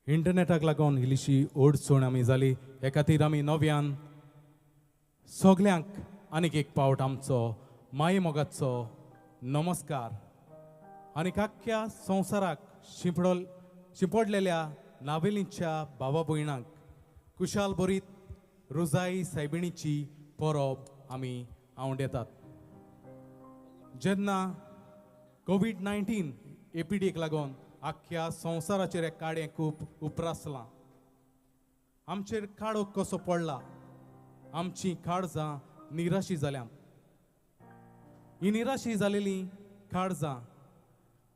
इंटरनेटाक लागून इल्लीशी अडचण आमी जाली, हे खातीर आमी नव्यान सगल्यांक आनीक एक पावट आमचो माये मोगाचो नमस्कार आनी आख्ख्या संवसाराक शिंपडलेल्या नावेलींच्या भावा भयणांक कुशाल बरीत रोजाई सायबिणीची परब आमी आवंडेतात. जेन्ना कोवीड-19 एपिडेक लागून आख्ख्या संवसाराचेर एक काडें खूब उप्रासलां, आमचेर काळोख कसो पडला, आमची काळजां निराशी जाल्यात. ही निराशी जालेली काळजां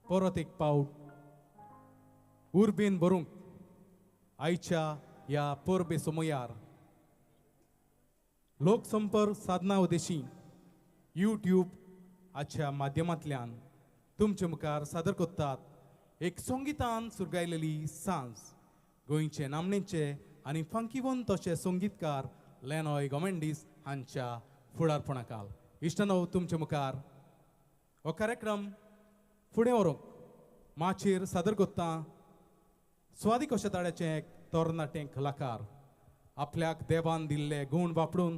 परत एक पावट उर्बेन भरूंक आयच्या ह्या परबे समयार लोकसंपर्क साधना उद्देशी यूट्यूब हाच्या माध्यमांतल्यान तुमचे मुखार सादर करतात एक संगितान सुरगायलेली सांज. गोंयचे नामनेचे आनी फांकीवंत अशे संगीतकार लेनॉय गोमेंडीस हांच्या फुडारपणाखाल इश्टानो तुमचे मुखार हो कार्यक्रम फुडें व्हरूंक माचयेर सादर करता स्वादी कोशेताळ्याचें एक तरणाटें कलाकार. आपल्याक देवान दिल्ले गूण वापरून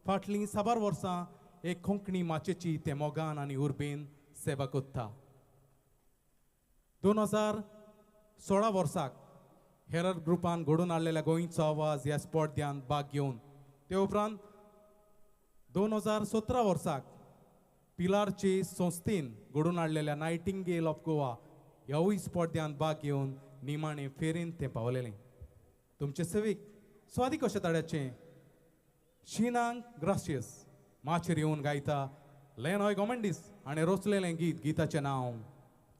फाटलीं साबार वर्सां एक कोंकणी माचयेची ते मोगान आनी उर्बेन सेवा करता. 2016 वर्साक हेरर ग्रुपान घडोवन हाडलेल्या गोंयचो आवाज ह्या स्पर्ध्यांत भाग घेवन ते उपरांत 2017 वर्साक पिलारचे संस्थेन घडोवन हाडलेल्या नायटिंगेल ऑफ गोवा ह्यावूय स्पर्ध्यांत भाग घेवन निमाणे फेरीन तें पावलेलें. तुमचे सेवेक स्वादी कोशेताळ्याचें शिनांग ग्राशियस माचयेर येवन गायता लेनॉय गोमेंडीस हाणें रचलेलें गीत. गीताचें नांव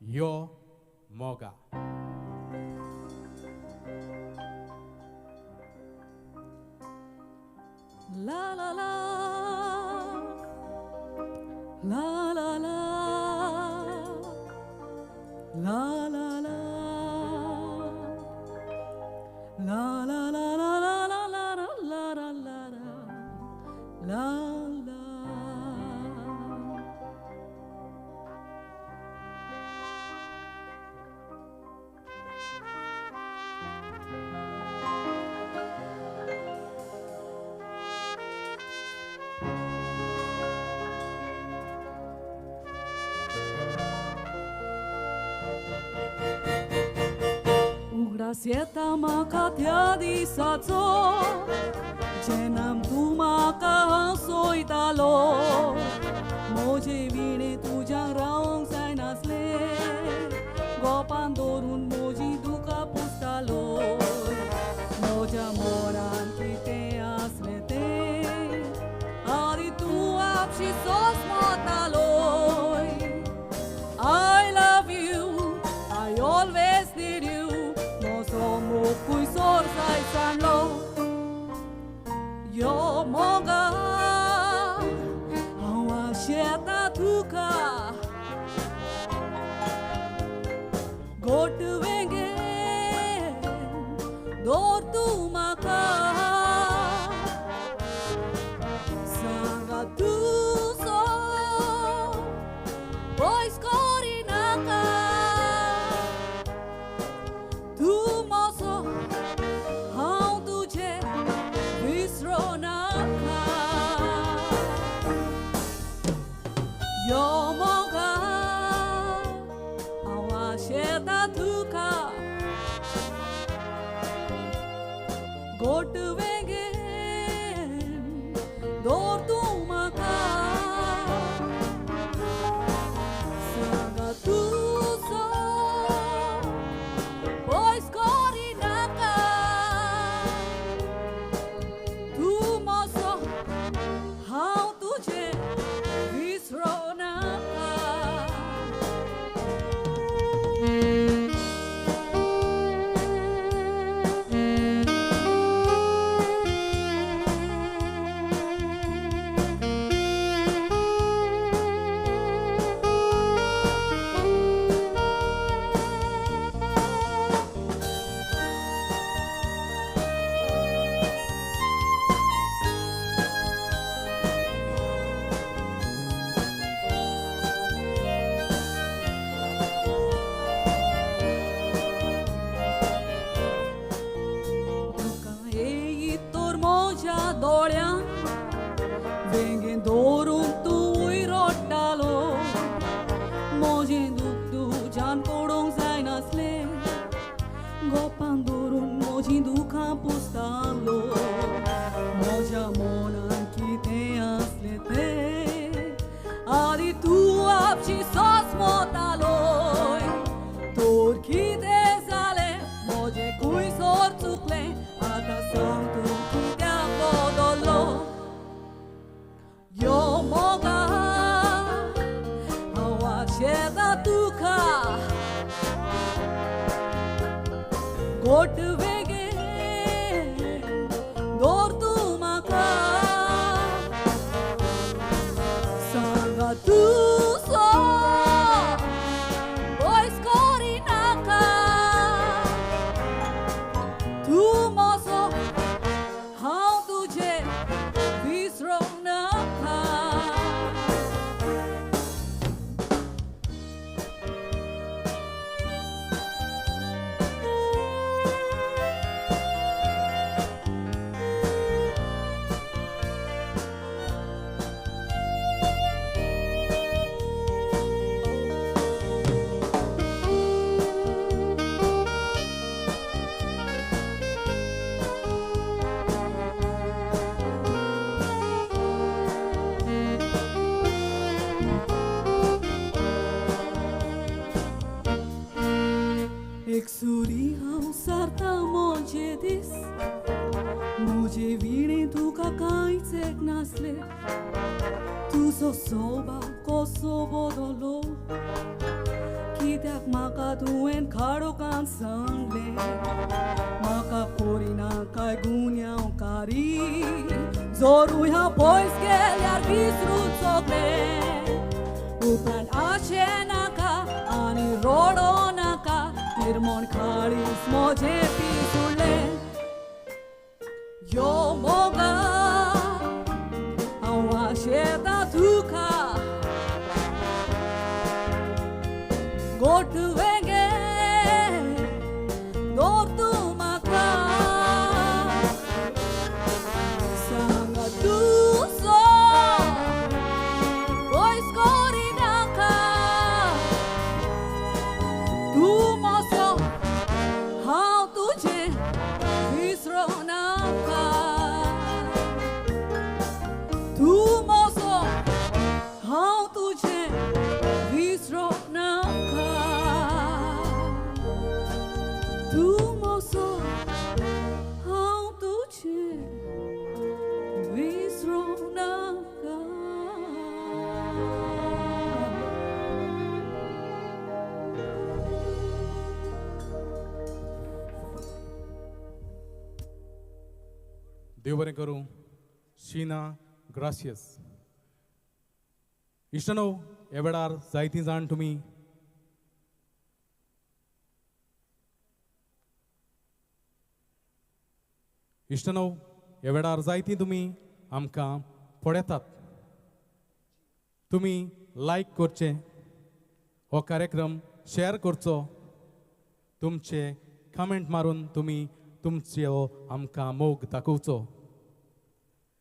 यो मोगा. La la la, la la la, la la la, la la la la la la la la la la la. उगडास येता म्हाका त्या दिसाचो जेन्ना तूं म्हाका हांसयतालो, म्हजे विणे तुज्यान रावंक जायनासलें, गोपान दवरून म्हजी दुकां पुसतालो. म्हज्या मोरान कितें आसलें तें आनी तूं आपशी सोंसमतालो. I love you, I always need you, म्हजो मोगूय सोरसाय सांडलो. यो मोगा हांव आशेता तुका, गोट वेंगे दवर तूं म्हाका, सांगा तुजो पयस करिनाका, तूं म्हजो हांव तुजें विसरो नाका. यो मोगा हांव आशेता तुका, गोट वेंगे दवर तूं म्हाका, सांगा तुजो पयस करिनाका, तूं म्हजो हांव तुजें विसरो नाका. आपशी सोसमोतालोय तोर कितें जालें म्हजें खुंयसर चुकलें आतां सांग तूं कित्याक बदल्लो यो मोगा हांव आशेता तुका गोट वेगे दवर तूं म्हाका सांगा तूं सो पयस करिनाका तूं म्हजो हांव तुजें विसरूंक नाका. एक सुरी हांव सारता म्हजे दीस म्हजे विणे तुका कांयच एक नासलें तुजो स्वभाव कसो बदलो कित्याक म्हाका तुवें काळोखान सांगलें म्हाका करिना काय गुन्यांवकारी जोरूय हांव पयस गेल्यार विसरून सगळें उपरांत आशें नाका आनी रडो नाका निर्मण काळीज म्हजें पिसुडलें यो मोगा हांव आशेता तुका गोट वेगे दवर तूं म्हाका सांगा तूं सो पयस करिनाका तूं म्हजो हांव तुजें विसरूं नाका तूं म्हजो हांव तुजें विसरूं नाका तूं म्हजो हांव तुजें विसरूं नाका. देव बरें करूं. शीना ग्रासियस. इश्टानो, ह्या वेळार जायतीं जाण तुमी इश्टानो ह्या वेळार जायतीं तुमी आमकां पळयतात. तुमी लायक करचें, हो कार्यक्रम शेअर करचो, तुमचे कमेंट मारून तुमी तुमचो आमकां मोग दाखोवचो.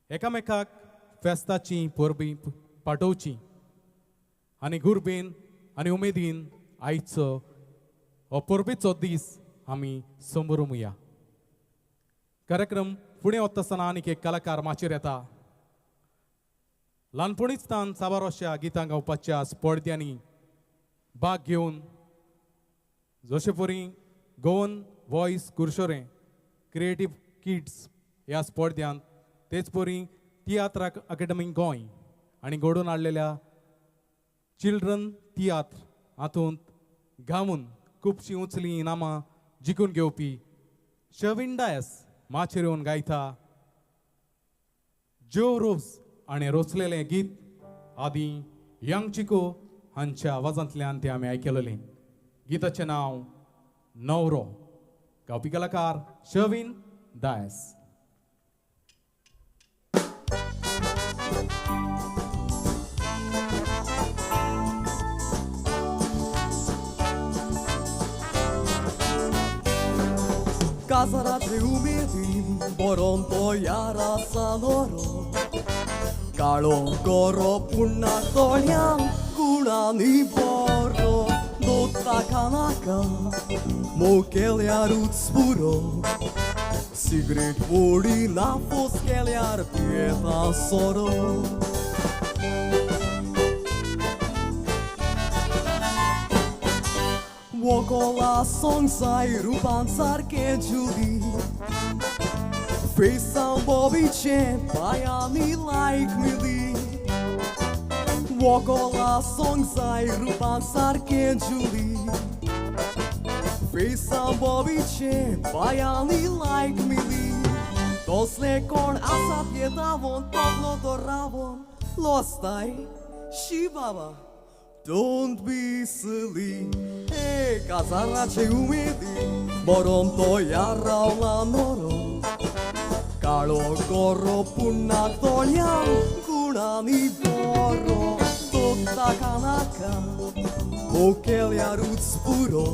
एकामेकाक फेस्ताची परबीं पाठोवची आनी गुरबेन आनी उमेदीन आयचो हो परबेचो दीस आमी समरुया. कार्यक्रम फुडें वता आसतना आनीक एक कलाकार माचयेर येता. ल्हानपणीच तान साबार अशा गितां गावपाच्या स्पर्ध्यांनी भाग घेवन जशे परी Goan voice Curchorem creative kids ह्या स्पर्ध्यांत, तेच परी तियात्र अकॅडमी गोंय आनी घडोवन हाडलेल्या चिल्ड्रन तियात्र हातूंत गावून खुबशीं उंचलीं इनामां जिखून घेवपी शविन डायस माचयेर येवन गायता ज्यो रोज आनी रोचलेलें गीत आदी यंग चिको हांच्या आवाजांतल्यान तें आमी आयकलेलें. गिताचें नांव नवरो. गावपी कलाकार शविन डायस. काजरांतले उमेदीन बरोवन तयार आसा नोरो काळो गोरो पूण ना दोळ्यांक गुणांनी बरो दोताका नाका मोग केल्यारूच पुरो सिगरेट ओडी ना फोस केल्यार पियेता सोरो. वोकोला सोंग जाय रुपान सारकें जुली फेसां बॉबीचें पांयांनी लायक मिली वोकोला सोंग जाय रुपान सारकें जुली फेसां बॉबीचें पांयांनी लायक मिली तसले कोण आसात येतावोन तोपलो तो रावोन लोस्ताय शी बाबा. Don't be silly, hey, काजाराचे उमेदी बरोन तो यार रावला नोरो काळो गोरो पुण्णाक दोळ्यां गुणांनी बरो दोखता कानाका मोकेल्यारूच पुरो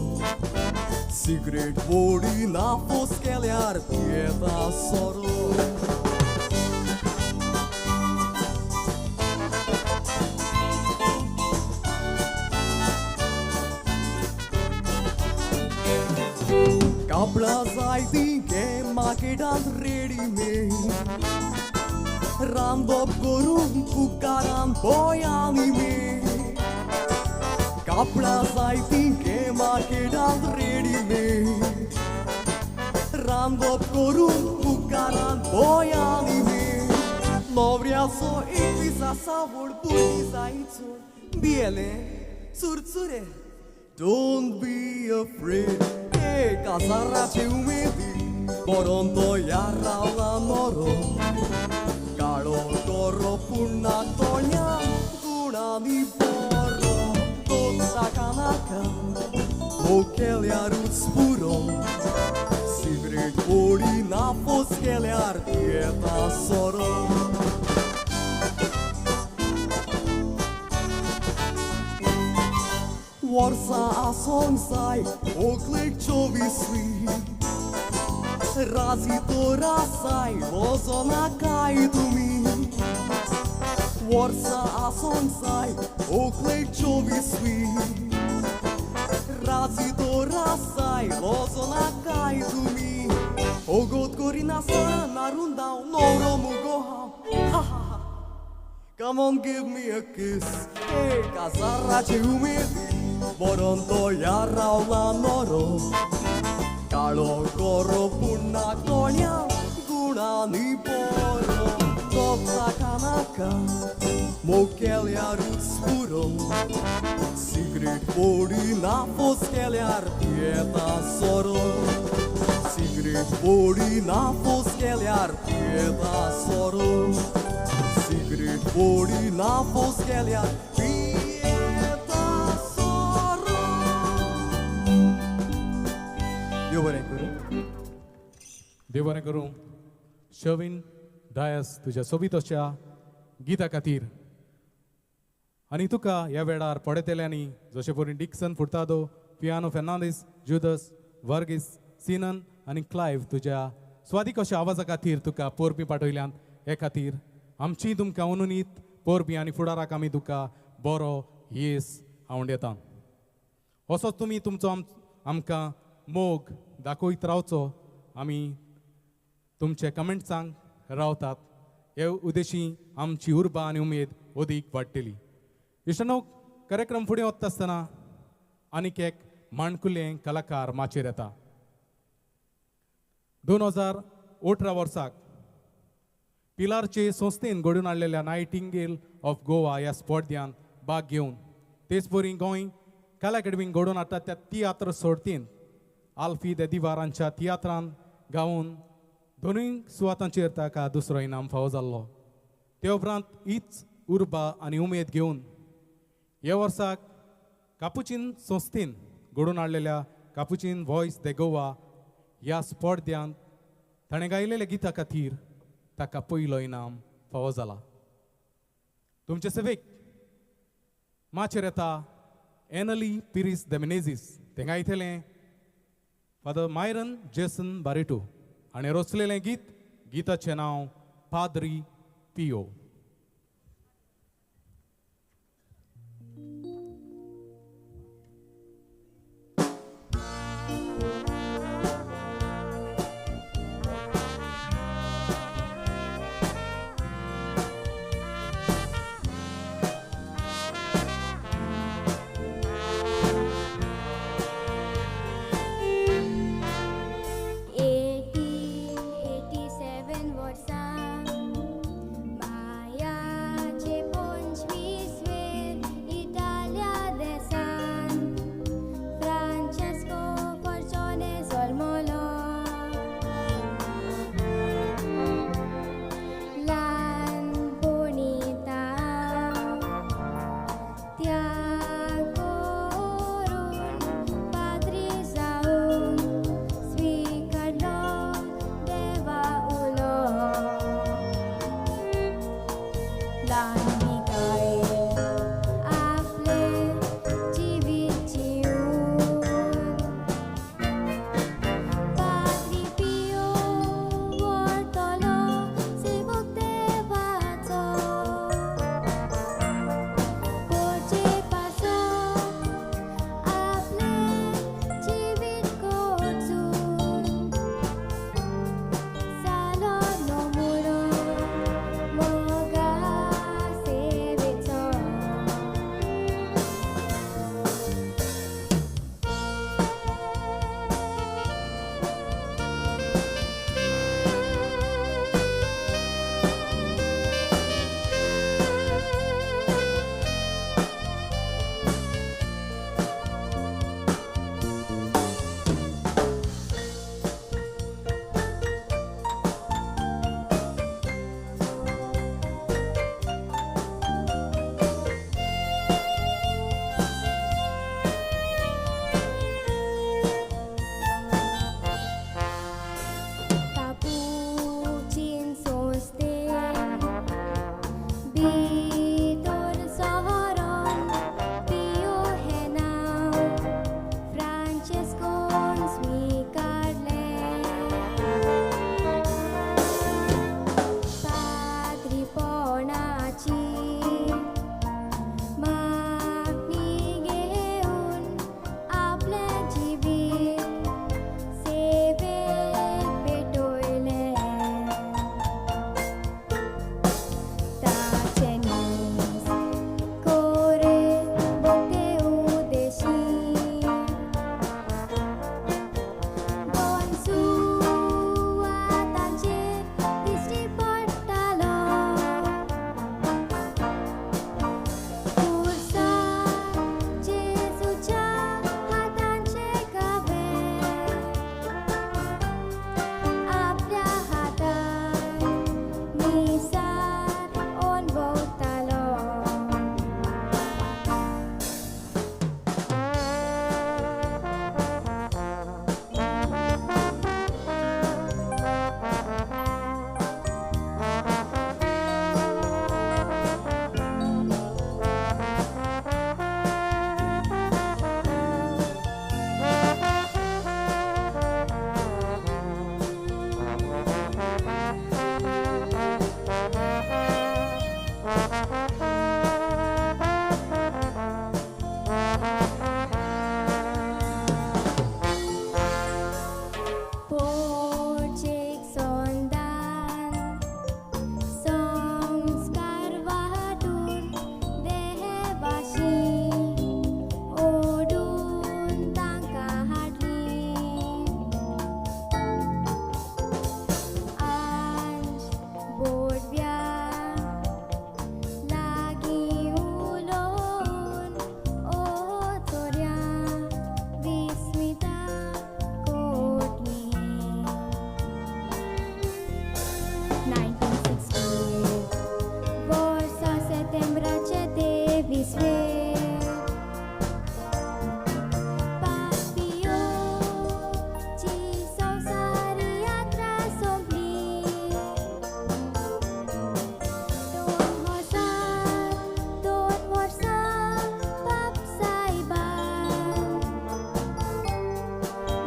सिगरेट बोडी नाफोस केल्यार पियेता सोरो. कापडां जाय तीं घे मार्केटांत रेडीमेड रांदप करून कुकारान बोयांनी मेड कापडां जाय तीं घे मार्केटांत रेडीमेड रांदप करून कुकारान बोयांनी मेड न्हवऱ्याचो एक दिसा सावड भुरगीं जाय चड भियेले चुरचुरे. Don't be afraid, hey, काजाराचे उमेदी बरोन तो यार रावला नोरो काळो गोरो पुण्णाक दोळ्यां गुणांनी बरो दोखता कानाका मोकेल्यारूच पुरो सिगरेट ओडी नाफोस केल्यार पियेता सोरो. वर्सां आसोंक जाय होकलेक 24 राजी तर आसाय वचोनाकाय तुमी वर्सां आसोंक जाय होकलेक 24 राजी तर आसाय वचोनाकाय तुमी ओगोत करिनासतना नारून धांव न्हवरो मुगो हांव. Come on, give me a kiss, hey, काजाराचे उमेदी बरोन तो यार रावला नोरो काळो गोरो पुण्णाक दोळ्यां गुणांनी बरो दोखता कानाका मोकेल्यारूच पुरो सिगरेट बोडी नाफोस केल्यार पियेता सोरो सिगरेट बोडी नाफोस केल्यार पियेता सोरो सिगरेट बोडी नाफोस केल्यार पियेता सोरो. देव बरें करूं. देव बरें करूं. शर्विन डायस तुज्या सोबीत अशा गिता खातीर आनी तुका ह्या वेळार पडयतल्यांनी जशे परी डिक्सन फुर्तादो, पियानो फेर्नांदीस, जुदस वर्गीस, सिनन आनी क्लायव तुज्या स्वादीक अशा आवाजा खातीर तुका पोरबी पाठयल्यान हे खातीर आमची तुमकां अनुनीत पोरबी आनी फुडाराक आमी तुका बरो येस आवडटा. असोच तुमी तुमचो आमकां मोग दाखयत रावचो. आमी तुमचे कमेंट्सांक रावतात हे उद्देशी आमची उर्बा आनी उमेद अदीक वाडटली. इश्टांनो, कार्यक्रम फुडें वता आसतना आनीक एक माणकुलें कलाकार माचयेर येता. 2018 वर्साक पिलारचे संस्थेन घडोवन हाडलेल्या नायटिंगेल ऑफ गोवा ह्या स्पर्ध्यान भाग घेवन तेच परी गोंय कला अकादमीन घडोवन हाडटा त्या तियात्र सर्तीन आल्फी दे दिवारांच्या तियात्रान गावन दोनूय सुवातांचेर ताका दुसरो इनाम फावो जाल्लो. ते उपरांत हीच उर्बा आनी उमेद घेवन ह्या वर्साक कापुचीन संस्थेन घडोवन हाडलेल्या कापुचीन वॉयस दे गोवा ह्या स्पर्ध्यांत ताणें गायलेल्या गिता खातीर ताका पयलो इनाम फावो जाला. तुमचे सेवेक माचयेर येता एनली पिरीस the Menezes. तें गायतलें फादर मायरन जेसन बारेटो हाणें रचलेलें गीत. गिताचें नांव पाद्री पियो. त्याग करून पाद्री जावन स्विकारलो देवा उलो ल्हानविकायेन आपलें जिवीत जिवन पाद्री पियो व्हरतलो सेवक देवाचो पोरचे पासत आपलें जिवीत कोर्जून जालो नमुनो मोगा सेवेचो. कापुचीन संस्थेन भितर सरोन पियो हें नांव फ्रांचेस्कोन स्विकारलें. पाद्रीपणाची मागणी घेवन आपलें जिवीत सेवेक पेटयलें. ताचें नीस कोरे भोगते उदेशी दोन सुवातांचेर दिश्टी पडटालो. खुर्सार जेजूच्या हातांचे घावे, आपल्या हातान मिसार अणभवतालो. पोर्चेक सोंदान संस्कार वांटून देवाशी ओडून तांकां हाडली. आंज बोडव्या लागीं उलोवन ओ चोरयां विस्मिता कोटली. 1968 वर्सा सेतेंब्राचे 23वेर पापियोची संवसारी यात्रा सोंपली. 2002 वर्सा पाप सायबान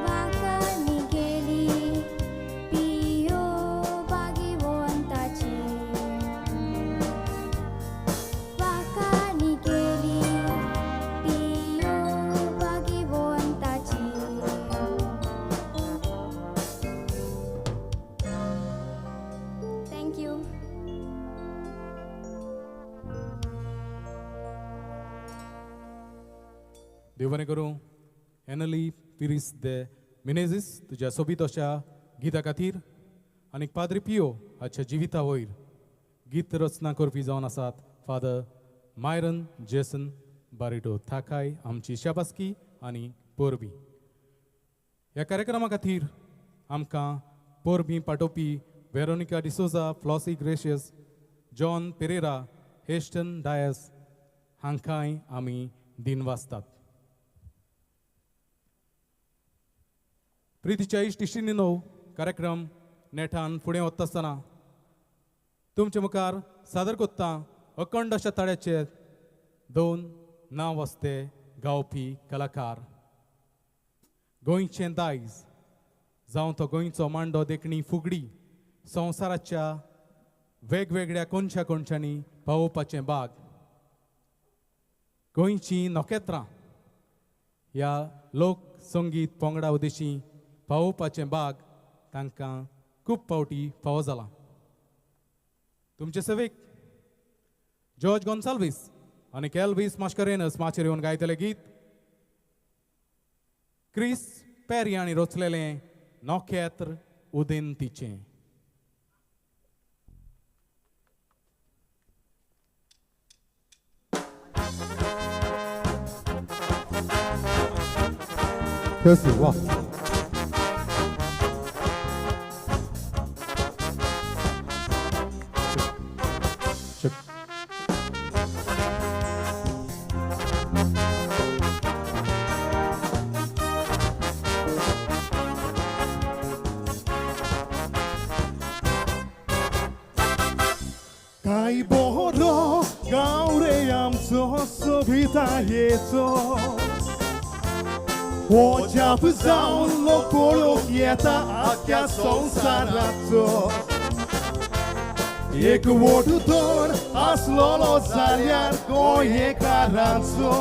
वांकांनी गेली पियो भाग्यवंताची. वांकांनी गेली पियो भाग्यवंताची. Thank you. देव बरें करूं एनली पिरीस दे मिनेझीस तुज्या सोबीत अशा गिता खातीर आनी पाद्री पियो हाच्या जिविता वयर गीत रचना करपी जावन आसात फादर मायरन जेसन बारिटो थाकाय आमची शाबासकी आनी परबी. ह्या कार्यक्रमा खातीर आमकां परबी पाठोवपी Veronica D'Souza, Flossie Gracious, John Pereira, Heston Dias हांकांय आमी दिनवासतात. प्रितीच्या इश्ट इश्टिणींनो, कार्यक्रम नेटान फुडें वता आसतना तुमचे मुखार सादर करता अखंड अशा ताळ्याचे दोन नांव वास्ते गावपी कलाकार. गोंयचें दायज जावं तो गोंयचो मांडो, देखणी, फुगडी संवसाराच्या वेगवेगळ्या कोनशा कोनशांनी पावोवपाचें बाग, गोंयचीं नखेत्रां ह्या लोक संगीत पंगडा उद्देशी पावोवपाचें बाग तांकां खूब फावटी फावो जालां. तुमचे सेवेक जॉर्ज गोन्साल्वीस आनी केल्वीस मास्करेनस माचयेर येवन गायतले गीत क्रिस पेरी हांणी रचलेलें नखेत्र उदेंतीचें. वा काय बरो गांव रे आमचो सोबितायेचो, हो जाप जावन लोक पळोवंक येता आख्या संवसाराचो. एक वोट तर आसलोलो जाल्यार गोंयकारांचो,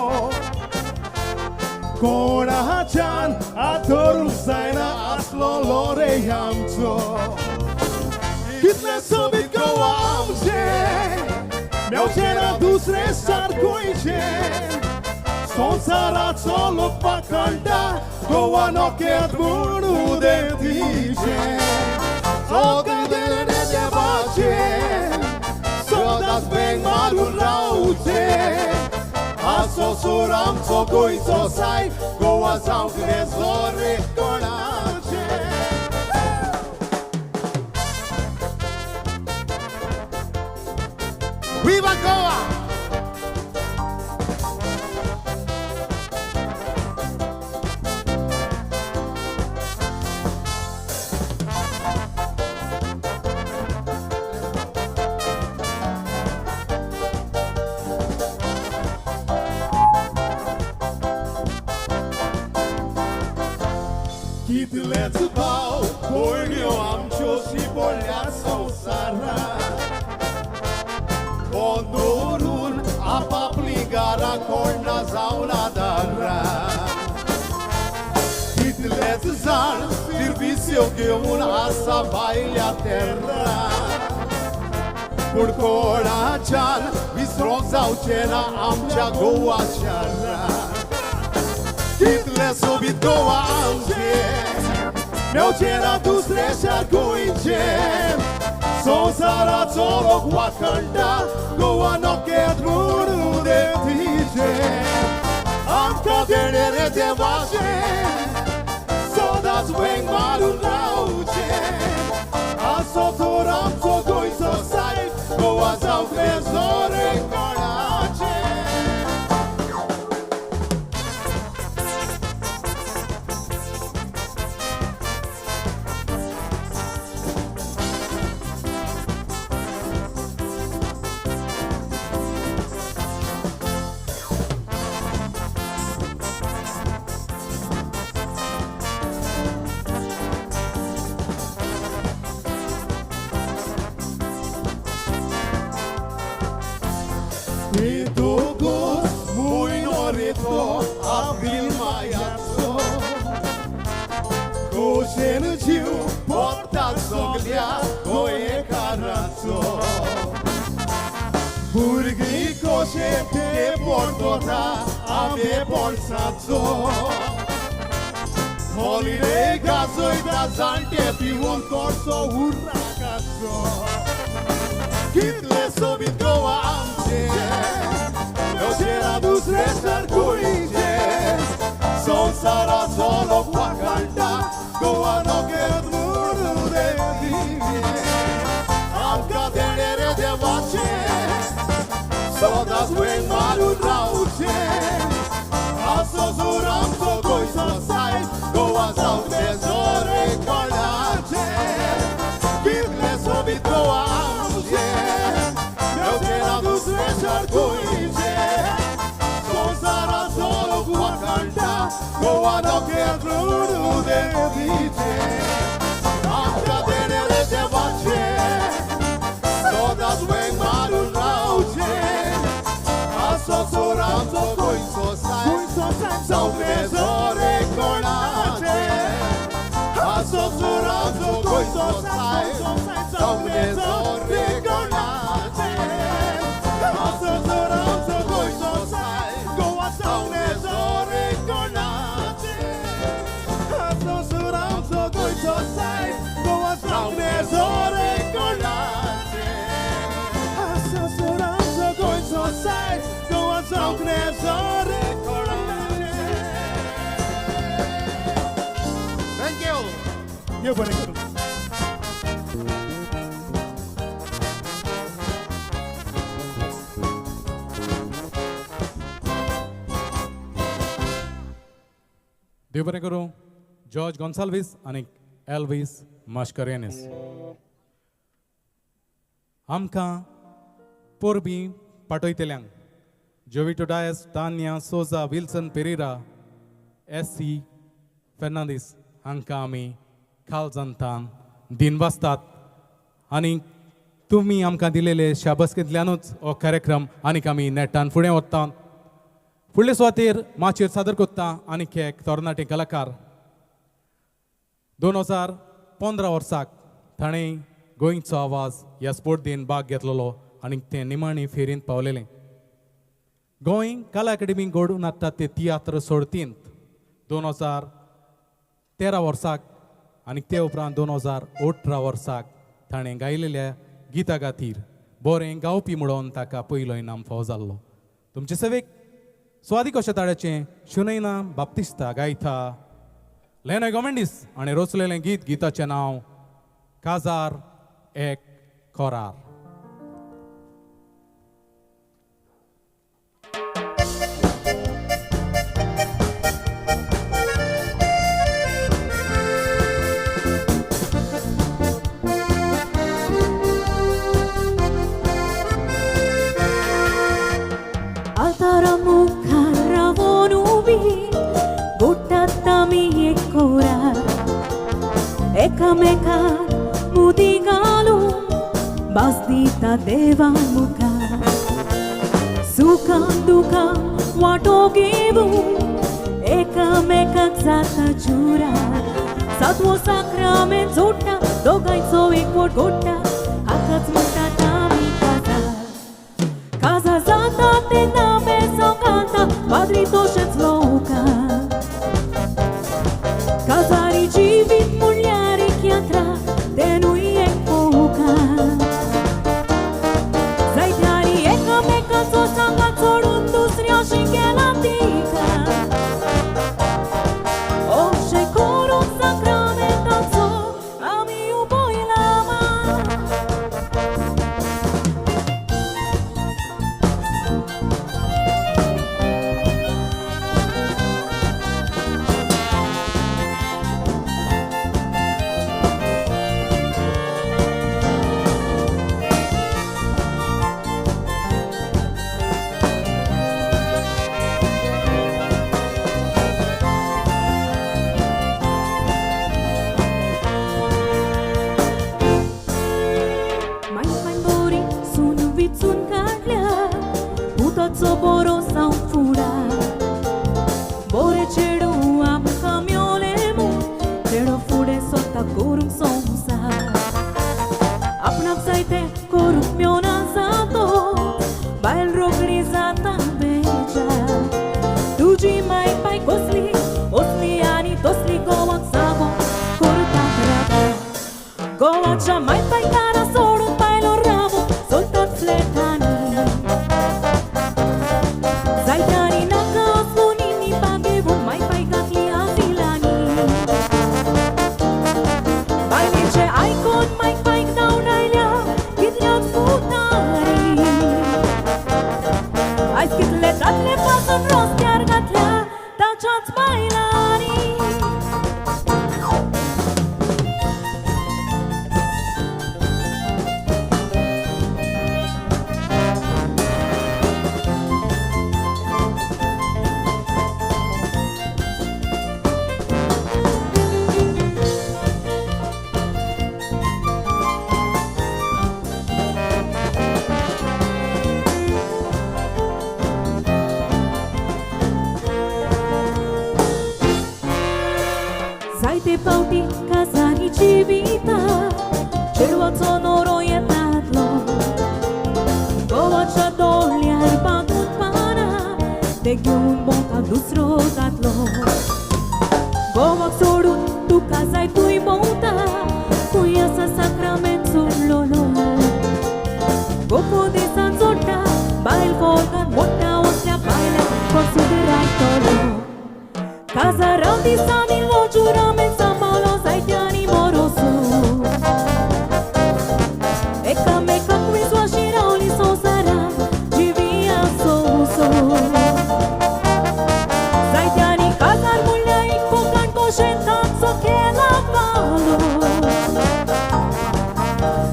कोणाच्यान आदरूंक जायना आसलोलो रे आमचो. कितलें सोबीत गोवा आमचें, मेवचें ना दुसरें सार गोंयचें. संवसाराचो लोक पाखंडा गोवा नखेत्र म्हूण उदेंतीचें. सगळें देणें देवाचें, सदांच वेंग मारून रावचें. आसो सूर आमचो गोंयचो सायब, गोवा जावंक रे जोरे कोणाचें. Viva Goa! कितलेच भाव भयण्यो आमच्यो शिंपडल्या संवसारांत, दवरून आपापली घरां कोण जावन आदारां. कितलेच जाण सिर्विस्यो घेवन आसा भायल्या तेर्रां, पूण कोणाच्यान विसरोंक जावचें ना आमच्या गोवा शारां. कितलें सोबीत गोवा आमचें, मेवचें ना दुसरें शार गोंयचें. संवसाराचो लोक वाखणटा गोवा नखेत्र म्हूण उदेंतीचें. आमकां देणें रे देवाचें, सदांच वेंग मारून रावचें. आसो तर आमचो गोंयचो सायब, गोवा जावंक रे जोरे कोणाचें. Abril majaco, खोशेन जीव पोरता सगल्या गोंयकारांचो. भुरगीं कशें ते पडटा आंबे पणसाचो, हॉलिडे गाजयता जाणटे पिवन करचो उर्राकाचो. कितलें सोबीत गोवा आमचें, मेवचें ना दुसरें शार गोंयचें. संवसाराचो लोक वाखाणटा गोवा नखेत्र म्हूण उदेंतीचें. आमकां देणें रे देवाचें, सदांच वेंग मारून रावचें. Goa धोक्यांत देवीचें आमकां देणें रे देवाचें सदांच वेंग मारून रावचें आसो सोरांचो गोंयचो सायब जावंक जोरे कोणाचें आसो सोरांचो गोंयचो सायब जावंक जोरे कोणाचें आसो सोरांचो गोंयचो सायब गोवा जावंक जोरे कोणाचें आसो सोरांचो गोंयचो सायब गोवा जावंक जोरे कोणाचें आसो सोरांचो गोंयचो सायब गोवा जावंक जोरे कोणाचें. Thank you. देव बरें करूं. देव बरें करूं. जॉर्ज गोन्साल्वीस आनी एल्वीस मास्करेनिस आमकां परबीं पाठयतल्यांक Jovito Dias, Tanya Souza, Wilson Pereira, S C Fernandes हांकां आमी कालजंतान दिन वाचतात आनी तुमी आमकां दिलेले शाबासकेंतल्यानूच हो कार्यक्रम आनीक आमी नेटान फुडें वता. फुडले सुवातेर माचयेर सादर करता आनीक एक तरणाटे कलाकार. 2015 वर्साक ताणें गोंयचो आवाज ह्या स्पर्धेन भाग घेतलेलो आनी तें निमाणी फेरींत पावलेलें. गोंय कला अकादमी घडून हाडटा ते तियात्र सर्तींत 2013 वर्साक आनी ते उपरांत 2018 वर्साक ताणें गायलेल्या गिता खातीर बरें गावपी म्हणून ताका पयलो इनाम फावो जाल्लो. तुमचे सेवेक स्वादी कशेताळ्याचें शुनैना बाप्तिस्ता गायता लेनय गोमेंडीस आनी रचलेलें गीत, गिताचें नांव काजार एक कोरार. Altara मुखार रावोन उबी गोटात आमी एक कोरार एकामेकार मुदी घालून भास दिता देवा मुखार सुखान दुखान वांटो घेवन एकामेकाक जाता जुरार सातवो साक्रामेंत जोडटा दोगांयचो एकवट घोडटा हाकाच म्हणटात आमी काजार. काजार जाता तेन्ना बेसो घालता पाद्री तशेंच लोकांक. काजारी जिवीत म्हणल्यार एक यात्रा तेनूय एक पोकार. जायत्यांनी एकामेकाचो सांगात सोडून दुसऱ्या शिकेला तिका. अशें करून साक्रामेंताचो आमी उबयला मान. मायपान बोरी सून विचून काडल्या पुताचो बरो जावंक फुडार. बोरे चेडूं आमकां मेवलें म्हूण चेडो फुडें सोदता करूंक संवसार. आपणाक जाय तें करूंक मेवना जातो बायल रोखडी जाता बेजार. तुजी माय पाय कसली असली आनी तसली गोवाक जागो करतात रावता. गोवाच्या माय पायकारा सोडून बायलो रावो चलतात फ्लॅटांनी. जायत्यांनी नाका आसलोनी निपा घेवन माय पाय घातली आसिलांनी. बायलेचें आयकोन माय पायक धांवडायल्या कितल्याच फुटारी. आयज कितले दादले पासून रस्त्यार घातल्या ताच्याच बायलांनी. जायते पावटी काजारी जिविता चेडवाचो नवरो येतातलो गोवाच्या दोळ्यार बांदून पानां ते घेवन भोंवता दुसरो दादलो गोवाक सोडून तुका जाय तूंय भोंवता खंय आसा साक्रामेंत सोडलोलो गोपो देसान जोडटा बायल फोर्गान मोडटा वसल्या बायलांक कोण सुदरायतलो काजारां दिसांनी हो जुरामेंत सांबाळ्ळो जायत्यांनी मोरोसो एकामेकाक विस्वाशी रावली संवसारांत जिविया सोंसो जायत्यांनी काजार म्हणल्यार एक कोंकण कशें तांचो केला पावलो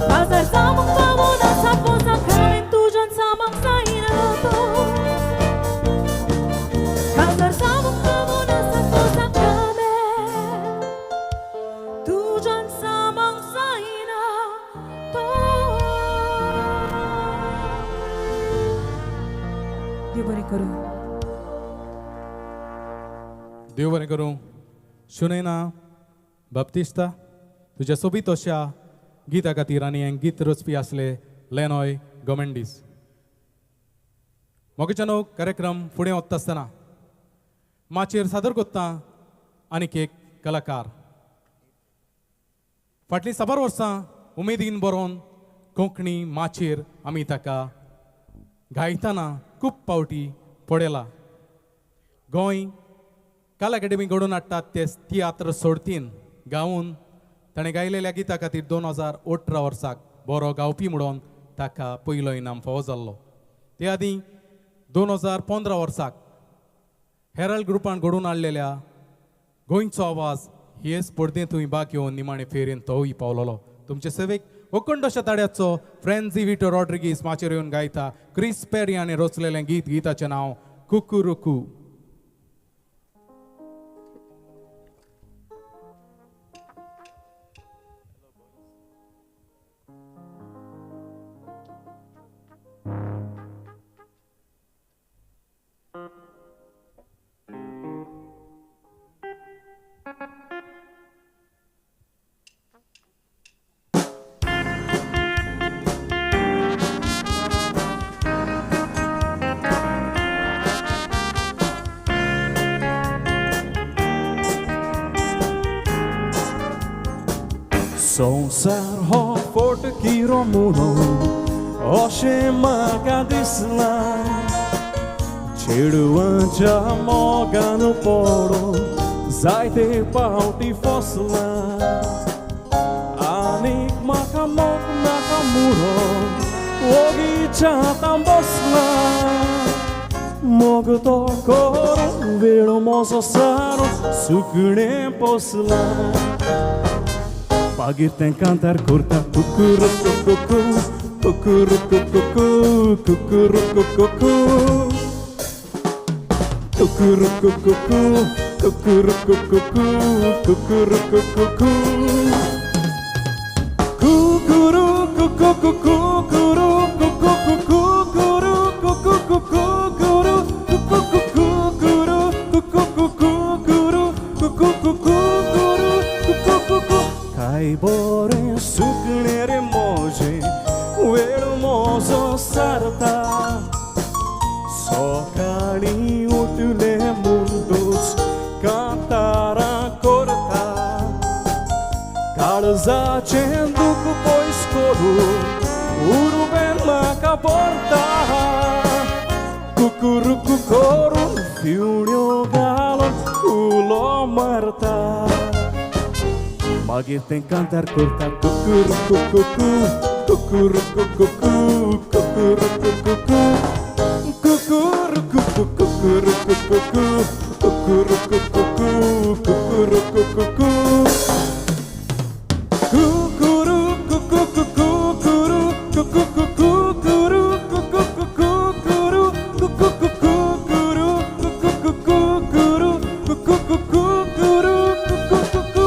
काजार जावंक पावना सातवो साक्रामेंत तुज्यान सामांक जायना तो काजार जावंक पावना सातवो साक्रामेंत तुज्यान सामांक जायना तो. देव बरें करूं. देव बरें करूं. शुनयना बाप्तिस्ता तुज्या सोबीत अशा गीता खातीर आनी हें गीत रचपी आसले लेनॉय गोमेंडीस. मोगेच्यानो कार्यक्रम फुडें वता आसतना माचयेर सादर करता आनीक एक कलाकार. फाटलीं साबार वर्सां उमेदीन बरोवन कोंकणी माचयेर आमी ताका गायतना खूब पावटी पळयला. गोंय कला अकादमी घडोवन हाडटात ते तियात्र सोडतीन गावन ताणें गायलेल्या गिता खातीर 2018 वर्साक बरो गावपी म्हणून ताका पयलो इनाम फावो जाल्लो. ते आदीं 2015 वर्साक हेराल्ड ग्रुपान घडोवन हाडलेल्या गोंयचो आवाज हे स्पर्धेंतूय भाग घेवन निमाणे फेरयेन तोवूय पावलोलो. तुमचे सेवेक ओकंडोशा ताड्याचो फ्रेंझी विटो रॉड्रिगीस माचयेर येवन गायता क्रिस पेरी हाणें रचलेलें गीत. गीताचें नांव कुकुरुकू. संवसार हो फटकिरो म्हणून अशें म्हाका दिसलां चेडवांच्या मोगान पडून जायते पावटी फसलां आनीक म्हाका मोग नाका म्हणून ओगी चातां बसलां मोग तो करून वेळ म्हजो सारो सुकणें पोसलां मागीर तें कांतार करता कुकुरुकुकुकू कुकुरुकुकुकू कुकुरुकुकुकू कुकुरुकुकुकू कुकुरुकुकुकू कुकुरुकुकुकू कुकुरुकुकुकू कुकुरुकुकुकू कुकुरुकुकुकू कुकुरुकुकुकू कुकुरुकुकुकू कुकुरुकुकुकू. काय बरें सुकणें रे म्हजें वेळ म्हजो सारता सकाळीं उठलें म्हणटूच कांतारां करता काळजाचें दूख पयस करून उर्बेन म्हाका भरता कुकुरुकू करून फिवण्यो घालून उलो मारता मागीर तें कांतार करता कुकुरुकुकुकू कुकुरुकुकुकू कुकुरुकुकुकू कुकुरुकुकू कुकुरुकुकुकू कुकुरुकुकुकू कुकुरुकुकुकू कुकुरुकुकुकू कुकुरुकुकुकू कुकुरुकुकुकू कुकुरुकुकुकू कुकुरुकुकुकू कुकुरुकुकुकू.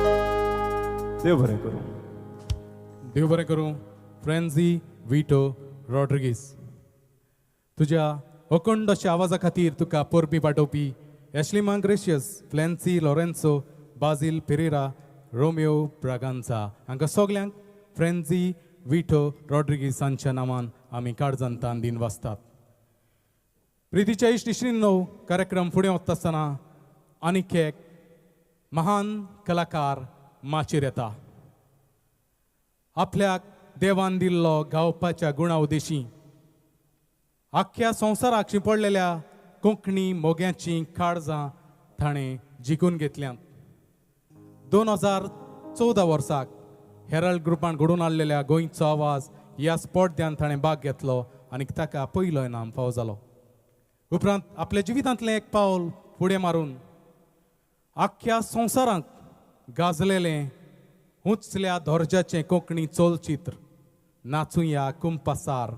देव बरें करूं. देव बरें करूं. फ्रेंझी विटो रॉड्रिगीस, तुज्या अखंड अशा आवाजा खातीर तुका परबीं पाठोवपी एशलिमा ग्रेशियस, फ्लॅन्सी लॉरेन्सो, बाजील पेरेरा, रोमियो ब्रागांजा हांकां सगल्यांक फ्रेंझी विटो रॉड्रिगीस हांच्या नांवान आमी काळजांतान दिन वाचतात. प्रितीच्या इश्ट इश्टिणींनो, कार्यक्रम फुडें वता आसतना आनीक एक महान कलाकार माचयेर येता. आपल्याक देवान दिल्लो गावपाच्या गुणा उदेशी आख्ख्या संवसाराक शिंपडलेल्या कोंकणी मोग्यांची काळजां ताणें जिखून घेतल्यांत. 2014 वर्साक हेराल्ड ग्रुपान घडोवन हाडलेल्या गोंयचो आवाज ह्या स्पर्ध्यान ताणें भाग घेतलो आनी ताका पयलो इनाम फावो जालो. उपरांत आपल्या जिवितांतलें एक पावल फुडें मारून आख्ख्या संवसारांत गाजलेलें उंचल्या दर्जाचें कोंकणी चलचित्र नाचुया कुंपासार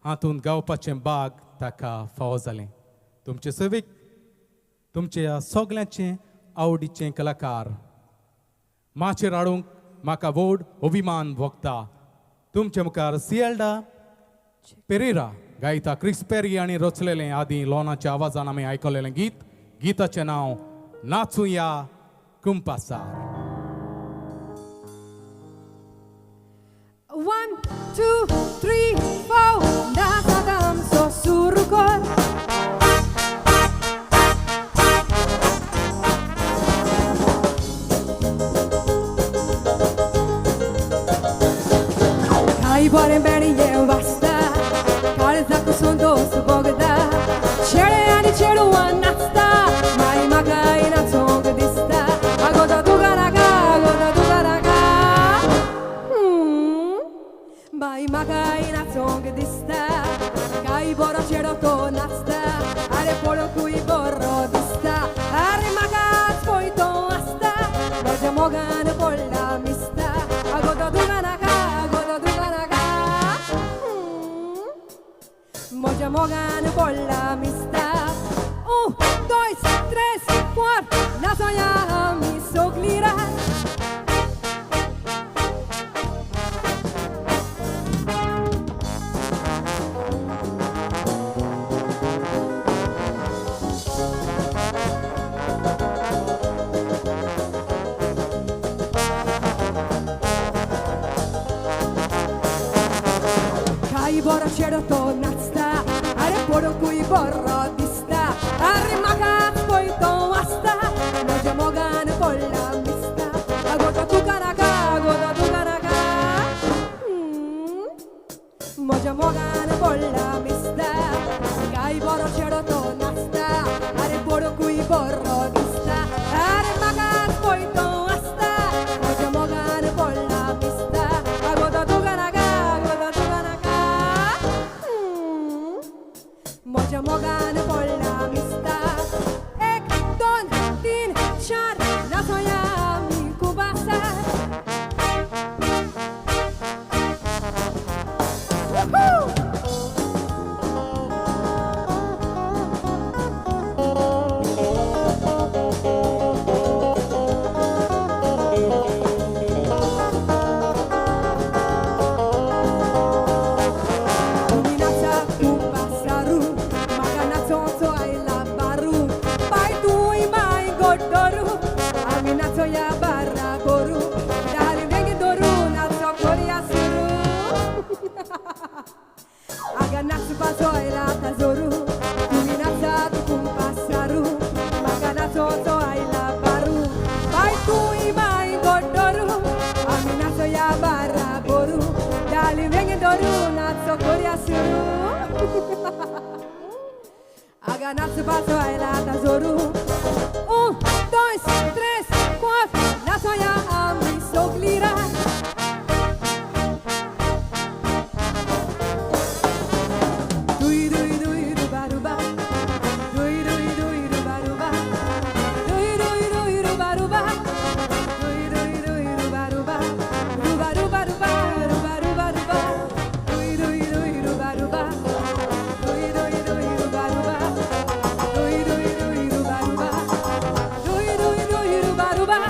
हातूंत गावपाचें बाग ताका फावो जालें. तुमचे सेवेक तुमच्या सगल्यांचें आवडीचें कलाकार माचयेर हाडूंक म्हाका व्हड अभिमान भोगता. तुमचे मुखार सियल्डा पेरेरा गायता क्रिस पेरी आनी रचलेलें आदी लोनाच्या आवाजान आमी आयकलेलें गीत. गीताचें नांव नाचुया कुंपासार. 1, 2, 3, 4, नाचात आमचो सुरू कर. काय बरें बेणये वाजता, काळजाक संतोस भोगता, चेडे आनी चेडवां नाचता, माई म्हाकाय नाचोंक दिसता. आगो तो तुका नाका, आगो तो तुका नाका, बाई म्हाकाय नाचोंक दिसता. काय बरो चेडो तो नाचता, आरे पळोवंकूय बरो दिसता, आरे म्हाकाच पळय तो आसता, म्हज्या मोगान पडला मिसता. आगो तो तुका नाका, आगो तो तुका नाका, म्हज्या मोगान पडला मिसता. 1, 2, 3, 4, नाचोया आमी सगळीं रात. काय बरो चेडो तो नाचता, आरे पळोवंकूय बरो दिसता, आरे म्हाकाच पळय तो आसता, म्हज्या मोगान पडला मिसता. आगो तो तुका नाका, आगो तो तुका नाका, म्हज्या मोगान पडला मिसता. काय बरो चेडो तो नाचता, आरे पळोवंकूय बरो दिसता, आरे म्हाकाच पळय तो आसता, म्हज्या मोगान पडला मिसता. आगो तो तुका नाका, आगो तो तुका नाका, म्हज्या मोगान पडला मिसता. 1, 2, 3, 4, नाचोया आमी कुंपासार. आगा नाचपाचो आयला आतां जोरू, तुमी नाचात कुंपासारू, म्हाका नाचोचो आयला बारू, बाय तूंय माय गोड्डोरू, आमी नाचोया बाराबोरू, दाली वेंगे धरू नाचो कोरया सुरू. आगा नाचपाचो आयला आतां जोरू, 1, 2, 3, 4, नाचोया आमी सोगली रात. Dui dui dui ruba ruba, dui dui dui ruba ruba, dui dui dui ruba ruba, dui dui dui ruba ruba, ruba ruba ruba, ruba ruba ruba, dui dui dui ruba ruba, dui dui dui ruba ruba, dui dui dui ruba ruba, dui dui dui ruba ruba,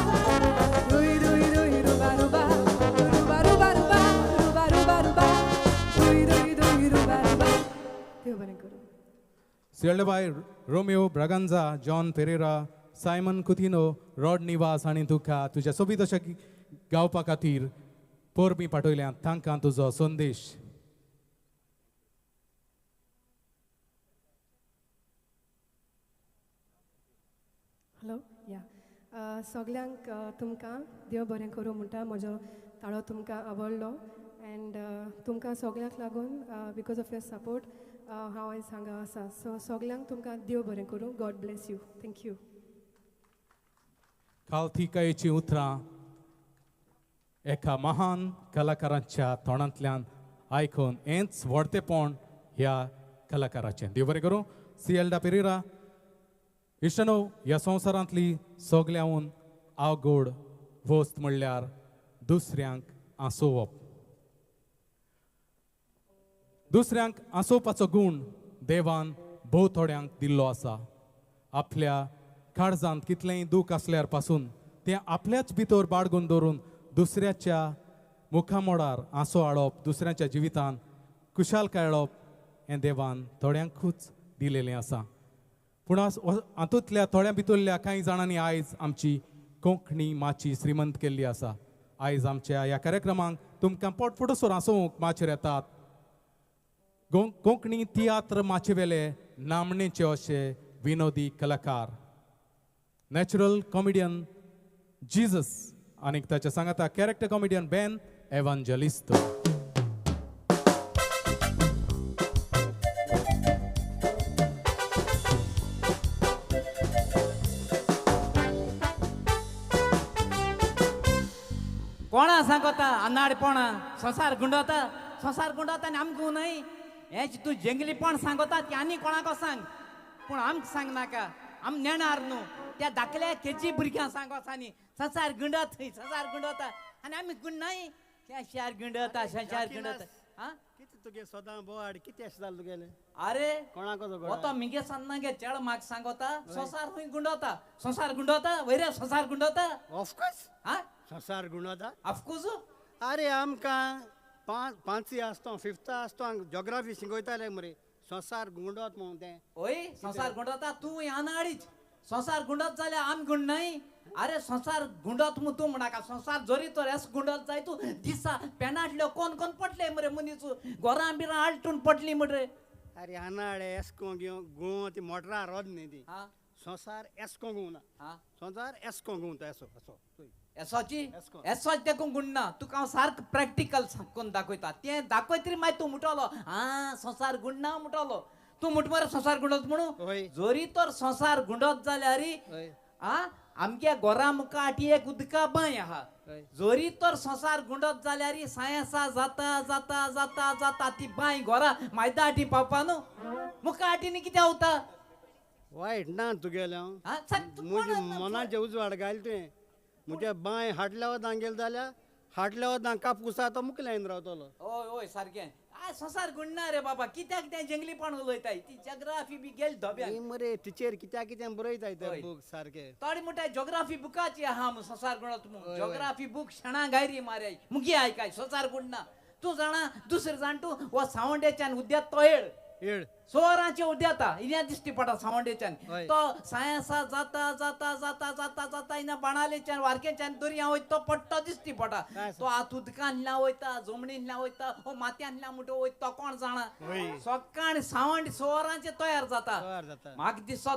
dui dui dui ruba ruba, ruba ruba ruba, ruba ruba ruba, dui dui dui ruba ruba. देव बरें करूं. सियल्डबाय Romeo Braganza, John Pereira, Simon Coutinho, Rodney Vaz हांणी तुका तुज्या सोबीत अशें गावपा खातीर परबीं पाठयल्या, तांकां तुजो संदेश. हॅलो या सगल्यांक तुमकां देव बरें करूं म्हणटा. म्हजो ताळो तुमकां आवडलो एंड तुमकां सगल्यांक लागून because of your support हांव आयज हांगा आसा. सो सगल्यांक तुमकां देव बरें करूं. God bless you. Thank you. कालथिकायेचीं उतरां एका महान कलाकारांच्या तोंडांतल्यान आयकून हेंच व्हडतेपण ह्या कलाकाराचें. देव बरें करूं. सियल्डा पेरेरा. इश्टानो, ह्या संवसारांतली सगल्याहून आवगोड वस्त म्हणल्यार दुसऱ्यांक आसोवप. दुसऱ्यांक आसोवपाचो गूण देवान भोव थोड्यांक दिल्लो आसा. आपल्या काळजांत कितलेंय दूख आसल्यार पासून तें आपल्याच भितर बाळगून दवरून दुसऱ्याच्या मुखामोडार आसो हाडप, दुसऱ्याच्या जिवितान खुशालकाय हाडप हें देवान थोड्यांकूच दिलेलें आसा. पूण हातूंतल्या थोड्या भितरल्या कांय जाणांनी आयज आमची कोंकणी माची श्रीमंत केल्ली आसा. आयज आमच्या ह्या कार्यक्रमांक तुमकां पोटफुटोसर हांसोवंक माचयेर येतात कोंकणी तियात्र माचयेवेले नामनेचे अशे विनोदी कलाकार, नॅचरल कॉमेडियन जीजस आनी ताच्या सांगाता कॅरेक्टर कॉमेडियन बेन एवांजलिस्त. कोणा सांगता अनाडपणा संवसार गुंडवता, संवसार गुंडवता आनी आमकां न्हय हें तूं जंगलीपण सांगता ती आनी कोणाक सांग, पूण आमकां सांग नाका. आम नेणार न्हू त्या धाकल्या केची भुरग्यांक सांगता न्ही संवसार गुंडत थंय संवसार गुंडवता आनी आमी गुंड न्हय संवसार गुंडवता, संवसार गुंडवता. आं कितें तुगे सदां बोवाड कितें अशें जालें तुगेलें? आरे कोणाक हो तो मिगे सान्ना गे चेडो म्हाका सांगता संवसार खंय गुंडवता, संवसार गुंडवता वयरे संवसार गुंडवता. ऑफकोर्स. आं संवसार गुंडवता ऑफकोर्स. आरे आमकां पांच आसतो फिफ्थ आसतो जोग्राफी शिकयताले मरे संवसार गुंडवत म्हणून तें. ओय संवसार गुंडवता तूं आनाडीच. संवसार गुंडत जाल्यार आम गुंड न्हय. आरे संवसार गुंडत म्हूण तूं म्हणनाका, संवसार जरी तर एस गुंडत जाय तूं दिसा पेनांतल्यो कोण कोण पडले मरे मनीस घरां बिरां आलटून पडली मरे. आरे आनाडे एस्को घेवन गुंव ती मोटरां रोद न्ही ती. संवसार एस्को गुंवना, संवसार एस्को गुंवता एसो असो एसोची एसोच तेकून गुणना. तुका हांव सारकें प्रॅक्टिकल करून दाखयता, तें दाखयतरी मागीर तूं म्हणटलो आं संवसार गुणना म्हणटलो. तूं म्हणटा मरे संवसार गुंडत म्हणून, जरी तर संवसार गुंडत जाल्यार आं आमच्या घरा मुखार एक उदका बांय आहा, जरी तर संवसार गुंडत जाल्यार सायन्सा जाता जाता जाता जाता ती बांय घरा मायदा आटी पावपा न्हू मुखार आटीनी कितें वता. वायट ना तुगेलें म्हज्या मनाचें उजवाड घाल तुवें. म्हज्या बांय हाडल्या वतां गेले जाल्यार हाडल्या वतां कापूस तो मुखल्यान रावतलो. हय हय सारकें. I संवसार गुणना रे बाबा, कित्याक तें जंगलीपण उलयताय ती जोग्राफी बी गेली धोब्यान मरे. टिचर कित्याक कितें बरयताय ते बूक सारके. थोडे म्हणटाय जोग्राफी बुकाची आहा म्हूण संवसार गुणत म्हूण. जोग्राफी बूक शेणा गायरी मारे मुगे आयकाय संवसार गुणना. तूं जाणा दुसरें जाण तूं हो सावंड्याच्यान उद्यात तोयळ येळ सोरांचे उद्याता इन्या दिश्टी पडटा सावंडेच्यान हय. तो सायन्सा जाता जाता जाता जाता जाता इन्या बाणालेच्यान वारकेच्यान दर्या वयता तो पडटा दिश्टी पडटा काय तो आत उदकांतल्यान वयता जमणींतल्यान वयता हो मातयांतल्यान म्हणटा वयता तो कोण जाणा हय. सकाळ सावंड सोरांचे तयार जाता तयार जाता. म्हाका दिसता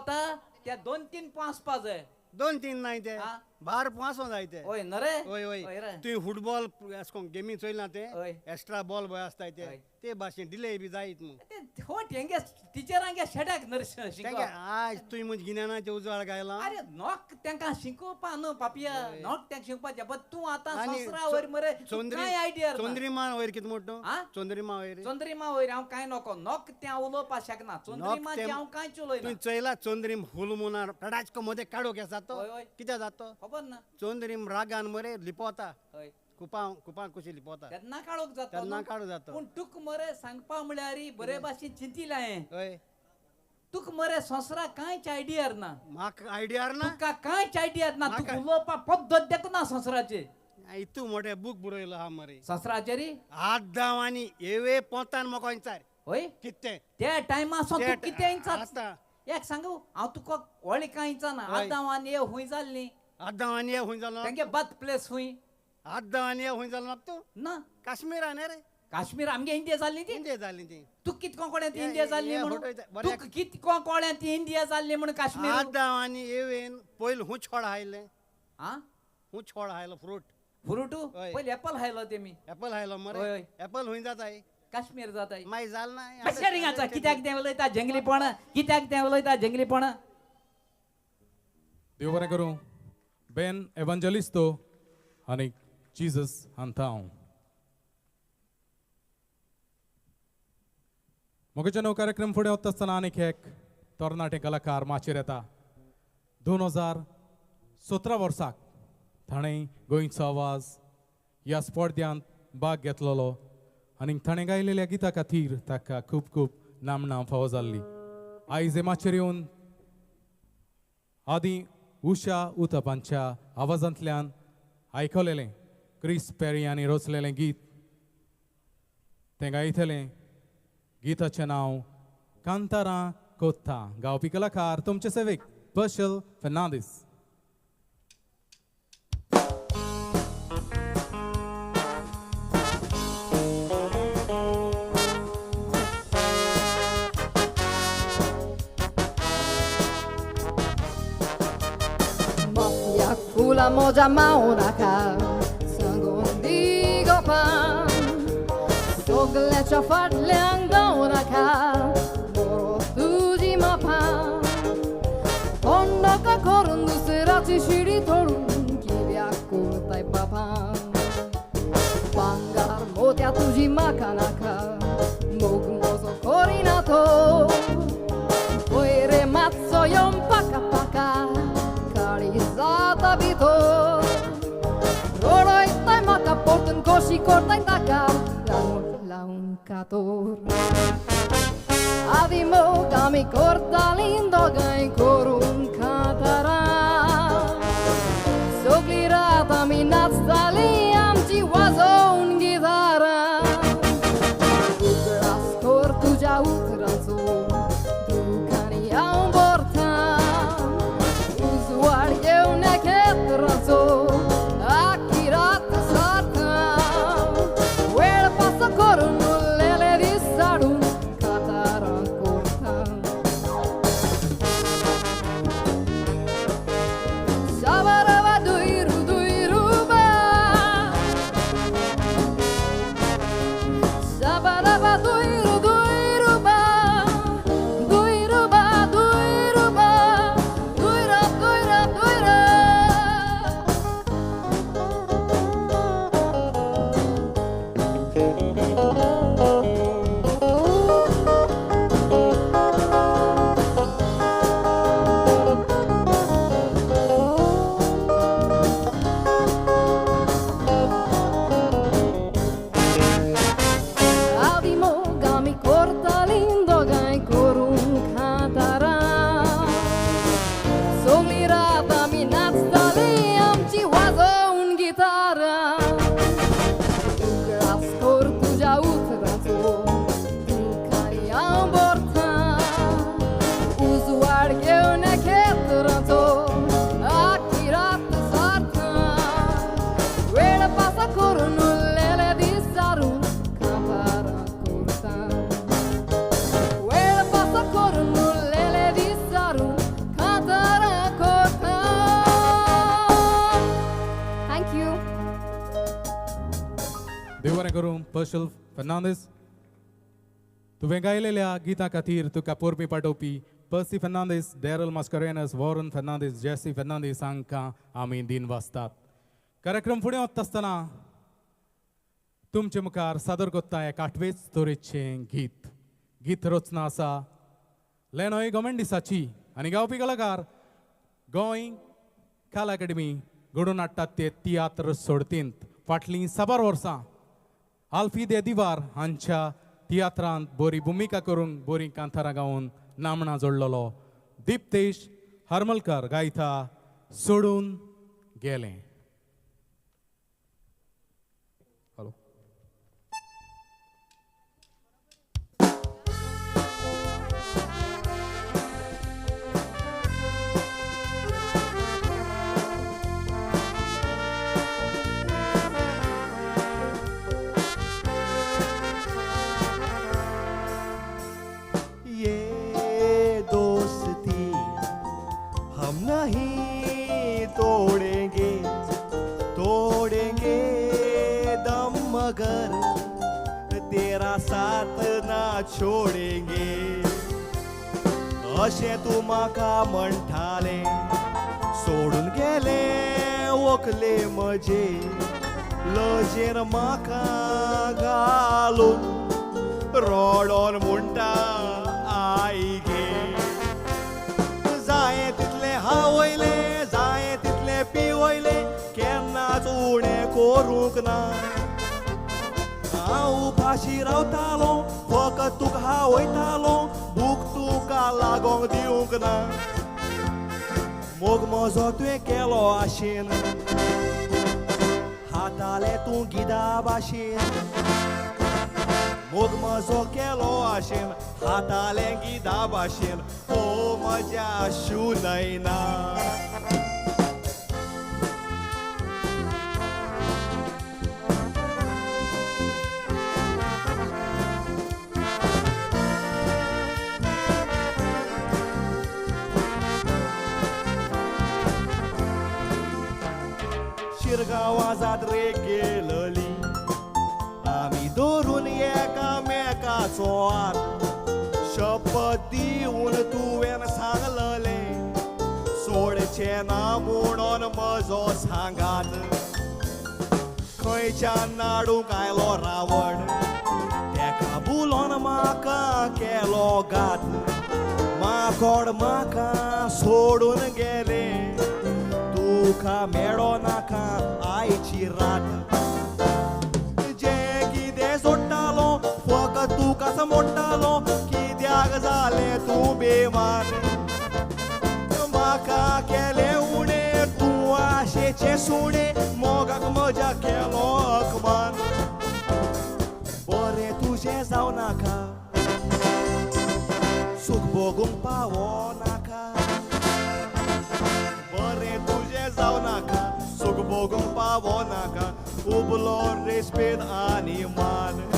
त्या 2-3 पांच जाय 2-3 नाय ते हा? बार पांच जाय ते. हय न रे. हय हय हय रे. तुवें फुटबॉल अशें करून गेमी चोयला ते हय. एक्स्ट्रा बॉल बॉय आसताय ते हय. ते भाशेन डिले बी जायत मू ते हो तेंगे टिचरांगे शेड्याक नर तेंगे आज तुवें म्हज्या गिन्यानाचें उजवाड घायला. अरे नोक तेंका शिकोवपा न्हू पापया नोक तेंका शिकोवपाचें बट तूं आतां आनी संवसारा वयर मरे तूं कांय आयडिया चंद्रिमा वयर कितें म्हणटा आ? चंद्रिमा वयर चंद्रिमा वयर हांव कांय नको नोक तें उलोवपाक शकना चंद्रिमाचें हांव कांयच उलयना. तुवें चोयला चंद्रीम हुल मुनार रडाचको मदें काडूंक जातो हय, हय. कितें जातो खबर ना. चंद्रीम रागान मरे लिपोता हय कुपां कुपां कशी लिपोता तेन्ना काळोख जाता तेन्ना न्हू. काळोख जाता. पूण तुका मरे सांगपा म्हळ्यार बरे भाशेन चिंतिलां हांवें. हय तुका मरे संवसाराक कांयच आयडियार ना. म्हाका आयडियार ना. तुका कांयच आयडियार ना. तुका म्हाका- उलोवपा पद्दत देखून ना संवसाराचेर. इतू मोठे बूक बरयलो आहा मरे संवसाराचेर आदाव आनी एवे पोंतान म्हाका विचार हय कितें त्या टायमा सो त्या तूं कितें विचार आतां. एक सांगू हांव तुका व्हडली कांय विचारना. हय. आदाव आनी हे खूंय जाल्ली आदाव आनी हे खूंय जालो तेंगे बर्थ प्लेस खूंय आदाव आनी हे खूंय जालो म्हाका तूं ना काश्मीरान रे. काश्मीर आमगे इंडिया जाल्ली ती. इंडिया जाली ती. तूं कितको कोळ्यां ती हे- इंडिया जाल्ली हे म्हणून फोटो येता. बरें. तूं कितको कोळ्यां ती इंडिया जाल्ली म्हणून काश्मीर आदाव आनी एवेन पयलीं खूंय छोड हायलें आ खूंय छोड हायलो फ्रूट फ्रूट हय. पयलीं एपल हायलो तेमी एपल हायलो मरे हय, हय. एपल खूंय जाताय काश्मीर जाताय मागीर जाल ना कशें रिंगाचा कित्याक तें उलयता जंगलीपण कित्याक तें उलयता जंगलीपण. देव बरें करूं बेन एवांजलिस्तो आनी जीजस हांता हांव मोगेचो नवो कार्यक्रम फुडें वता आसतना आनीक एक तरणाटे कलाकार माचयेर येता. 2017 वर्साक ताणें गोंयचो आवाज ह्या स्पर्ध्यांत भाग घेतलेलो आनी ताणें गायलेल्या गिता खातीर ताका खूब खूब नामना फावो जाल्ली. आयज हे माचयेर येवन आदी उषा उतपांच्या आवाजांतल्यान आयकलेलें क्रिस पेरी आनी रचलेलें गीत तें गायतलें. गीताचें नांव कांतारां कोत्ता. गावपी कलाकार तुमचे सेवेक बशल Fernandes. Mafia kula moja maunaka sangon digopan Soglecha fadlang daunaka moro tuji mapan Kondaka korun duserachi shiri torun kibya kurtai papan Bangar motia tuji makanaka mog mozo korinato Oire matzo yon paka paka Kalizata bito Roroitai maka portun koshi kortai taka Laun laun kator Adimo kami korta lindo gai korun katara Sogli rata mi nazzali amci wazon gitara Ugras kor tuja utranzo Dukani haun borta Uzuar jeunek etranzo Akirat sarta Wel paso korun lele disarun Kataran korta Shabaraba duiru duiru ba पर्शल Fernandes. तुवें गायलेल्या गितां खातीर तुका परबीं पाठोवपी पर्सी फर्नांडीस, डॅरल मास्करेनस, वॉरन फर्नांडीस, जेसी फर्नांडीस हांकां आमी दिन वाचतात. कार्यक्रम फुडें वता आसतना तुमचे मुखार सादर करता एक आठवेच तरेचें गीत. गीत रचना आसा लेनोय गोमेंडिसाची आनी गावपी कलाकार गोंय कला अकादमी घडोवन हाडटात ते तियात्र सोडतींत फाटलीं साबार वर्सां आल्फी दे दिवार हांच्या तियात्रांत बरी भुमिका करूंक बरी कांतारां गावन नामणां जोडलेलो दीप्तेश हरमलकर गायता सोडून गेलें. हॅलो. ये दोस्ती हम नहीं तोड़ेंगे, तोड़ेंगे दम मगर तेरा साथ ना छोड़ेंगे. अशें तूं म्हाका म्हणटालें, सोडून गेलें वकले म्हजे, लजेर म्हाका घालून रडोन म्हणटा आई गे. जाये तितलें हावयलें, जाये तितलें पिवयलें, केन्नाच उणें करूंक ना. हांव उपाशी रावतालो, फकत तुका हावयतालो, भूक तुका लागोंक दिवंक ना. मोग म्हजो तुवें केलो आशेन, हातालें तूं गिदा भाशेन. मोग म्हजो केलो आशेन, हातालें गिदा भाशेन, ओ म्हज्या शुनयना. शिरगांवां जात्रेक गेलली आमी धरून एकामेकाचो हात, शपथ दिवन तुवें सांगलें सोडचें ना म्हणून म्हजो सांगात. खंयच्यान नाडूंक आयलो रावण, तेका बुलोन म्हाका केलो घात. माकोड म्हाका सोडून गेलें, तुका मेळो नाका आयची रात. जें कितें जोडटालो फकत तुकाच मोडटालो, कित्याक जालें तूं बेमान. म्हाका केलें उणें तूं आशेचें सुणें, मोगाक म्हज्या केलो अकमान. बरें तुजें जावं नाका, सूख भोगूंक पावो नाका. बरें तुजें जावं नाका, सूख भोगूंक पावो नाका, उबलो रेस्पेद आनी मान.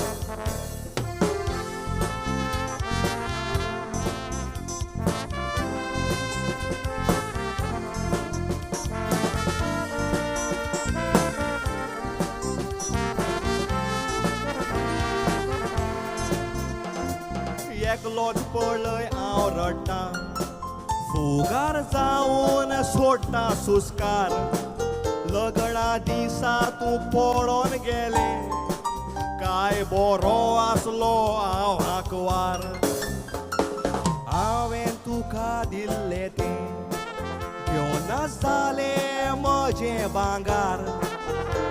एकलोच पळय हांव रडटां, फुगार जावन सोडटा सुस्कार. लग्ना दिसा तूं पळोवन गेलें, काय बरो आसलो हांव आंकवार. हांवें तुका दिल्लें तें घेवना जालें म्हजें भांगार.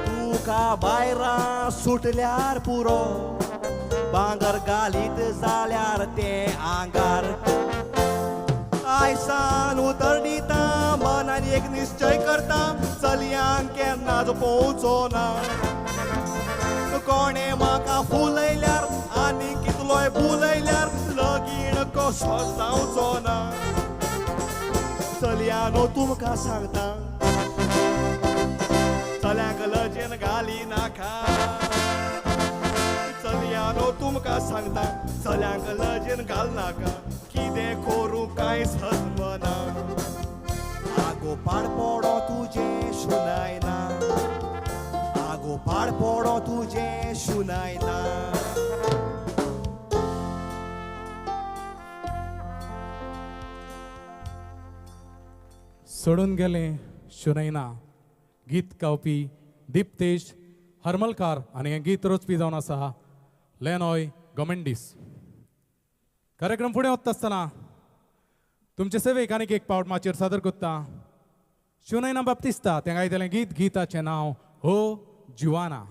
तुका भायरां सुटल्यार पुरो, भांगर घालीत जाल्यार तें आंगार. आयसान उतर दिता, मनान एक निश्चय करता, चलयांक केन्नाच पोवचो ना. कोणें म्हाका फुलयल्यार आनी कितलोय बुलयल्यार लगीण कसो जावचो ना. चलयानो तुमकां सांगता, चल्यांक लजेन घाली नाका. चलयानो तुमकां सांगता, चल्यांक लजेन घाल नाका. कितें करूं कांय समजना, आगो पाड पडो तुजें शुनायना, आगो आवो पाड पोडो तुजें शुनायना. सोडून गेलें शुनयना गीत गावपी दीपतेश हरमलकार आनी हें गीत रचपी जावन आसा लेनॉय गोमेंडीस. कार्यक्रम फुडें वता आसतना तुमचे सेवेक आनीक एक पावट माचयेर सादर करता शुनयना बाप्तिस्ता. तें गायतलें गीत, गीताचें नांव हो जुवाना.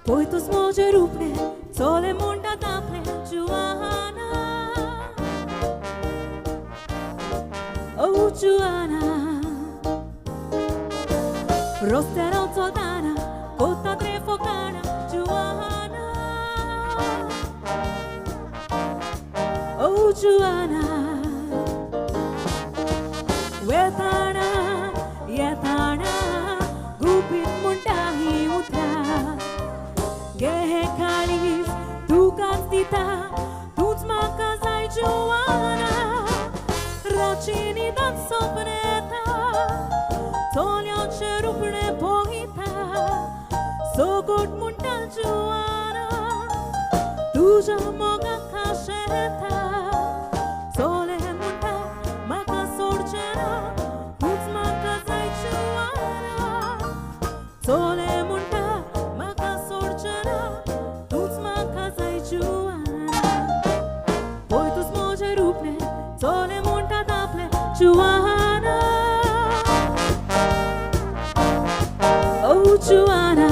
पळय तूंच म्हजें रुपणें चले म्हणटात आपलें जुवाना, ओ जुवाना. रस्त्यार हांव चलतना कोतात रे फकाणां जुवाना, ओ जुवाना. वेताना येताना गुपीत म्हणटा हीं उतरां, गे काळीज तुकाच दिता, तूंच म्हाका जाय जुवाना. रातची न्हिदांत सपन येता, चलयांचें रुपणें पळयता, सगट म्हणटा जुवाना, तुज्या मोगाक खाशेता. चले म्हणटा म्हाका सोडचें ना, तूंच म्हाका जाय जुवाना. चले म्हणटा म्हाका सोडचें ना, तूंच म्हाका जाय जुवाना. पळय तूंच म्हजें रुपणें चले म्हणटात आपलें जुवाना, ओ जुवाना.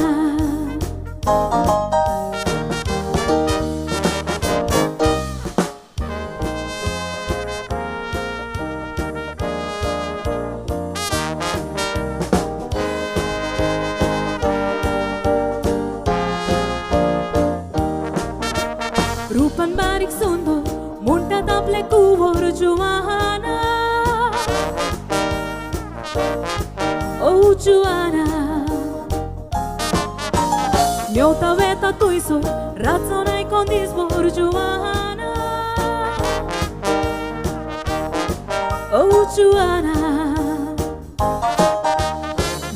रूपान बारीक सुंदर म्हणटात आपलें कुंवर जुवाना, ओ जुवाना. मेवता वेता थंयसर रातचो आयकोन दीसभर जुवाना, ओ जुवाना.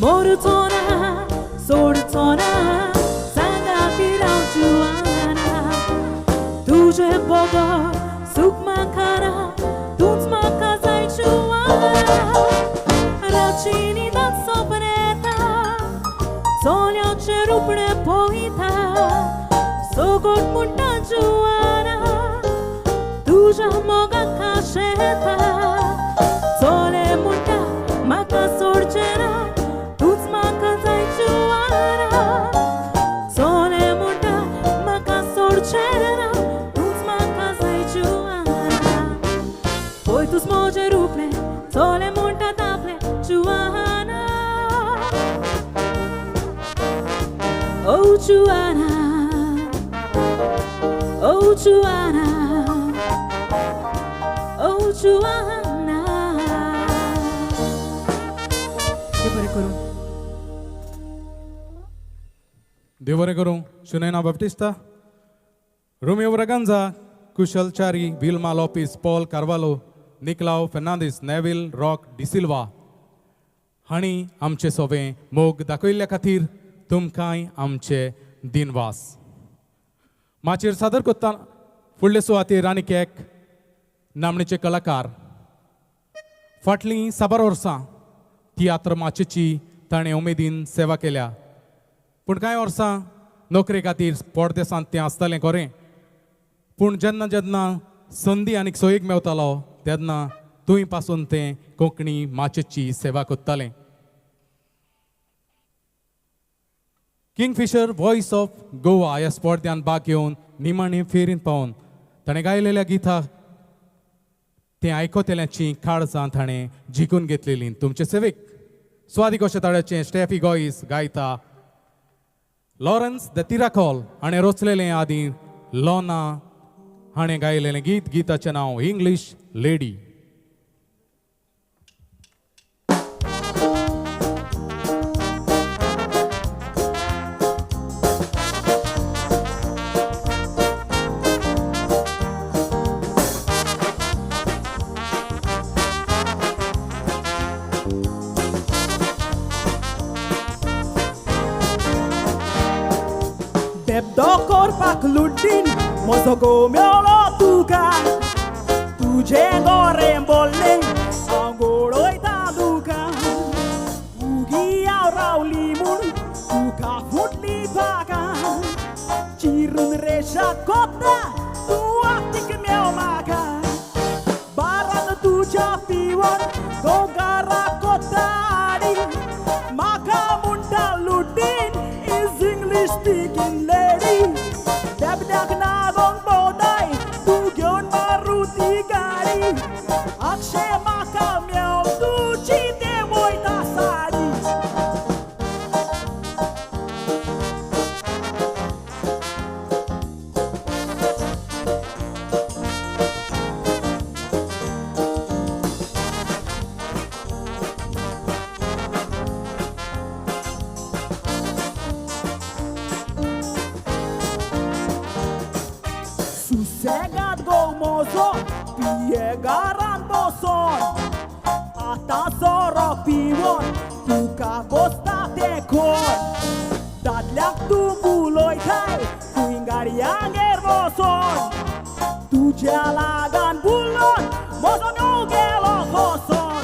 मरचो ना सोडचो ना, सांगाती राव जुवाना. तुजें बगर सूख म्हाका ना, तूंच म्हाका जाय जुवाना. रातची न्हिदांत सपन येता, चलयांचें रुपणें पळयता, सगट म्हणटा जुवाना, तुज्या मोगाक खाशेता. चले म्हणटा म्हाका सोडचें ना, तूंच म्हाका जाय जुवाना. चले म्हणटा म्हाका सोडचें ना, तूंच म्हाका जाय जुवाना. पळय तूंच म्हजें रुपणें चले म्हणटात आपलें जुवाना, ओ जुवाना, ओ जुवाना, ओ जुवाना. बरें करूं, देव बरें करूं. Sunayana Baptista, Romeo Braganza, Kushal Chari, Vilma Lopes, Paul Carvalho, Nicolau Fernandes, Neville Rock D'Silva हांणी आमचे सोबें मोग दाखयल्ल्या खातीर तुमकांय आमचे दिनवास. माचयेर सादर करता फुडले सुवातेर आनीक एक नामणेचे कलाकार. फाटलीं साबार वर्सां तियात्र माचयेची ताणें उमेदीन सेवा केल्या, पूण कांय वर्सां नोकरे खातीर परदेसांत तें आसतालें खरें, पूण जेन्ना जेन्ना संदी आनीक सोयीक मेवतालो तेन्ना थंय पासून तें कोंकणी माचयेची सेवा करतालें. किंगफिशर वॉयस ऑफ गोवा ह्या स्पर्ध्यान भाग घेवन निमाणे फेरींत पावून ताणें गायलेल्या गिताक तें आयकतल्यांची काळजां ताणें जिखून घेतलेली. तुमचे सेवेक स्वादी कोशेताळ्याचें स्टेफी गोईस गायता लॉरन्स the Tiracol हाणें रचलेलें आदी लोना हाणें गायलेलें गीत. गीताचें नांव इंग्लीश लेडी. बेबदो करपाक लुड्डीन म्हजो घोव मेवलो तुका. तुजें गोरें बोल्लें हांव गोडयता तुका. उगी हांव रावली म्हूण तुका फुटली पाकां. चिरून रेशा कोत्ता तूं आतीक मेव म्हाका. बारान तुज्या पिवन गोगारा कोत्ता आडी. म्हाका म्हणटा लुड्डीन is English speaking lady. बेबद्याक नागोंक भोंवताय तूं घेवन मारुती गाडी. आक्षे म्हाका मेव तुजी ते वयता साडी. सुसेगाद गो मोजो पिये गारान बसोन. आतां सोरो पिवन तुका बसता तें कोण. दादल्याक तूं उलयताय खंय गाडयांगेर बसोन. तुज्या लागन बुलोन म्हजो घोव गेलो फसोन.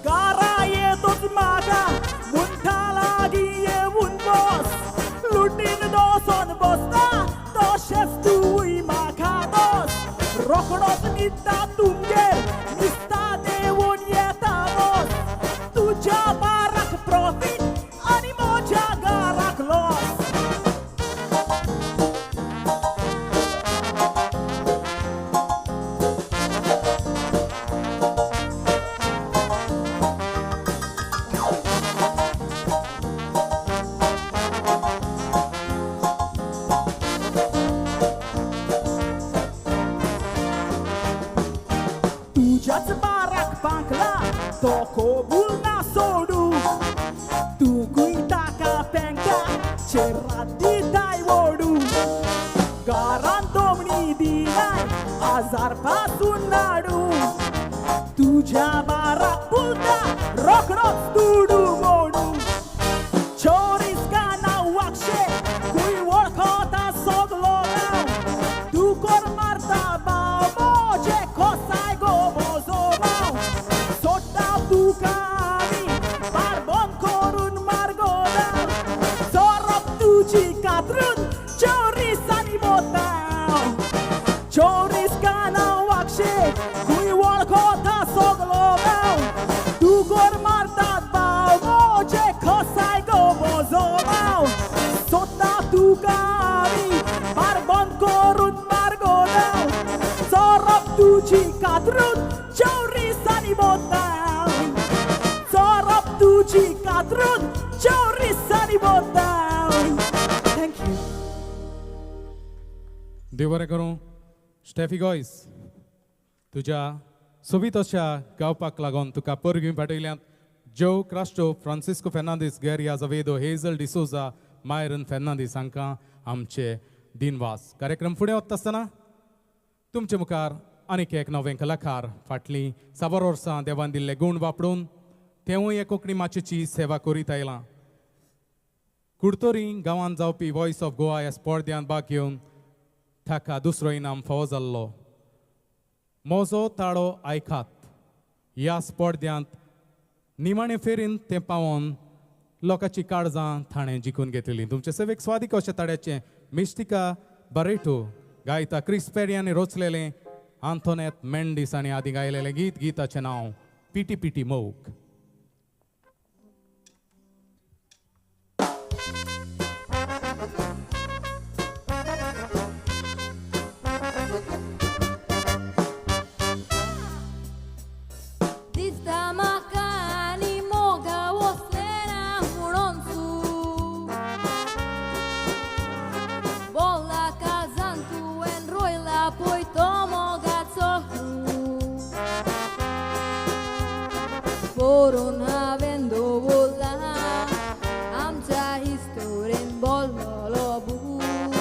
गारा येतूच म्हाका म्हणटा लागीं येवन बस. लुटीन दोसोन बसता तशेंच तूंय म्हाका बस. रोकडोच न्हिदता तुमगेर न्हिदता देंवून येता बस. तुज्या बाराक प्रॉफीट आनी म्हज्या घराक लॉस. तुज्याच बाराक पांकला तो कबूल ना सोडू. तुकूय ताका पेंका चेरात दिताय वोडू. घरान दोमणी दिनाय आजार पासून नाडू. तुज्या बाराक पुलता रोकडोच दुडू मोडू. चोरीस गाना वागशे खंय वळखता सगलो गांव. तूं कोर मारता भाव म्हजे खोसाय गो म्हजो भाव. सोडटा तुका आमी बार बंद करून मार्गो दाव. सोरोप तुजी कातरून चोरीस आनी मोताव. चोरीस गाना वागशे खंय वळखता सगलो गांव. तूं कोर मारतात भाव म्हजे खोसाय गो म्हजो भाव. सोदता तुका आमी बार बंद करून मार्गो दाव. सोरोप तुजी कातरून चोरीस आनी मोताव. सोरोप तुजी कातरून चोरीस आनी मोताव. Thank you. देव बरें करूं स्टेफी गोयस, तुज्या सोबीत अशा गावपाक लागून तुका परगीं पाठयल्यात. जो क्रास्टो, फ्रांसिस्को फेर्नांदीस, गॅरी आजवेदो, हेझल डिसोजा, मायरन फेर्नांदीस हांकां आमचे दिनवास. कार्यक्रम फुडें वता आसतना तुमचे मुखार आनीक एक नवें कलाकार फाटलीं साबार वर्सां देवान दिल्ले गूण वापरून तेवूय हे कोंकणी माचयेची सेवा करीत आयलां. कुडतरी गांवांत जावपी वॉयस ऑफ गोवा ह्या स्पर्ध्यांत भाग घेवन ताका दुसरो इनाम फावो जाल्लो. म्हजो ताळो आयकात ह्या स्पर्ध्यांत निमाणे फेरीन तें पावोन लोकांची काळजां थाणें जिखून घेतलेली. तुमचे सेवेक स्वादीक अशें ताड्याचें मिस्टिका बरेटो गायता क्रिस पेरी आनी रोचलेलें आंतोनेत मेंडीस आनी आदी गायलेलें गीत. गीताचें नांव पिटी पिटी मोग. दिसता म्हाका आनी मोगा वसलें ना म्हणून तूं बोला काळजान तुवें रोयला पळय तो मोगाचो बरोवन हांवें दवरला आमच्या हिस्टोरेन बोल्लोलो बूक.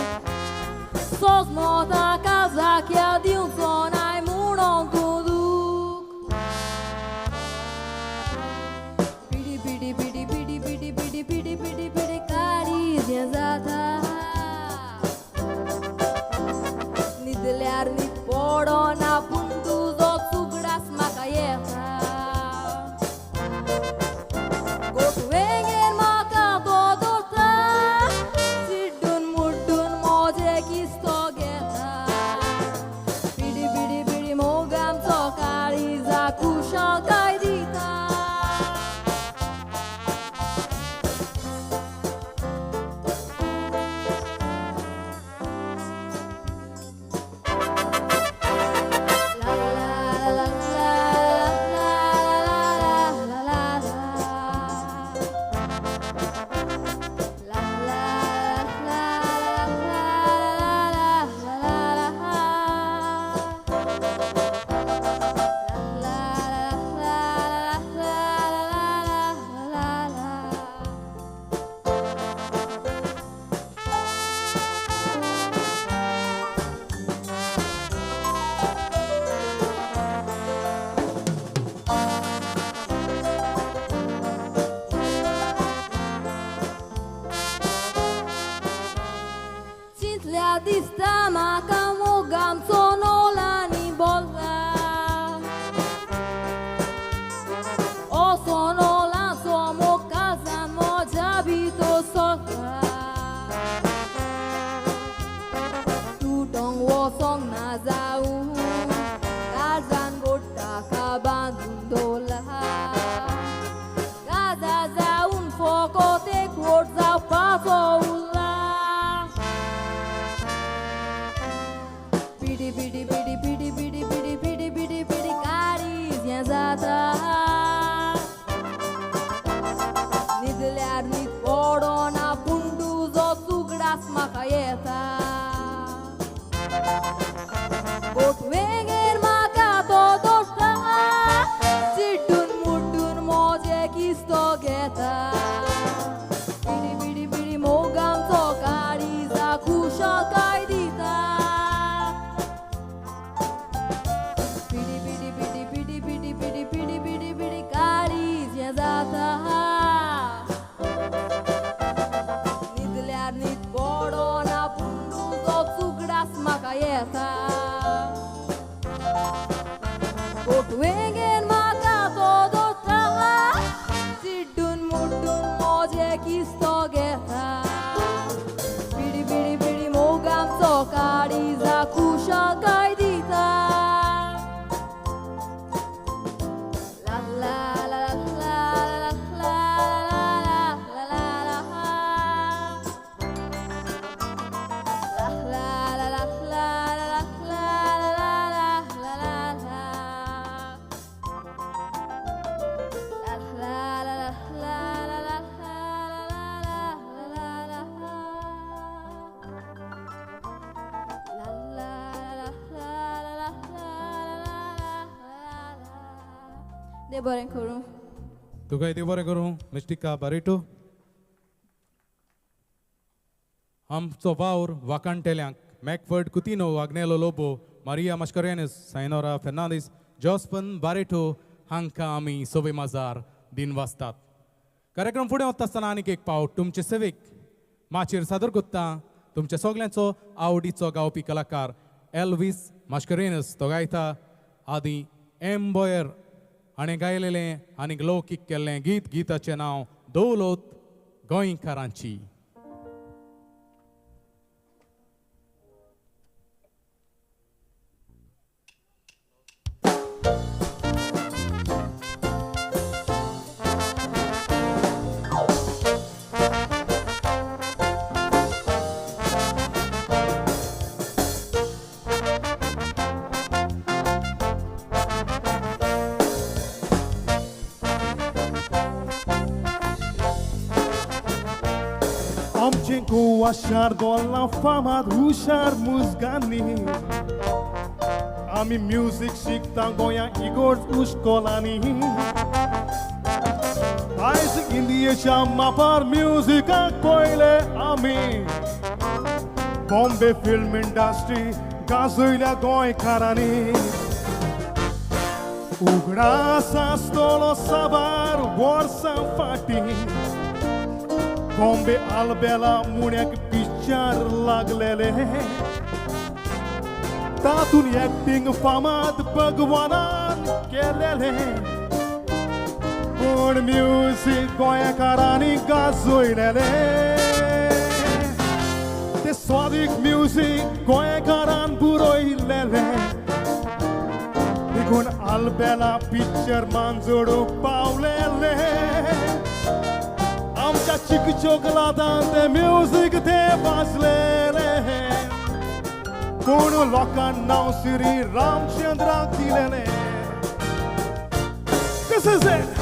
सोजमो ताका जाक्या दिवचो नाय म्हणून तूं दूख. पिडी पिडी पिडी पिडी पिडी पिडी पिडी पिडी पिडी काळीज हें जाता. दिसता म्हाका मोग आमचो नोलांनी बोल्ला असो नोलांचो मोग काळजान म्हज्या भितर सरला तुटोंक वचोंक ना जावूं काळजान गोड ताका बांदून दवरला काजार जावन फकत एक वोट जावपाचो उरला पिडी पिडी पिडी पिडी पिडी पिडी पिडी पिडी पिडी काळीज हें जाता न्हिदल्यार न्हीद पडना पूण तुजो उगडास म्हाका येता बोटवेगेर म्हाका तो दोशता चिड्डून मुड्डून म्हजें किस्तो घेता पिडी पिडी पिडी मोग आमचो काळीजा खुशालकाय दिता पिडी पिडी पिडी पिडी पिडी पिडी पिडी पिडी पिडी काळीज हें जाता न्हिदल्यार न्हीद पडना पूण तुजो उगडास म्हाका येता बोटवेगेर म्हाका तो दोता चिड्डून मुड्डून म्हजें किस्तो घेता पिडी पिडी पिडी मोग आमचो काळीजा खुशालकाय दिता ला ला ला ला ला ला ला ला ला ला ला ला ला ला ला ला ला देव बरें करूं. तुका देव बरें करूं मिस्टिका बारेटो. आमचो वावर वाकाणटेल्यांक मॅकफर्ड कुतिनो, आग्नेलो लोबो, मारिया मस्करेनस, सायनोरा फेर्नांदीस, जॉस्पन बारेटो हांकां आमी सोबे माजार दिन वाचतात. कार्यक्रम फुडें वता आसतना आनीक एक पावट तुमचे सेवेक माचयेर सादर करता तुमच्या सगल्यांचो आवडीचो गावपी कलाकार एल्वीस मास्करेनस. तो गायता आदी एम बोयर हाणें गायलेलें आनी लौकीक केल्लें गीत. गीताचें नांव दौलत गोंयकारांची. आमचें गोवा शार गोला फामाद हुशार मुजगांनी आमी म्युजीक शिकता गोंया इगोर्ज उश्कोलांनी. आयज इंडियेच्या मापार म्युजिकाक पळयले आमी बॉम्बे फिल्म इंडस्ट्री गाजयल्या गोंयकारांनी. उगडास आसतलो साबार वर्सां फाटीं बॉम्बे आलबेला मुण्याक पिक्चर लागलेले तातून एक्टिंग फामाद भगवानान केलेले पूण म्युजीक गोंयकारांनी गाजयलेले. ते स्वादीक म्युजीक गोंयकारान पुरयलेले देखून आलबेला पिक्चर मांजोडूंक पावलेले. आमच्या चिकचोकलातान ते म्युजीक ते वाजलेले पूण लोकांक नांव श्री रामचंद्राक दिलेले. This is it.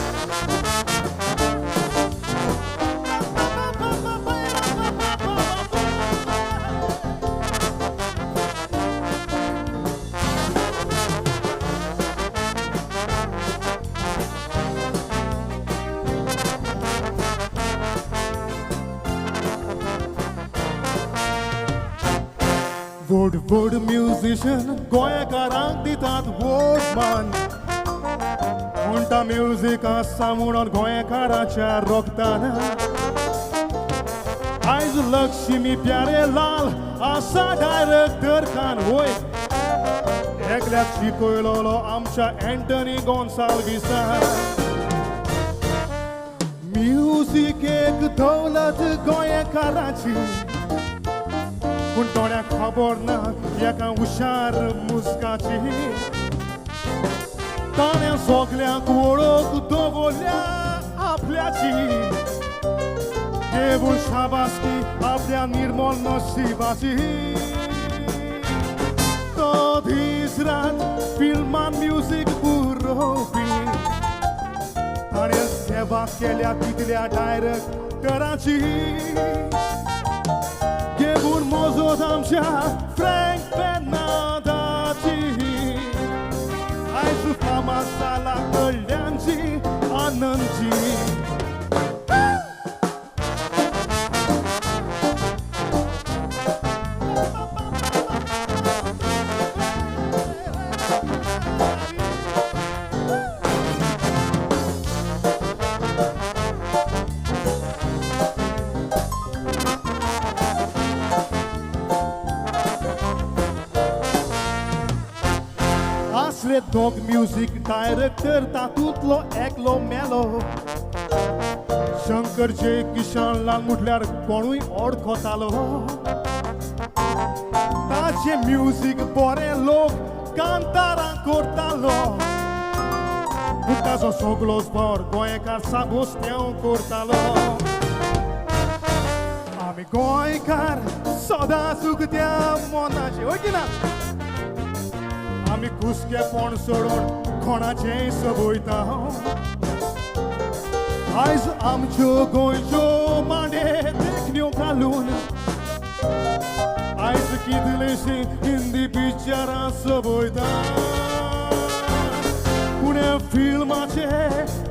व्हड व्हड म्युजिशन गोंयकारांक दितात व्हड मान म्हणटा म्युजीक आसा म्हणून गोंयकाराच्या रोगतान. आयज आयज लक्ष्मी प्यारे लाल आसा डायरेक्टर खान वय एकल्याक शिकयलोलो आमच्या एंटनी गोन्साल्विसान. म्युजीक एक दौलत गोंयकाराची, पूण थोड्यांक खबर ना एका हुशार मुस्काची. ताणें सगल्यांक वळख दवरल्या आपल्याची, देवूळ शाबासकी आपल्या निर्मल नशिबाची. तो दीस रात फिल्मान म्युजीक पुरोवपी, ताणें सेवा केल्या कितल्या डायरेक्टराची. घेवन मोजोत आमच्या फ्रँक फेर्नांदाची, आयज फामाद जाला कल्याणची आनंदची. असले दोग म्युजीक डायरेक्टर तातूंतलो एकलो मेलो. शंकर जे किशन लाल म्हटल्यार कोणूय ओळखतालो. ताचे म्युजीक बरे लोक कांतारां करतालो, पूण ताचो सगलोच भर गोंयकार साबोस्त्यांव करतालो. आमी गोंयकार सदांच उगत्या मनाचे, हय की ना? आमी कुसकेपण सोडून कोणाचें सबयता. आयज आमच्यो गोंयच्यो मांडे देखण्यो घालून आयज कितलींशीं हिंदी पिक्चरां सबयता. पूण फिल्माचे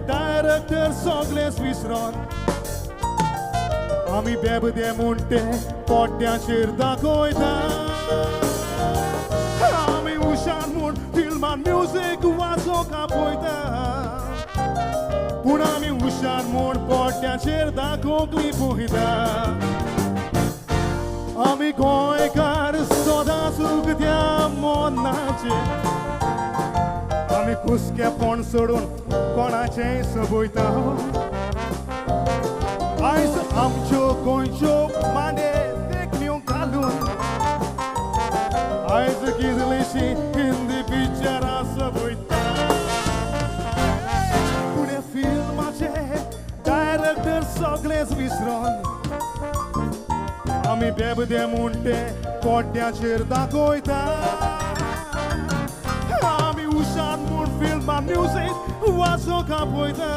डायरेक्टर सगळेच विसरोन आमी बेबदे म्हूण ते पड्ड्याचेर दाखयता. आमी हुशार म्हूण फिल्मान म्युजीक वाजोवंक आपयता, पूण आमी हुशार म्हूण पड्ड्याचेर दाखोवंक लिपयता. आमी गोंयकार सदांच उगत्या मनाचे, आमी कुसकेपण सोडून कोणाचें सबयता. आयज आमच्यो गोंयच्यो मांडे देखण्यो घालून आयज कितलींशीं हिंदी पिक्चरां सबयता. पूण फिल्माचे डायरेक्टर सगळेच विसरोन आमी बेबदे म्हूण ते पड्ड्याचेर दाखयता. आमी हुशार म्हूण फिल्मान म्युजीक वाजोवंक आपयता,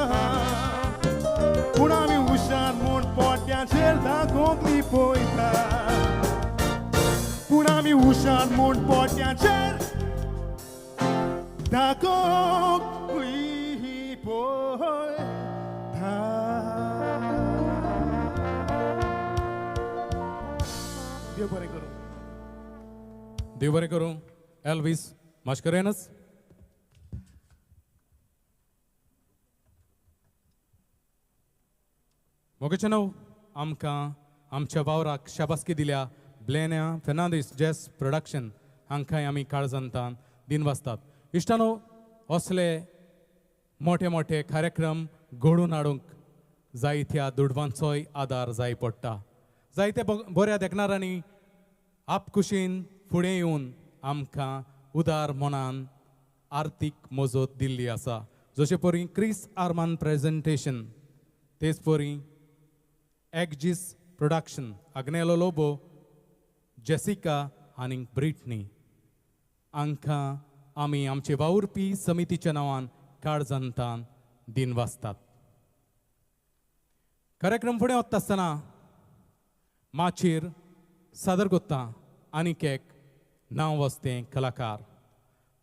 पूण आमी हुशार म्हूण पड्ड्याचेर दाखोवंक लिपयता. पूण आमी हुशार म्हूण पड्ड्याचेर दाखोवंक लिपयता. देव बरें करूं. देव बरें करूं. Elvis Mascarenhas. मोगेचें नांव आमकां आमच्या वावराक शाबासकी दिल्या ब्लेन्या फेर्नांदीस जॅस प्रोडक्शन हांकांय आमी काळजांतान दिन वाचतात. इश्टानो, असले मोठे मोठे कार्यक्रम घडोवन हाडूंक जायत्या दुडवांचोय आदार जाय पडटा. जायते बऱ्या देखणारांनी आपकुशीन फुडें येवन आमकां उदार मनान आर्थीक मजत दिल्ली आसा. जशे परी क्रिस आर्मान प्रेजेंटेशन, तेच परी एक्जीस प्रोडक्शन, आग्नेलो लोबो, जेसिका आनी ब्रिटनी हांकां आमी आमचे वावुरपी समितीच्या नांवान काळजांतान दिन वाचतात. कार्यक्रम फुडें वता आसतना माचयेर सादर करता आनीक एक नांव वस्तें कलाकार.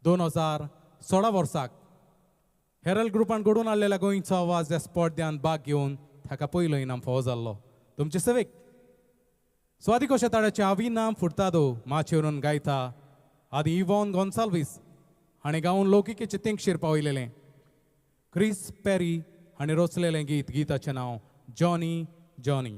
2016 वर्साक हेरल्ड ग्रुपान घडोवन हाडलेल्या गोंयचो आवाज ह्या स्पर्ध्यांत भाग घेवन ताका पयलो इनाम फावो जाल्लो. तुमचे सेवेक स्वाती कोशेताळ्याचें आविनाम फुर्तादो माचयेरून गायता आदी इवॉन गोन्साल्वीस हाणें गावन लौकिकेचे तेंगशेर पावयलेलें. क्रिस पेरी हाणें रचलेलें गीत, गीताचें नांव जॉनी जॉनी.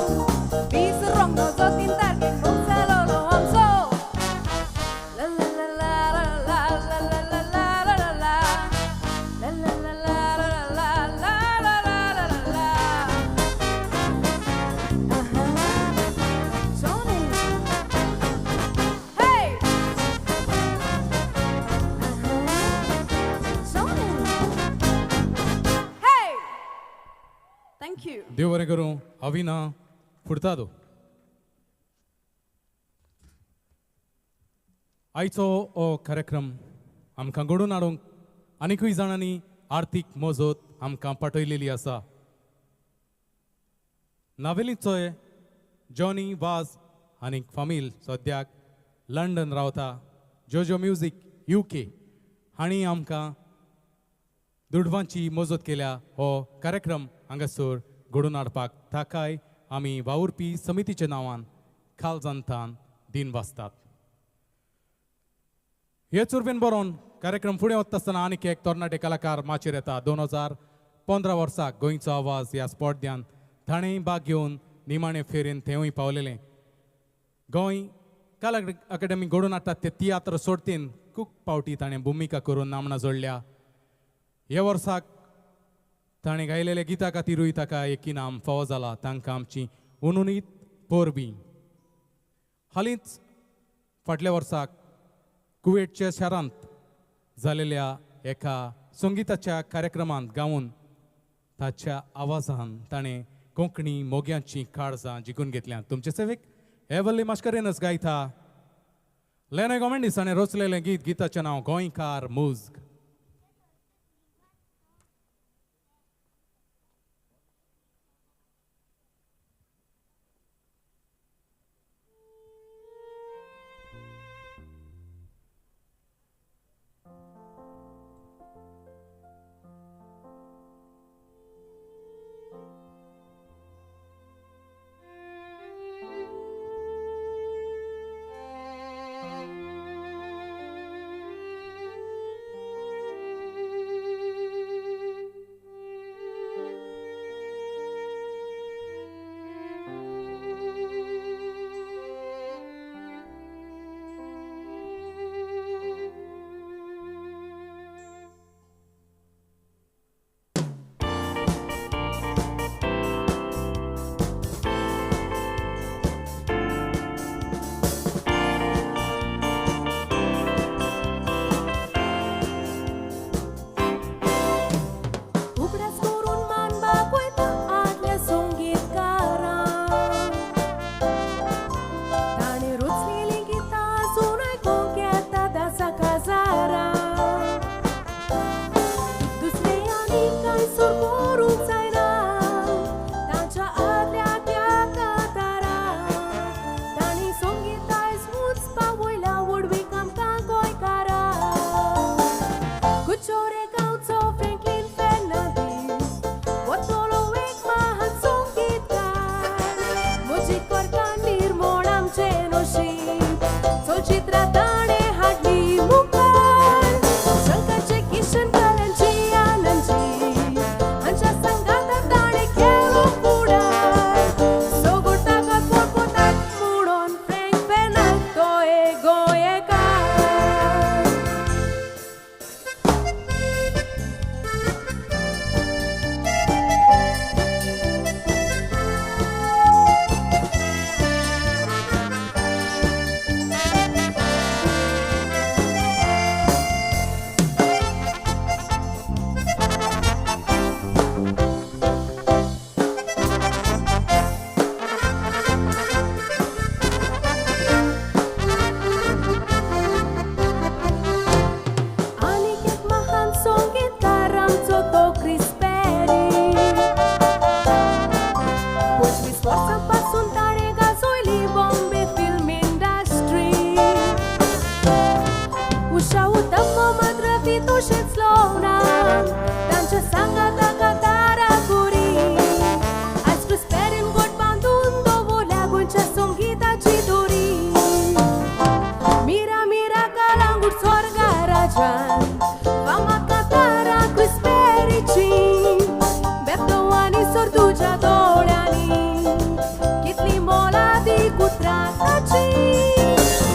देव बरें करूं. अविना फुर्तादो. आयचो हो कार्यक्रम आमकां घडोवन हाडूंक आनीकूय जाणांनी आर्थीक मजत आमकां पाठयलेली आसा. नावेलीचोय जॉनी वाज आनी फामील सद्याक लंडन रावता. जोजो म्युजीक UK हांणी आमकां दुडवांची मजत केल्या. हो कार्यक्रम हांगासर घडोवन हाडपाक ताकाय आमी वावुरपी समितीच्या नांवान खालजांतान दिन वाचतात. हे चुरबेन बरोवन कार्यक्रम फुडें वता आसतना आनीक एक तरणाटे कलाकार माचयेर येता. 2015 वर्साक गोंयचो आवाज ह्या स्पर्ध्यान ताणें भाग घेवन निमाणे फेरेन थंयूय पावलेलें. गोंय कला अकादमी घडोवन हाडटात ते तियात्र सोडतीन खूब फावटी ताणें भुमिका करून नामना जोडल्या. ह्या वर्साक ताणें गायलेल्या गिता खातीरूय ताका एक इनाम फावो जाला. तांकां आमची उनुनीत परबीं. हालींच फाटल्या वर्साक कुवेटच्या शारांत जालेल्या एका संगीताच्या कार्यक्रमांत गावन ताच्या आवाजान ताणें कोंकणी मोग्यांची काळजां जिखून घेतल्यां. तुमचे सेवेक एवली मास्करेनस गायता लेना गोमेंडीस हाणें रचलेलें गीत. गिताचें नांव गोंयकार मुज्ग.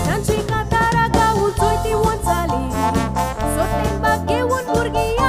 तांची कातारां गावून चोयती वंचाली सोटेन बाग घेवन भुरगीं.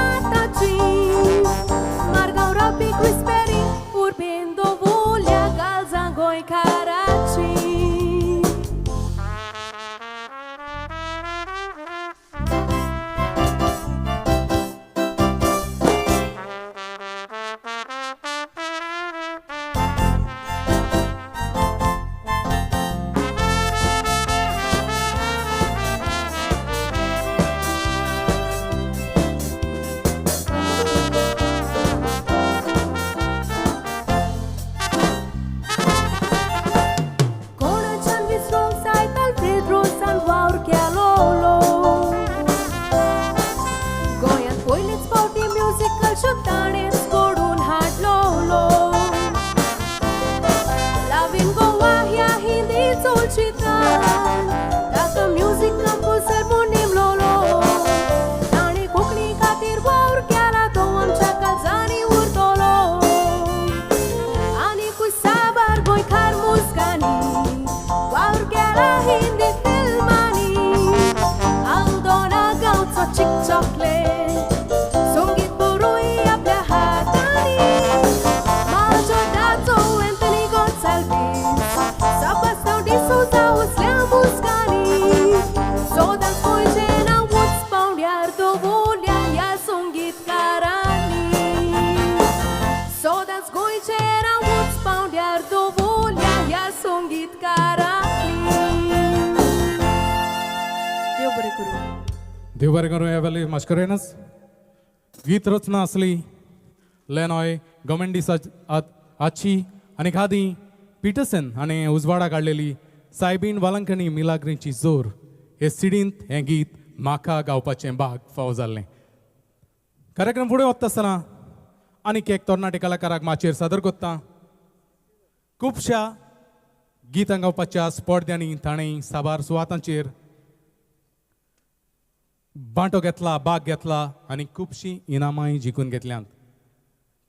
देव बरें करूं एवेली मास्करेनस. गीत रचना आसली लेनॉय गोमेंडीस आची आनी खादी पिटरसन हाणें उजवाडा काडलेली सायबीन वालंकणी मिलाग्रींची जोर हे सिडींत हें गीत म्हाका गावपाचें भाग फावो जाल्लें. कार्यक्रम फुडें वता आसतना आनीक एक तरणाटे कलाकाराक माचयेर सादर करता. खुबश्या गितां गावपाच्या स्पर्ध्यांनी ताणें साबार सुवातांचेर बांटो घेतला, भाग घेतला आनी खुबशीं इनामांय जिखून घेतल्यांत.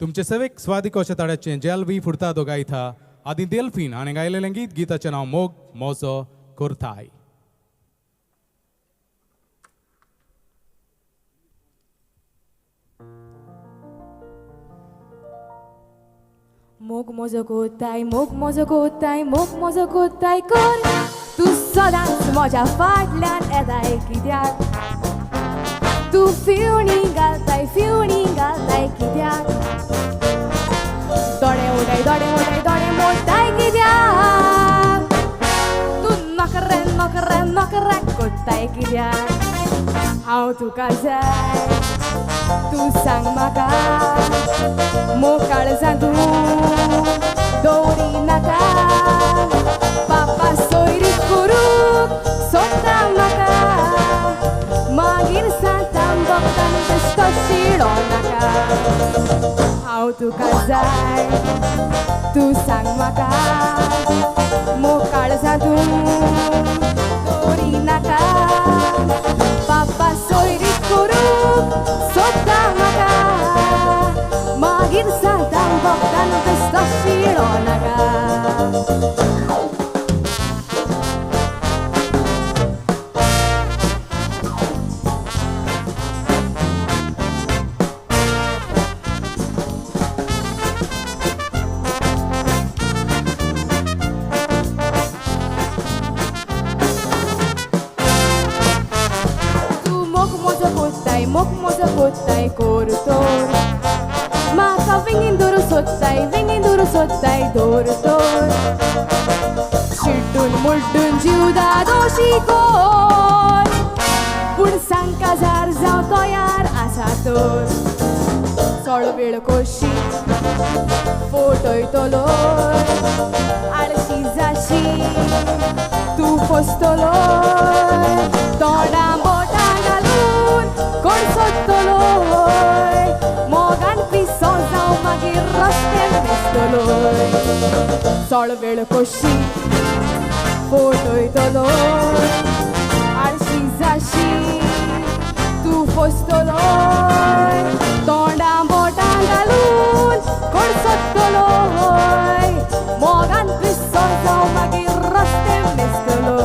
तुमचे सेवेक स्वादिक अशा ताड्याचें जेलवी फुर्तादो गायता आदी देल्फीन हाणें गायलेलें गीत. गीताचें नांव मोग मोजो कोरताय. मोग मोजो कोताय, मोग मोजो कोताय, मोग मोजो कोताय कर तूं सदांच म्हज्या फाटल्यान येताय कित्याक? तूं फिवणी घालताय, फिवणी घालताय कित्याक? दोळे उडय, दोळे उडय, दोळे मोडटाय कित्याक? तूं नखरे नखरे नखरे कोत्ताय कित्याक? हांव तुका जाय, तूं सांग म्हाका, मोग काळजां तूं दवरी नाका. पापा सोयरी करूंक सोदता म्हाका, मागीर सांतान भक्तान बेश्टो शिळो नाका. हांव तुका जाय, तूं सांग म्हाका, मोग काळजां तूं दवरी नाका. पापा सोयरी करूंक सोदता म्हाका, मागीर सांतान भक्तान बेश्टो शिळो नाका. मोग मोजो कोत्ताय कोर तोर, म्हाका विंगीन दोरू सोदताय, विंगीन दोरू सोदताय दोर तोर. शिड्डून मुड्डून जीव दादोशी कोर, पूण सांग काजार जावं तयार आसा तर. चोड वेळ कोशी फोटयतलो, आळशी जाशी तूं फसतलो. तोंडा बोटां घालून कोण सोदतलो, मोगान पिसो जावं मागीर रस्ते मेजतलो. चोड वेळ कोशी फोटयतलो, आळशी जाशी तूं फसतलो. तोंडा बोटां घालून कोण सोदतलो, मोगान पिसो जावं मागीर रस्ते मेजतलो.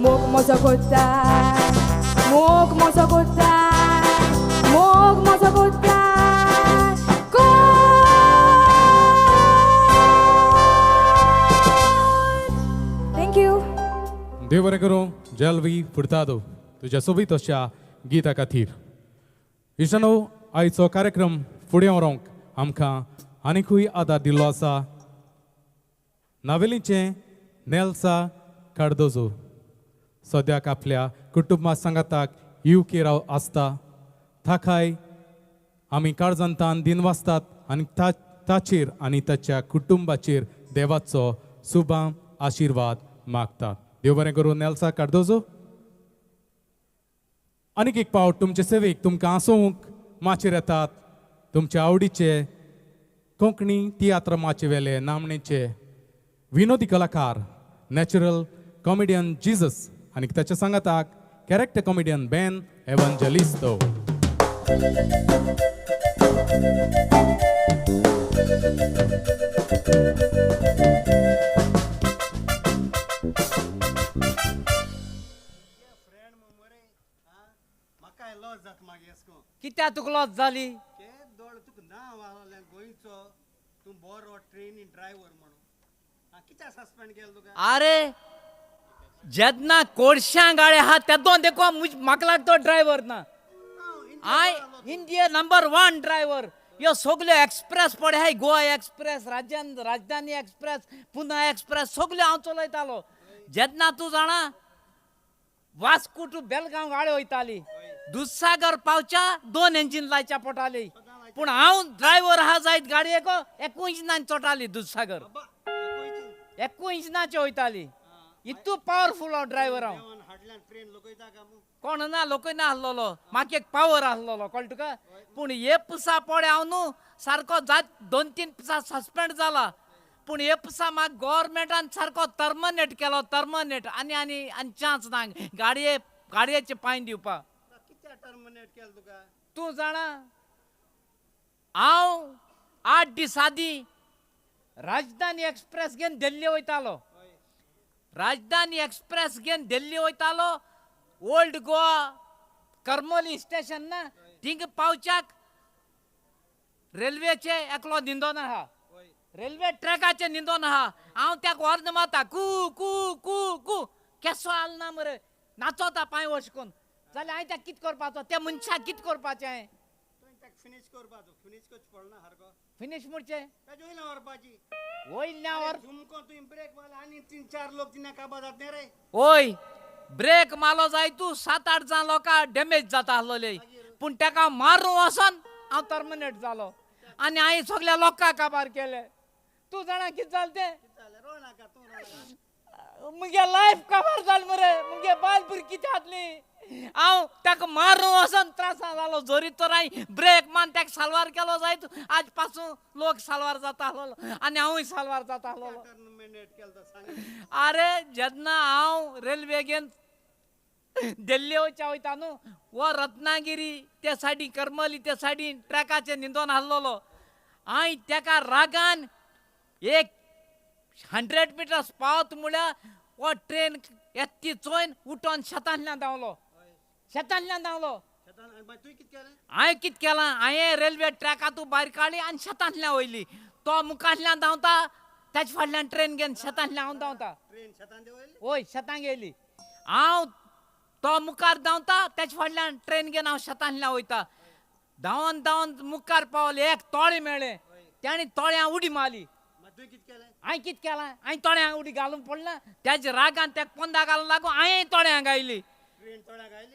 मोग मोजो कोत्ताय, मोग मोजो कोत्ताय, मोग मोजो कोत्ताय thank you. देव बरें करूं जेलवी फुर्तादो तुज्या सोबीत अशा गीता खातीर. इश्टानो, आयचो कार्यक्रम फुडें व्हरूंक आमकां आनिकूय आदार दिल्लो आसा नावेलीचें नेल्सा कार्दोजो. सद्याक आपल्या कुटुंबा सांगाताक युके राव आसता. थाकाय आमी काळजांतान दिन वाचतात आनी ताचेर आनी ताच्या कुटुंबाचेर देवाचो सुभाम आशिर्वाद मागतात. देव बरें करूं नेल्सा कार्दोजो. आनीक एक पावट तुमचे सेवेक तुमकां आसोवंक माचयेर येतात तुमच्या आवडीचे कोंकणी तियात्र माचये वेले नामणेचे विनोदी कलाकार नॅचरल कॉमेडियन जीजस आनी ताच्या सांगाताक कॅरेक्टर कॉमेडियन बेन एव्हांजेलिस्तो. कित्याक तुका लॉस जाली? दोळ तुका नांव आसलें गोंयचो, तूं बरो ट्रेनी ड्रायव्हर म्हणून. अरे जेन्ना कोळश्यां गाळे आहा तेदों देखो म्हाका लागतो ड्रायव्हर ना. I India number 1 driver. ह्यो सगल्यो एक्सप्रेस पळय आहाय, Goa express, Rajdhani express, Pune express सगल्यो हांव चलयतालो. जेन्ना तूं जाणा वास्को टू बेलगांव गाडी वयताली, दुधसागर पावच्या 2 इंजीन लायच्या पडटाली. पूण हांव ड्रायव्हर आहा जायत गाडयेक एकूय इंजिनान चोटाली दुधसागर, एकूय इंजिनाचे वयताली. इतू पावरफूल हांव ड्रायव्हर. हांव कोण ना लोकय ना आसलेलो, म्हाका एक पावर आसलेलो कळ्ळें तुका. पूण हे पुसा पळय हांव न्हू सारको जात 2-3 पुसा सस्पेंड जाला. पूण हे पुसा म्हाका गोवोरमेंटान सारको टर्मिनेट केलो, टर्मिनेट. आनी आनी आनी चान्स ना गाडये गाडयेचे पांय दिवपाक. तूं जाणा हांव 8 दीस आदीं राजधानी एक्सप्रेस घेवन दिल्ली वयतालो. राजधानी एक्सप्रेस घेवन दिल्ली वयतालो. ओल्ड गोवा करमोली स्टेशन ना थिंग पावच्याक रेल्वेचे एकलो न्हिंदोन आहा, रेल्वे ट्रॅकाचे न्हिंदोन आहा. हांव त्या हॉर्न मारता कू कू कू कू, केसो आल ना मरे, नाचोता पांय वश करून. जाल्यार हांवें त्या कितें करपाचो, त्या मनशाक कितें करपाचें? फिनीश म्हणचे वय ब्रेक मारलो जाय तूं 7-8 जाण लोकां डॅमेज जाता आसलोले. पूण तेका मारून वचोन हांव टर्मिनेट जालो आनी हांवें सगल्या लोकांक काबार केले. तूं जाणा कितें जालें तें? मुगे लायफ काबार जालें मरे, मुगे बायल भुरगीं कितें जातलीं? हांव ताका मारून वचोन त्रासान जालो. जरी तर हांवें ब्रेक मारून ताका साल्वार केलो जायत, आज पासून लोक साल्वार जाता आसलोलो आनी हांवूय साल्वार जाता आसलोलो. आरे जेन्ना हांव रेल्वे घेवन दिल्ली वयच्या वयता न्हू, वो रत्नागिरी ते सायडीन करमली ते सायडीन ट्रॅकाचेर न्हिदोन आसलोलो. हांवें तेका रागान एक 100 मिटर्स पावत म्हळ्यार हो ट्रेन येता ती चोयन उठोन शेतांतल्यान धांवलो, शेतांतल्यान धांवलो. हांवें कितें केलां, हांवें रेल्वे ट्रॅकांतू भायर काडली आनी शेतांतल्यान वयली. तो मुखांतल्यान धांवता, तेजे फाटल्यान ट्रेन घेवन शेतांतल्यान हांव धांवता. वय शेतांत गेली. हांव तो मुखार धांवता, तेजे फाटल्यान ट्रेन घेवन हांव शेतांतल्यान वयता. धांवन धांवन मुखार पावले, एक तोळें मेळ्ळें. ताणें तोळ्यां उडी मारली. हांवें कितें केलां, हांवें तोळ्यांक उडी घालूंक पडना. तेज्या रागान तेका पोंदा घालूंक लागून हांवें तोळ्यांक आयली,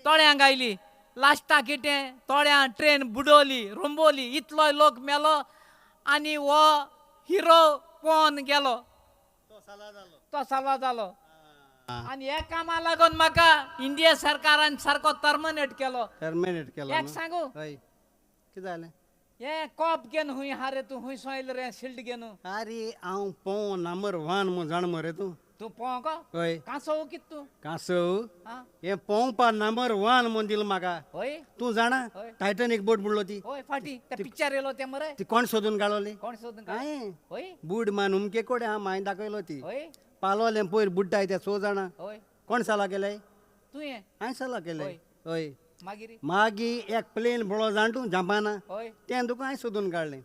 तोळ्यांक आयली. लास्टाक कितें तोळ्यां ट्रेन बुडोली, रोंबोली. इतलोय लोक मेलो आनी हो हिरो पोवन गेलो, तो साल्वार जालो. आनी ह्या कामा लागून म्हाका इंडिया सरकारान सारको टर्मिनेट केलो. टर्मिनेट केलो. एक सांगू कितें जालें? हे कॉप घेवन खूंय आहा रे तूं, खूंय सोयल रे शिल्ड घेवन? आरे हांव पोंव नंबर 1 म्हूण जाण मरे तूं. तूं पोंव को? हय. कांसव कितें तूं? कांसव हें पोंवपा नंबर 1 म्हूण दिलां म्हाका. हय. तूं जाणा टायटॅनिक बोट बुडलो ती? हय फाटीं ते पिक्चर येयलो तें मरे. ती कोण सोदून काडलोली? कोण सोदून काडली? हय. बूड मान उमके कोडे हांव हांवें दाखयलो ती. हय. पालोलें पयर बुडटाय ते 6 जाणां. हय. कोण सला केलें? तुवें? हांवें सला केलें. हय. मागीर मागीर एक प्लेन पळो जाण तूं जापाना, हय, तें तुका हांवें सोदून काडलें.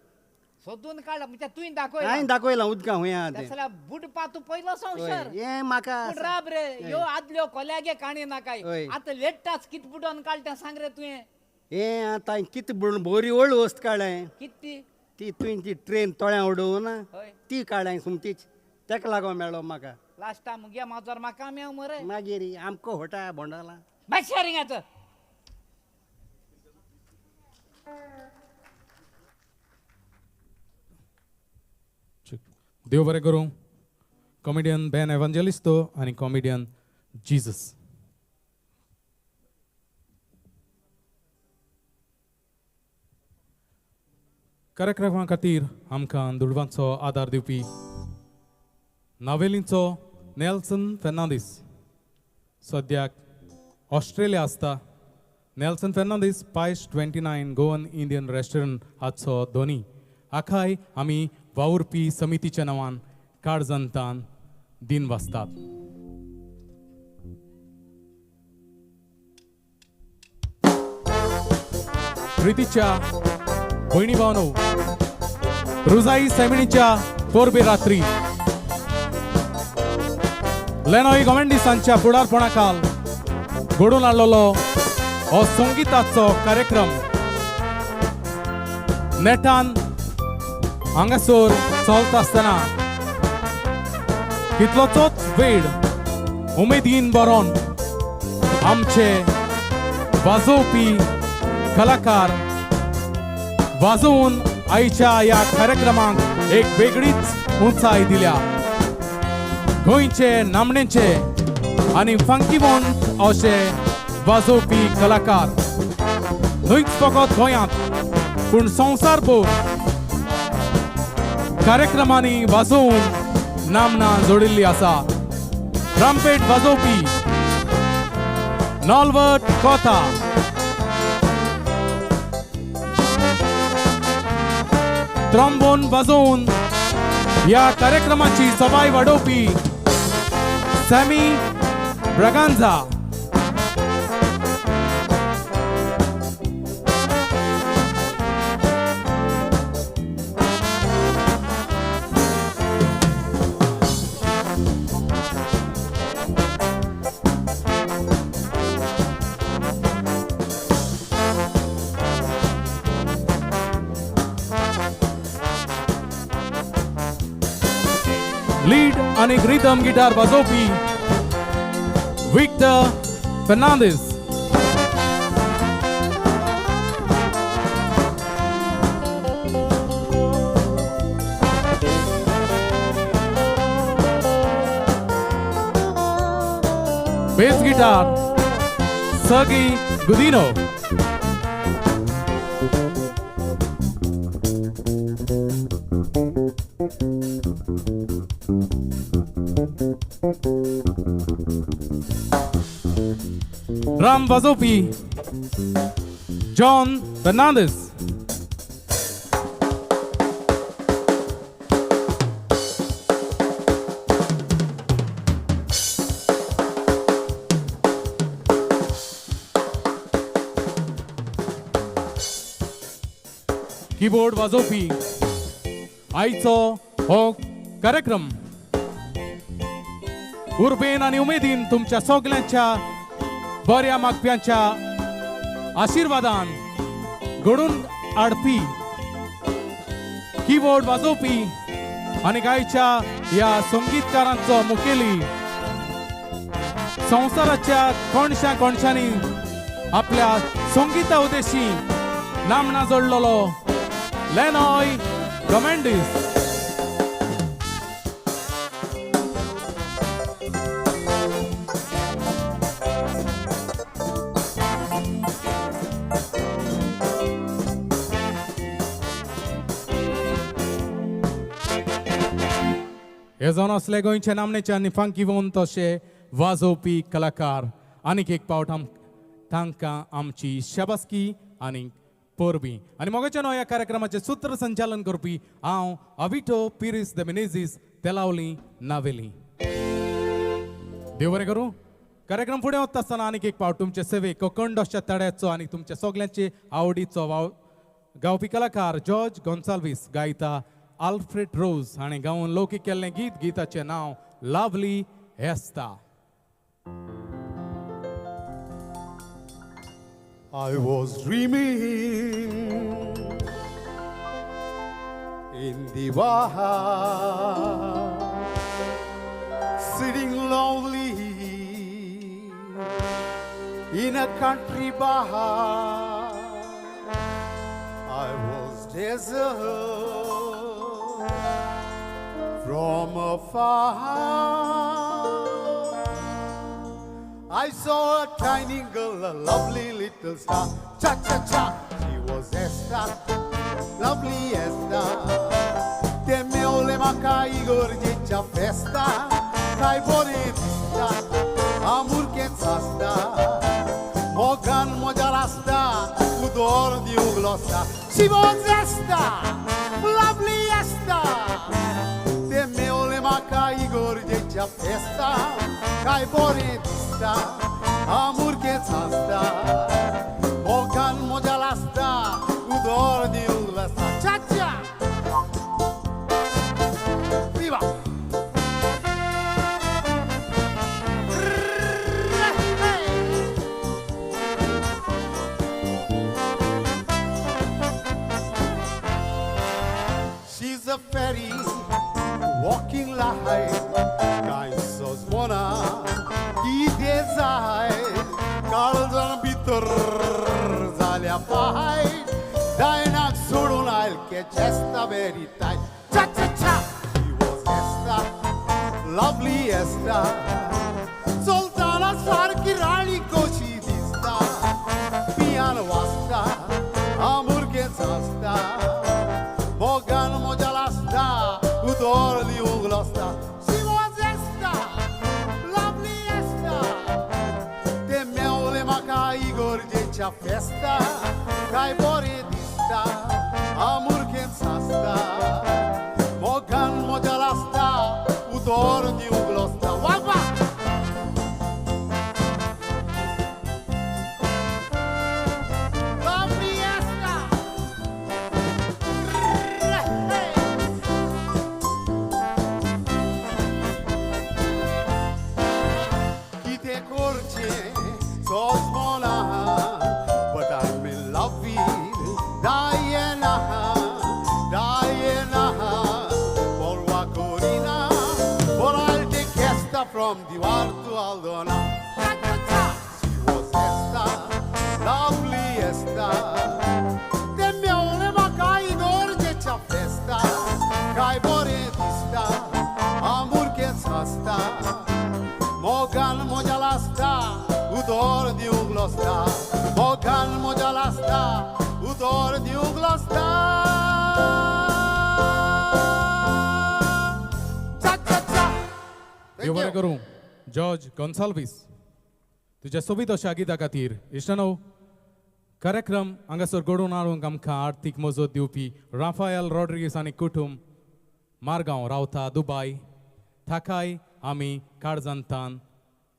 सोदून काडलें म्हणजे तुवें दाखयलां? हांवें दाखयलां उदकां खूंय आहा तें. जाल्यार बुडपा तूं पयलो संवसार. हें म्हाका पूण राब रे, ह्यो आदल्यो कोल्यागे काणी नाकाय. आतां लेटस्ट कितें बुडोवन काडलें तें सांग रे तुवें. हें आतां कितें बुडून बरी व्हड वस्त काडलें. कितें ती? तुवें ती ट्रेन तोळ्यां उडोवना ती काडलें सोमतीच, तेका लागून मेळ्ळो म्हाका. लास्टा मुगे माजोर म्हाका मेव मरे. मागीर आमकां होटा बोंडाला भायर रिंगाचो. देव बरें करूं. कॉमेडियन बेन एव्हांजेलिस्तो आनी कॉमेडियन जीजस. कार्यक्रमा खातीर आमकां दुडवांचो आदार दिवपी नावेलींचो नेल्सन फेर्नांदीस, सद्याक ऑस्ट्रेलिया आसता. Nelson Fernandes Pais 29 Goan Indian restaurant हाचो धोनी. आखाय आमी वावुरपी समितीच्या नांवान काळजंतान दिन वाचतात. प्रितीच्या भयणी भावनो, रुजाई सैमिणीच्या पोरबे रात्री लेनॉय गोमेंडीसांच्या फुडारपणाखाल घडून हाडलेलो हो संगीताचो कार्यक्रम नेटान हांगासर चलता आसतना कितलोचोच वेळ उमेदीन बरोवन आमचे वाजोवपी कलाकार वाजोवन आयच्या ह्या कार्यक्रमाक एक वेगळीच उंचाय दिल्या. गोंयचे नामनेचे आनी फांकीवंत अशे वाजोवपी कलाकार न्हयच फकत गोंयांत पूण संवसारभर कार्यक्रमांनी वाजोवन नामना जोडिल्ली आसा. ट्रम्पेट वाजोवपी नॉलवर्ट कोता, ट्रॉम्बोन वाजोवन ह्या कार्यक्रमाची सबाय वाडोवपी सॅमी ब्रागांझा, लीड आणि रिदम गिटार वाजोवपी Victor Fernandes, bass guitar Sergi Gudinho, drum वाजोवपी जॉन फर्नांडीस, कीबोर्ड वाजोवपी आयचो हो कार्यक्रम उर्बेन आनी उमेदीन तुमच्या सगल्यांच्या बऱ्या मागप्यांच्या आशिर्वादान घडून हाडपी कीबोर्ड वाजोवपी आनी गायच्या ह्या संगीतकारांचो मुखेली संवसाराच्या कोणशा कोणशांनी आपल्या संगीता उद्देशी नामना जोडलेलो लेनॉय गोमेंडीस. हे जावन आसले गोंयचे नामनेचे आनी फांकीवंत अशे वाजोवपी कलाकार. आनीक एक पावट तांकां आमची शाबासकी आनी परबी. आनी मोगाच्या न्हय ह्या कार्यक्रमाचें सूत्रसंचालन करपी हांव Avito Pires the Menezes Telaulim Navelim. देव बरें करूं. कार्यक्रम फुडें वता आसतना आनीक एक पावट तुमचे सेवेक कोकण डोश्या तड्याचो आनी तुमच्या सगल्यांचे आवडीचो गावपी कलाकार जॉर्ज गोन्साल्वीस गायता आल्फ्रेड रोज हाणें गावन लौकीक केल्लें गीत. गीताचें नांव lovely Esta. I was dreaming in the wild, sitting lonely in a country bar. I was desert from afar. I saw a tiny girl, a lovely little star. Cha-cha-cha, she was Esther, lovely Esther. Te meole maka igorjecha festa, kai bore dista, amurke tsasta, mogan moja rasta, udor di uglosta. She was Esther, lovely Esther. Te meole maka igorjecha festa, kai bore dista, amurke tsasta, mogan moja rasta, udor di uglosta. Cha-cha! Viva! Walking light कांय सजमना कितें जाय काळजान भितर जाल्या पाय डायनाक सोडून आयल K चेस्ता very tight cha cha cha. She was Esther, lovely Esther. चलताना सारकी राणी कशी दिसता पियान वाजता आमुरगेंच आसता मोगान म्हज्या लासता उदर लिवंक लसता. She was Esther, lovely Esther. ते मेवले म्हाका इगोर्जेच्या फेस्ता काय बरें दिसता आमुरगेंच आसता मोगान म्हज्या लासता उदर दिवंक लसता. वाह. Lovely Esther. कितें करचें सजमना but I'm in love with Diana, Diana. পরোয়া করি না, but I'll take Esther from Diwar to Aldona. She was Esther, lovely Esther. ते मेवले म्हाका इगोर्जेच्या फेस्ता काय बरें दिसता आमुरगेंच आसता मोगान म्हज्या लासता उदर दिवंक लसता मोगान म्हज्या लासता उदर दिवंक लसता. चा चा चा. देव बरें करूं जॉर्ज गोन्साल्वीस तुज्या सोबीत अशा गिता खातीर. इश्टानो, कार्यक्रम हांगासर घडोवन हाडूंक आमकां आर्थीक मजत दिवपी राफायल रॉड्रिगीस आनी कुटुंब मारगांव रावता दुबाय थाकाय आमी काळजांतान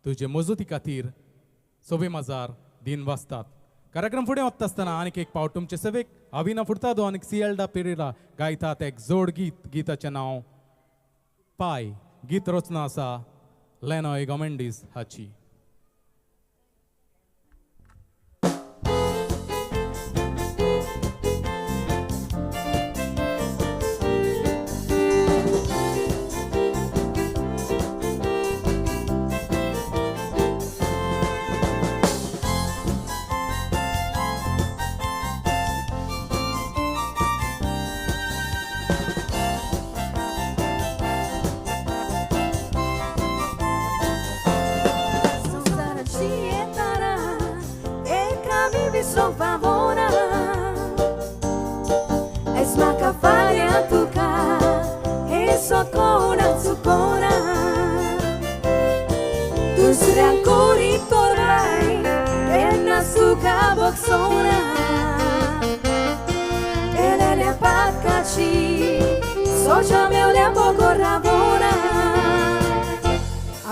तुजे मजती खातीर सोबे माजार दिन वाचतात. कार्यक्रम फुडें वता आसतना आनीक एक पावट तुमचे सेवेक अविना फुर्तादो आनी सियल्डा पेरेरा गायतात एक जोड गीत. गीताचें नांव पाय. गीत रचना आसा लेनॉय गोमेंडीस हाची.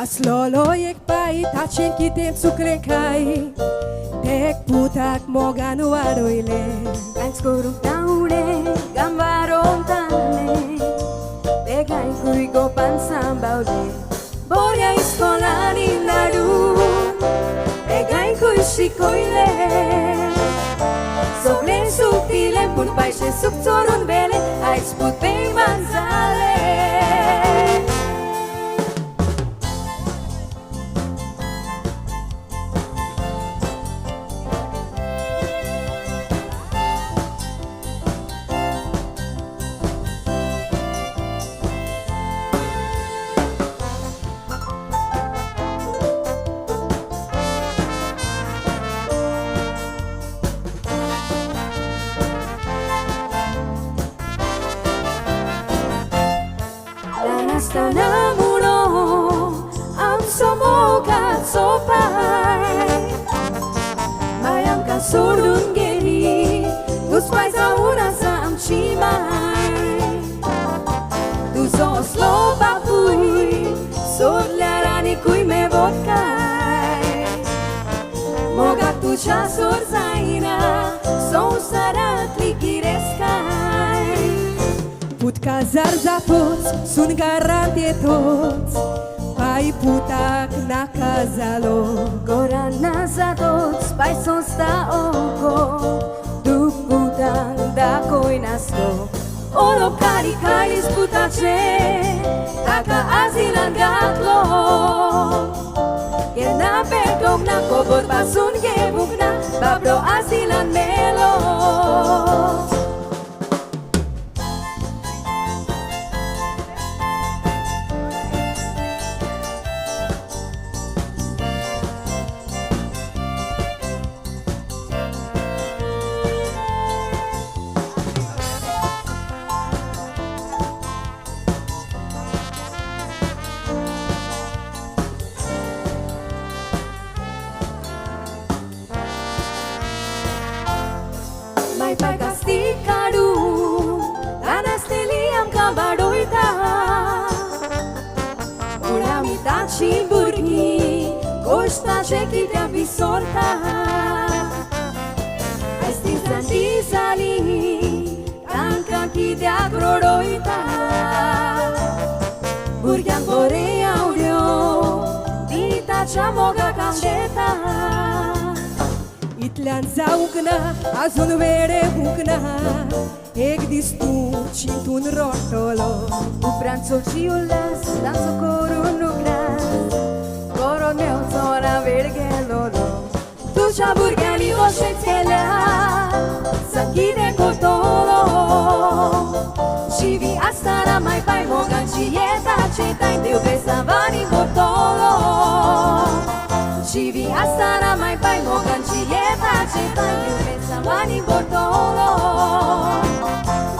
Aslolo एक पाय ताचें कितें चुकलें काय तेक पुताक मोगान वाडयलें कांयच करूंक ना उणें गांवारोन ताणें बेगाय खूंय गोपान सांबावलें बऱ्या इस्कोलांनी धाडून बेगाय खूंय शिकयलें सगळें सूख दिलें पूण पयशे सूख चोरून व्हेलें आयज पूत बेमान जालें. सोडून गेली दुस्पाय जावन आसा आमची माय तुजो असलो बापूय सोदल्यार आनी खूंय मेवत काय मोगाक तुज्या सोर जायना संवसारांतली गिरेस्तकाय. पूत काजार जातोच सून घरांत येतोच पाय पुताक नाका जालो घरान ना जातोच पाय संस्था ओगो दूख पुताक दाखय नासलो ओरोप काडी काळीज पुताचें आसिलान घातलो केन्ना पेटोंक ना खबर पासून घेवंक ना बाबडो आसिलान मेलो. Koshtache कित्याक विसरता आयज ती जाणटी जाली तांकां कित्याक रडयता भुरग्यांक बरें आवड्यो ती ताच्या मोगाक आंवडेता. इतल्यान जावंक ना आजून वेळ येवंक ना एक दीस तूं चिंतून रडटलो उपरांत चडशी उल्हास तांचो करून उगडास बरो मेवचो ना वेळ गेलो तुज्या भुरग्यांनी अशेंच केल्यार सांग कितें करतलो जिवी आसतना माय पाय मोगाची येता चेताय देव बेसांवांनी भरतलो जिवी आसतना माय पाय मोगाची येता चेताय देव बेसांवांनी भरतलो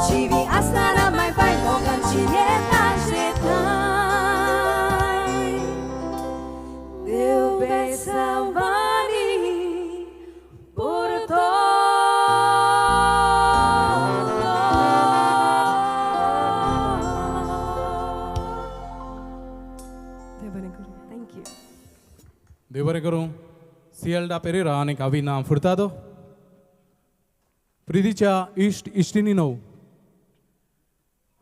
जिवी आसतना माय पाय मोगाची येता चेताय देव बेसांवांनी भरतलो. देव बरें करूं. Thank you. देव बरें करूं. सियल्डा पेरेरा आनी काविना फुर्तादो प्रितीच्या इश्ट इश्टिनी न्हू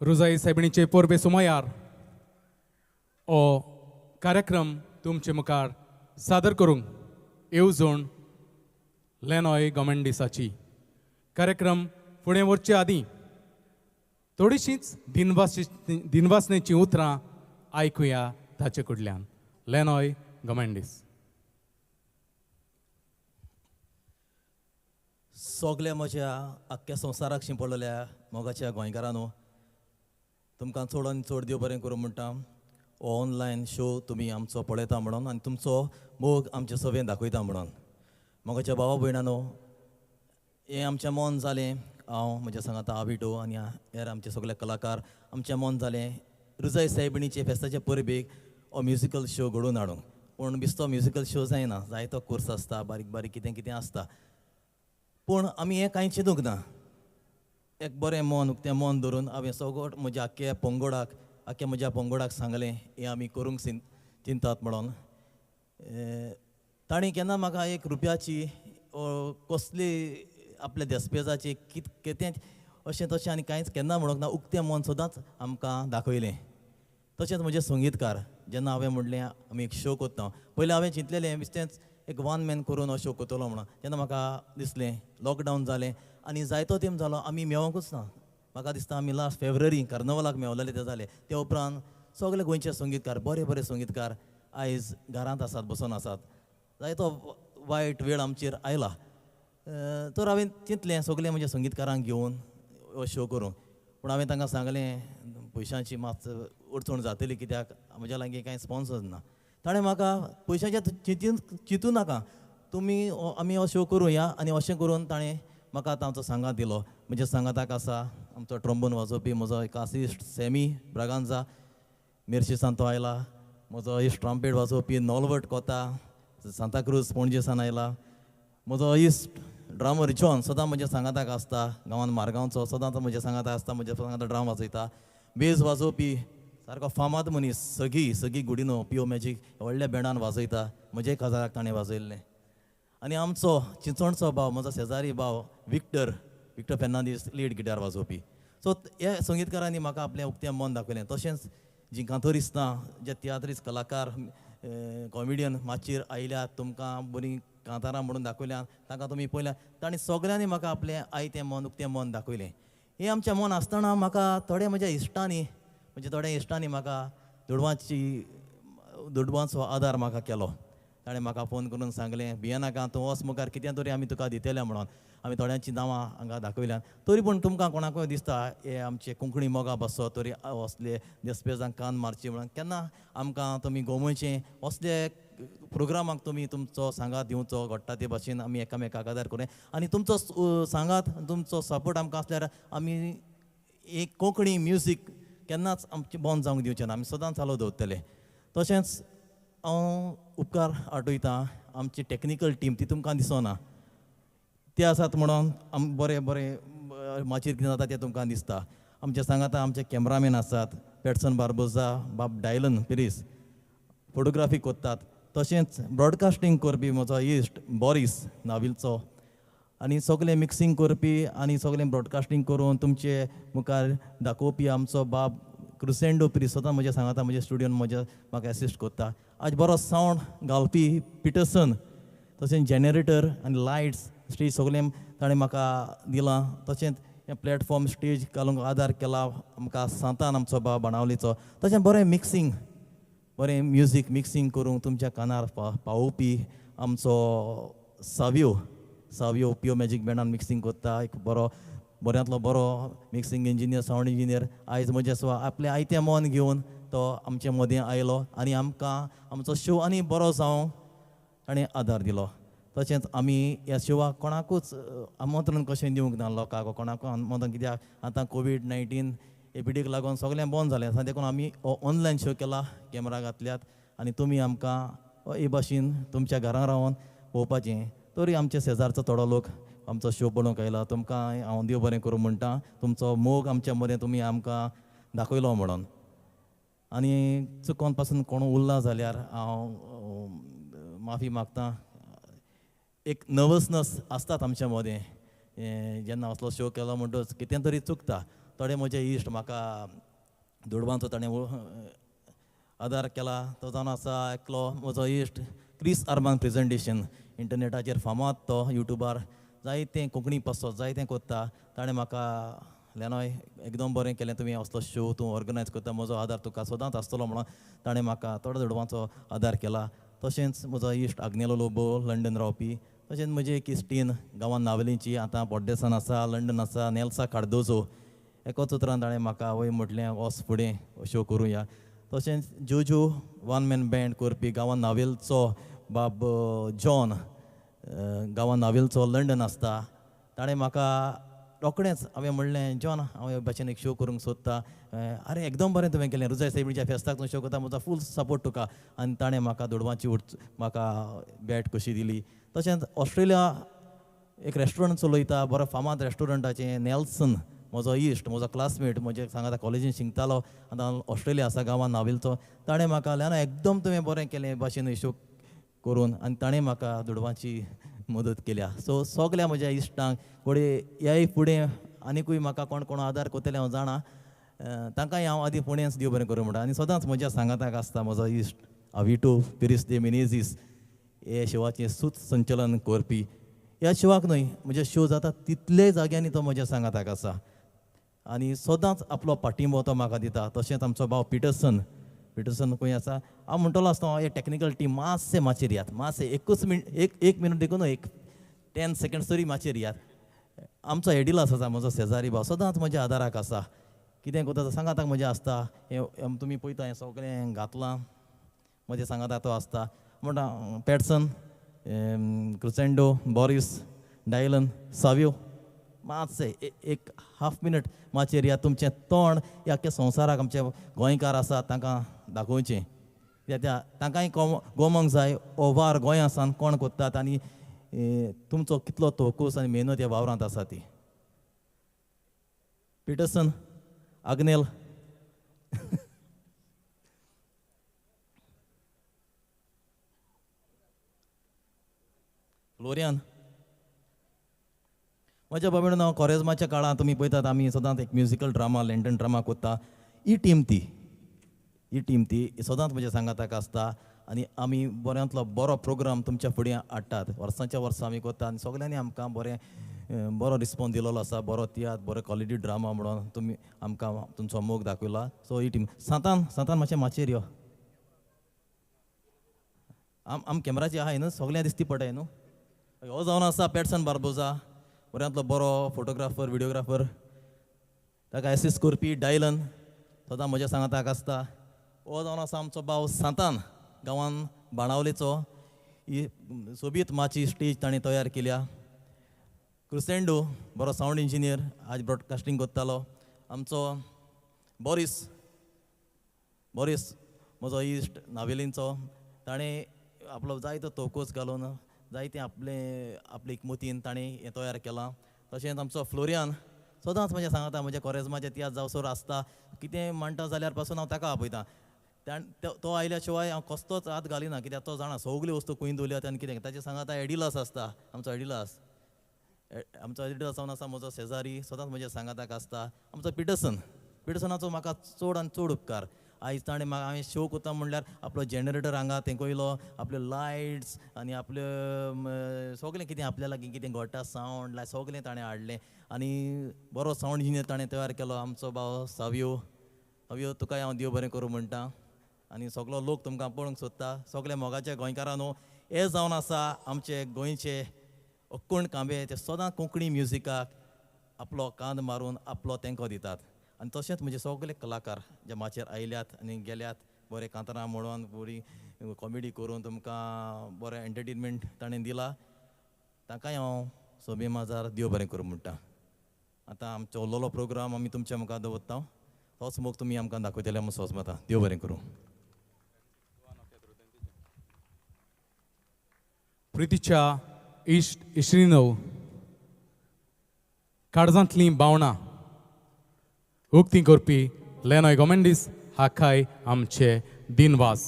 रुजाई सायबिणीचे पोरबे सुमायार हो कार्यक्रम तुमचे मुखार सादर करूंक येवजण लेनॉय गोमेंडिसाची. कार्यक्रम फुडें वचचे आदीं थोडीशींच दिनवासनेचीं उतरां आयकुया ताचे कडल्यान. लेनॉय गोमेंडीस. सगल्या म्हज्या आख्ख्या संवसाराक शिंपडलेल्या मोगाच्या गोंयकारांनो, तुमकां चड आनी चड देव बरें करूं म्हणटा. हो ऑनलायन शो तुमी आमचो पळयता म्हणून आनी तुमचो मोग आमचे सवें दाखयता म्हणून. मोगाच्या भावा भयणानो, हें आमचें मन जालें. हांव म्हज्या सांगाता आबिटो आनी हेर आमचे सगळे कलाकार आमचें मन जालें रुजाय सायबिणीचे फेस्ताचे परबेक हो म्युजिकल शो घडोवन हाडूंक. पूण बिस्तो म्युजिकल शो जायना, जायतो कोर्स आसता, बारीक बारीक कितें कितें आसता. पूण आमी हें कांय चिंतूंक ना. एक बरें मन, उक्तें मन धरून हांवें सगळो म्हज्या आख्ख्या पंगोडाक, आख्ख्या म्हज्या पंगोडाक सांगलें हें आमी करूंक चिंतात म्हणून. तांणी केन्ना म्हाका एक रुपयाची कसली आपल्या देसपेजाची कितें अशें तशें आनी कांयच केन्ना म्हणूंक ना. उक्तें मन सदांच आमकां दाखयलें. तशेंच म्हजे संगीतकार, जेन्ना हांवें म्हणलें आमी एक शो करता, पयलीं हांवें चिंतलेलें बेश्टेंच एक वन मॅन करून हो शो करतलो म्हणून. तेन्ना म्हाका दिसलें लॉकडावन जालें आनी जायतो तेंप जालो आमी मेवोंकूच ना. म्हाका दिसता आमी लास्ट फेब्रुवारी कार्नवलाक मेवलेले ते जाले. त्या उपरांत सगळे गोंयचे संगीतकार, बरे बरे संगीतकार आयज घरांत आसात, बसून आसात. जायतो वायट वेळ आमचेर आयला. तर हांवें चिंतलें सगळे म्हज्या संगीतकारांक घेवन हो शो करूंक. पूण हांवें तांकां सांगलें पयशांची मात अडचण जातली कित्याक म्हज्या लागीं कांय स्पॉन्सर्स ना. ताणें म्हाका पयशांचें चिंतूं नाका, तुमी आमी हो शो करुया. आनी अशें करून ताणें म्हाका तांचो सांगात दिलो. म्हज्या सांगाताक आसा आमचो ट्रॉम्बोन वाजोवपी म्हजो एक आसिस्ट सॅमी ब्रागांजा, मिर्शीसान तो आयला. म्हजो इश्ट ट्रॉम्पेट वाजोवपी नॉलवट कोता, सांताक्रूज पणजेसान आयला. म्हजो इश्ट ड्रामर जॉन सदां म्हज्या सांगाताक आसता, गांवान मारगांवचो, सदांच म्हज्या सांगाताक आसता, म्हज्या सांगाता ड्राम वाजयता. बेज वाजोवपी सारको फामाद मनीस, सगी सगी गुडिनो पियो मॅजीक व्हडल्या बँडान वाजयता, म्हज्या काजाराक ताणें वाजयल्लें. आनी आमचो चिंचोणचो भाव, म्हजो शेजारी भाव विक्टर, विक्टर फेर्नांदीस लीड गिटार वाजोवपी. सो ह्या संगीतकारांनी म्हाका आपलें उक्तें मन दाखयलें. तशेंच जीं कांतोरिस्तां, जे तियात्रीस्त कलाकार, कॉमेडियन माचयेर आयल्यात, तुमकां बरीं कांतारां म्हणून दाखयल्यात, तांकां तुमी पळयल्यात, तांणी सगळ्यांनी म्हाका आपलें आयतें मन, उक्तें मन दाखयलें. हें आमचें मन आसतना म्हाका थोडे म्हज्या इश्टांनी, म्हणजे थोड्या इश्टांनी म्हाका दुडवांची दुडवांचो आदार म्हाका केलो. ताणें म्हाका फोन करून सांगलें भियेनाका, तूं वच मुखार, कितें तरी आमी तुका दितले म्हणून. आमी थोड्यांची नांवां हांगा दाखयल्यान, तरी पूण तुमकां कोणाकूय दिसता हे आमचे कोंकणी मोगा बसो तरी असले देसपेजांक कान मारची म्हणून केन्ना आमकां तुमी गोमयचें असले प्रोग्रामाक तुमी तुमचो सांगात दिवचो घडटा ते भाशेन आमी एकामेकाक आदार करूया आनी तुमचो सांगात तुमचो सपोर्ट आमकां आसल्यार आमी एक कोंकणी म्युजीक केन्नाच आमचें बंद जावंक दिवचें ना, आमी सदांच चालू दवरतले. तशेंच हांव उपकार आठयतां आमची टॅक्निकल टीम, ती तुमकां दिसना, ते आसात म्हणून आम बरें बरें माचयेर कितें जाता तें तुमकां दिसता. आमचे सांगाता आमचे कॅमरामॅन आसात पेटसन बार्बोजा, बाब डायलन पिरीस फोटोग्राफी करतात, तशेंच ब्रॉडकास्टींग करपी म्हजो इश्ट बॉरीस नाविलचो आनी सगळें मिक्सिंग करपी आनी सगळें ब्रॉडकास्टींग करून तुमचे मुखार दाखोवपी आमचो बाब क्रुसेंडो पिरीस सदां म्हज्या सांगाता म्हज्या स्टुडियोन म्हज्या म्हाका एसिस्ट करता. आज बरो सावंड घालपी पिटरसन, तशेंच जनरेटर आनी लायट्स स्टेज सगळें ताणें म्हाका दिलां. तशेंच हें प्लॅटफॉर्म स्टेज घालूंक आदार केला आमकां सांतान आमचो बाब बाणावलीचो. तशें बरें मिक्सिंग बरें म्युजीक मिक्सिंग करूंक तुमच्या कानार पावोवपी आमचो सावियो, सावियो प्योर मॅजीक बँडान मिक्सिंग करता, एक बरो बऱ्यांतलो बरो मिक्सिंग इंजिनियर, सावंड इंजिनियर. आयज म्हजें स्वा आपलें आयतें मन घेवन तो आमचे मदें आयलो आनी आमकां आमचो शो आनी बरो जावंक ताणें आदार दिलो. तशेंच आमी ह्या शोवाक कोणाकूच आमंत्रण कशें दिवंक ना लोकांक, कोणाकूच आमंत्रण, कित्याक आतां कोवीड-19 एपिडेक लागून सगळें बंद जालें आसा, देखून आमी हो ऑनलायन शो केला, कॅमरा घातल्यात आनी तुमी आमकां हे भाशेन तुमच्या घरां रावन पळोवपाचें. तरी आमच्या शेजारचो थोडो लोक आमचो शो पळोवंक आयला, तुमकां हांव देव बरें करूं म्हणटा, तुमचो मोग आमच्या मदें तुमी आमकां दाखयलो म्हणून. आनी चुकोन पासून कोण उरला जाल्यार हांव माफी मागता. एक नर्वसनस आसतात आमच्या मदें जेन्ना असलो शो केलो म्हणटच कितें तरी चुकता. थोडे म्हजे इश्ट म्हाका दुडवांचो ताणें आदार केला, तो जावन आसा एकलो म्हजो इश्ट क्रिस आर्मान प्रेजेंटेशन, इंटरनेटाचेर फामाद तो, युट्यूबार जायतें कोंकणी पासत जायतें कोत्ता. ताणें म्हाका लेनोय एकदम बरें केलें तुमी असलो शो तूं ऑर्गनायज करता, म्हजो आदार तुका सदांच आसतलो म्हणून ताणें म्हाका थोडो दुडवांचो आदार केला. तशेंच म्हजो इश्ट आग्नेलो लोबो लंडन रावपी, तशेंच म्हजी एक इश्टीन गांवान नावेलींची आतां पोड्डेसान आसा, लंडन आसा, नेल्सा कार्दोजो, एकाच उतरान ताणें म्हाका वय म्हटलें वच फुडें शो करुया. तशेंच जोजो वन मॅन बँड करपी गांवान नावेलचो बाब जॉन, गांवान नावेलचो लंडन आसता, ताणें म्हाका रोखडेंच हांवें म्हणलें जॉन हांव हे भाशेन एक शो करूंक सोदता, आरे एकदम बरें तुवें केलें, रुजाय सायबीच्या फेस्ताक तूं शो करता, म्हजो फूल सपोर्ट तुका. आनी ताणें म्हाका दुडवांची म्हाका बॅट कशी दिली. तशेंच ऑस्ट्रेलिया एक रेस्टोरंट चलयता, बरो फामाद रेस्टोरंटाचें, नेल्सन म्हजो इश्ट, म्हजो क्लासमेट, म्हजे सांगाता कॉलेजीन शिकतालो, आतां ऑस्ट्रेलिया आसा गांवान नावेलचो, ताणें म्हाका ल्यान एकदम तुवें बरें केलें भाशेन शो करून आनी ताणें म्हाका दुडवांची मदत केल्या. सो सगल्या म्हज्या इश्टांक फुडें ह्याय फुडें आनिकूय म्हाका कोण कोण आदार करतले हांव जाणा, तांकांय हांव आदी फुडेंच देव बरें करूं म्हणटा. आनी सदांच म्हज्या सांगाताक आसता म्हजो इश्ट आविटो पिरीस दे मिनेजीस, हे शोवाचें सूत संचलन करपी. ह्या शोवाक न्हय, म्हजे शो जाता तितले जाग्यांनी तो म्हज्या सांगाताक आसा आनी सदांच आपलो पाठिंबो तो म्हाका दिता. तशेंच आमचो भाव पिटरसन, पिटरसन खंय आसा हांव म्हणटलो आसता हे टॅक्निकल टीम मातशें माचयेर यात, मातशें एकूच मिनट, एक मिनट देखून एक 10 सेकंड्स तरी माचयेर यात. आमचो एडिलास आसा म्हजो शेजारी भाव, सदांच म्हज्या आदाराक आसा, कितें करता सांगाताक म्हजें आसता, हें तुमी पळयता हें सगळें घातलां म्हजें सांगाताक तो आसता. म्हणटा पॅटसन, क्रुसेंडो, बॉरीस, डायलन, सावियो, मातशें एक हाफ मिनट माचयेर या, तुमचें तोंड ह्या अख्ख्या संवसाराक आमचे गोंयकार आसा तांकां दाखोवचें, त्या तांकांय गोमोंक जाय हो वावर गोंया सावन कोण करतात आनी तुमचो कितलो तोकूस आनी मेहनत ह्या वावरांत आसा ती. Pietersen, Agnel, Florian. म्हज्या बाबेणो कोरेज्माच्या काळांत तुमी पळयतात आमी सदांच एक म्युजिकल ड्रामा, लँटन ड्रामा करता. ही टीम ती, ही टीम ती सदांच म्हज्या सांगाताक आसता आनी आमी बऱ्यांतलो बरो प्रोग्राम तुमच्या फुडें हाडटात. वर्सांच्या वर्सां आमी करता आनी सगल्यांनी आमकां बरें बरो रिस्पॉन्स दिलेलो आसा, बरो तियात्र, बरो क्वॉलिटी ड्रामा म्हणून तुमी आमकां तुमचो मोग दाखयला. सो ही टीम सांतान, सांतान मातशें माचयेर यो. आम कॅमेराची आहाय न्हू, सगळ्यां दिसती पडटाय न्हू. हो जावन आसा पेटसन बार्बोजा, बऱ्यांतलो बरो फोटोग्राफर, विडियोग्राफर. ताका एसिस्ट करपी डायलन सदां म्हज्या सांगाताक आसता. हो जावन आसा आमचो भाव सांतान, गांवान बाणावलेचो. ही सोबीत माची स्टेज ताणें तयार केल्या. क्रुसेंडो बरो सावंड इंजिनियर, आज ब्रॉडकास्टींग करतालो. आमचो बोरीस, बोरीस म्हजो इश्ट नावेलींचो, ताणें आपलो जायतो तोकोस घालून जायते आपले आपले एकमतीन ताणें हें तयार केलां. तशेंच आमचो फ्लोरियान सदांच म्हज्या सांगता, म्हज्या कोरेजमाचे तियात्र जावसर आसता, कितें म्हणटा जाल्यार पासून हांव ताका आपयता. तो आयल्या शिवाय हांव कसलोच हात घालिना, कित्याक तो जाणा सगल्यो वस्तू खंय दवरल्यात आनी कितें. ताचे सांगाता एडिलास आसता, आमचो एडिलास, आमचो एडिलास जावन आसा म्हजो शेजारी, सदांच म्हज्या सांगाताक आसता. आमचो पिटरसन, पिटरसनाचो म्हाका चड आनी चड उपकार. आयज ताणें म्हाका, हांवें शो करता म्हणल्यार आपलो जनरेटर हांगा तेंकयलो, आपल्यो लायट्स आनी आपल्यो सगळें कितें आपल्या लागीं कितें घडटा सावंड लायट सगळें ताणें हाडलें आनी बरो सावंड इंजिनियर ताणें तयार केलो. आमचो भाव सावियो, सावियो तुकाय हांव देव बरें करूं म्हणटा. आनी सगलो लोक तुमकां पळोवंक सोदता, सगळे मोगाच्या गोंयकारांनो. हे जावन आसा आमचे गोंयचे अक्कोण कांबे, ते सदां कोंकणी म्युजिकाक आपलो कांद मारून आपलो तेंको दितात. आनी तशेंच म्हजे सगळे कलाकार जे माचयेर आयल्यात आनी गेल्यात, बरें कांतारां म्हणून बरी कॉमेडी करून तुमकां बरें एंटरटेनमेंट ताणें दिला, तांकांय हांव सोबे माजार देव बरें करूं म्हणटा. आतां आमचो उरलेलो प्रोग्राम आमी तुमच्या मुखार दवरता, तोच मोग तुमी आमकां दाखयतले म्हूण सोजमता. देव बरें करूं. प्रितीच्या इश्ट इश्रिनव काळजांतलीं भावनां उक्ती करपी लेनॉय गोमेंडीस हाकाय आमचे दिनवास.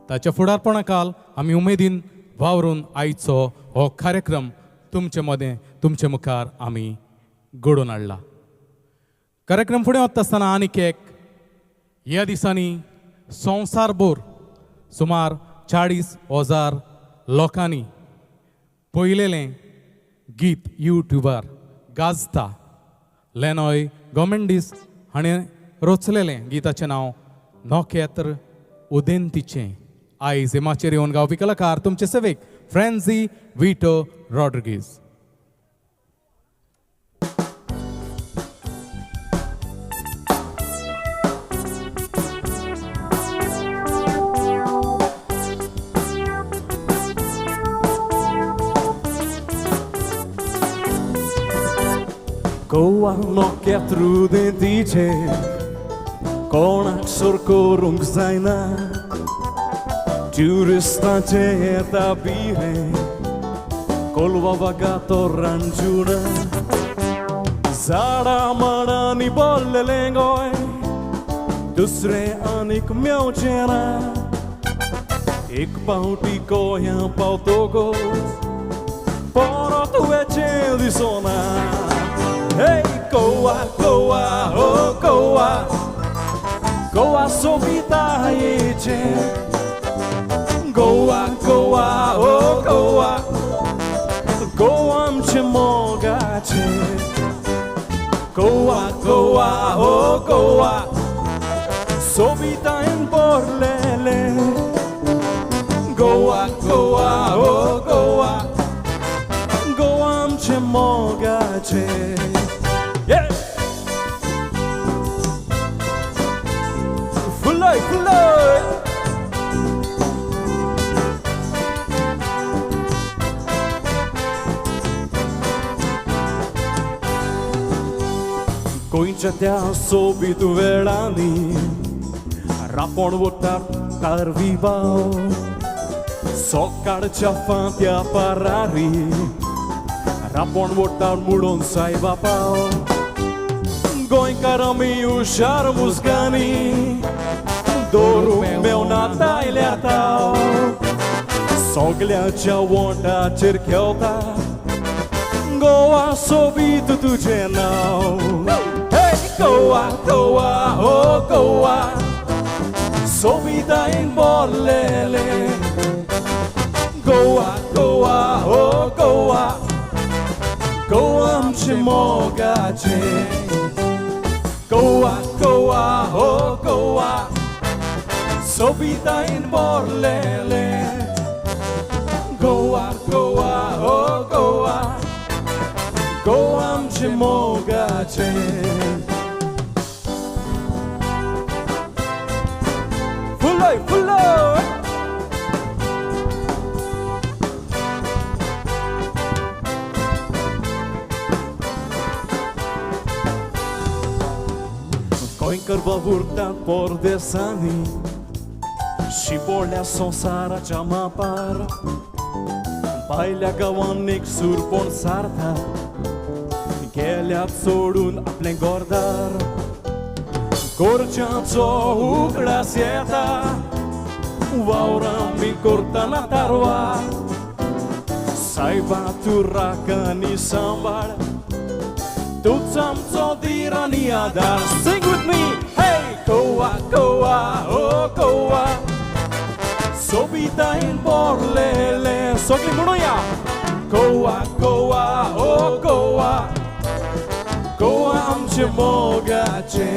ताच्या फुडारपणा काल आमी उमेदीन वावरून आयचो हो कार्यक्रम तुमचे मदें तुमचे मुखार आमी घडोवन हाडला. कार्यक्रम फुडें वता आसतना आनीक एक ह्या दिसांनी संवसारभर सुमार 40,000 लोकांनी पळयलेलें गीत युट्यूबार गाजता. लेनॉय गोमेंडीस हाणें रचलेलें गीताचें नांव नखेत्र उदेंतीचें. आयज माचयेर येवन गावपी कलाकार तुमचे सेवेक फ्रेंझी विटो रॉड्रिगीज. Goa नखेत्र उदेंतीचें कोणाक सर करूंक जायना, ट्युरिस्टांचें येता बिरें कोलवा वागा तो रांजूना, झाडां माडांनी भरलेलें गोंय दुसरें आनीक मेवचें ना. एक पावटी गोंयां पावतकच परत वचें दिसना. Hey Goa, Goa, oh Goa, Goa सोबितायेचें. Goa, Goa, oh Goa, Goa आमचें मोगाचें. Goa, Goa, oh Goa, सोबितायेन भरलेलें. Goa, Goa, oh Goa, Goa आमचें मोगाचें. Yeah! फुलय फुलय गोंयच्या त्या सोबीत वेळांनी रांपोण वता कारवी भाव, सकाळच्या फांत्या पारारी रांपोण वता म्हणून सायबा पाव. गोंयकार आमी हुशार मुजगांनी दवरूंक मेवना तायल्या ताव, सगल्यांच्या वोंटाचेर खेळटा गोवा सोबीत तुजें नांव. हे गोवा, गोवा, हो गोवा, सोबितायेन भरलेलें. गोवा, गोवा, हो गोवा, गोवा मोगाचें. गोवा गोवा हो गोवा सोबितायेन भरलेलें. गोवा गोवा हो गोवा गोवा आमचें मोगाचें. फुलोय फुलोय गोंयकार वावुरतात परदेसांनी शिपोळ्या संवसाराच्या मापार भायल्या गांवान एक सुरपण सारता गेल्यात सोडून आपलें घरदार. गोरच्याचो उगडास येता वावरां मी करतना तारवा सायबा तूं राख आनी सांबाळ तूंच आमचो धीर आनी आदार. Sing with me. Hey Goa Goa oh Goa सोबितायेन भरलेलें. सगळीं म्हणुया गोवा गोवा ओ गोवा गोवा आमचें मोगाचें.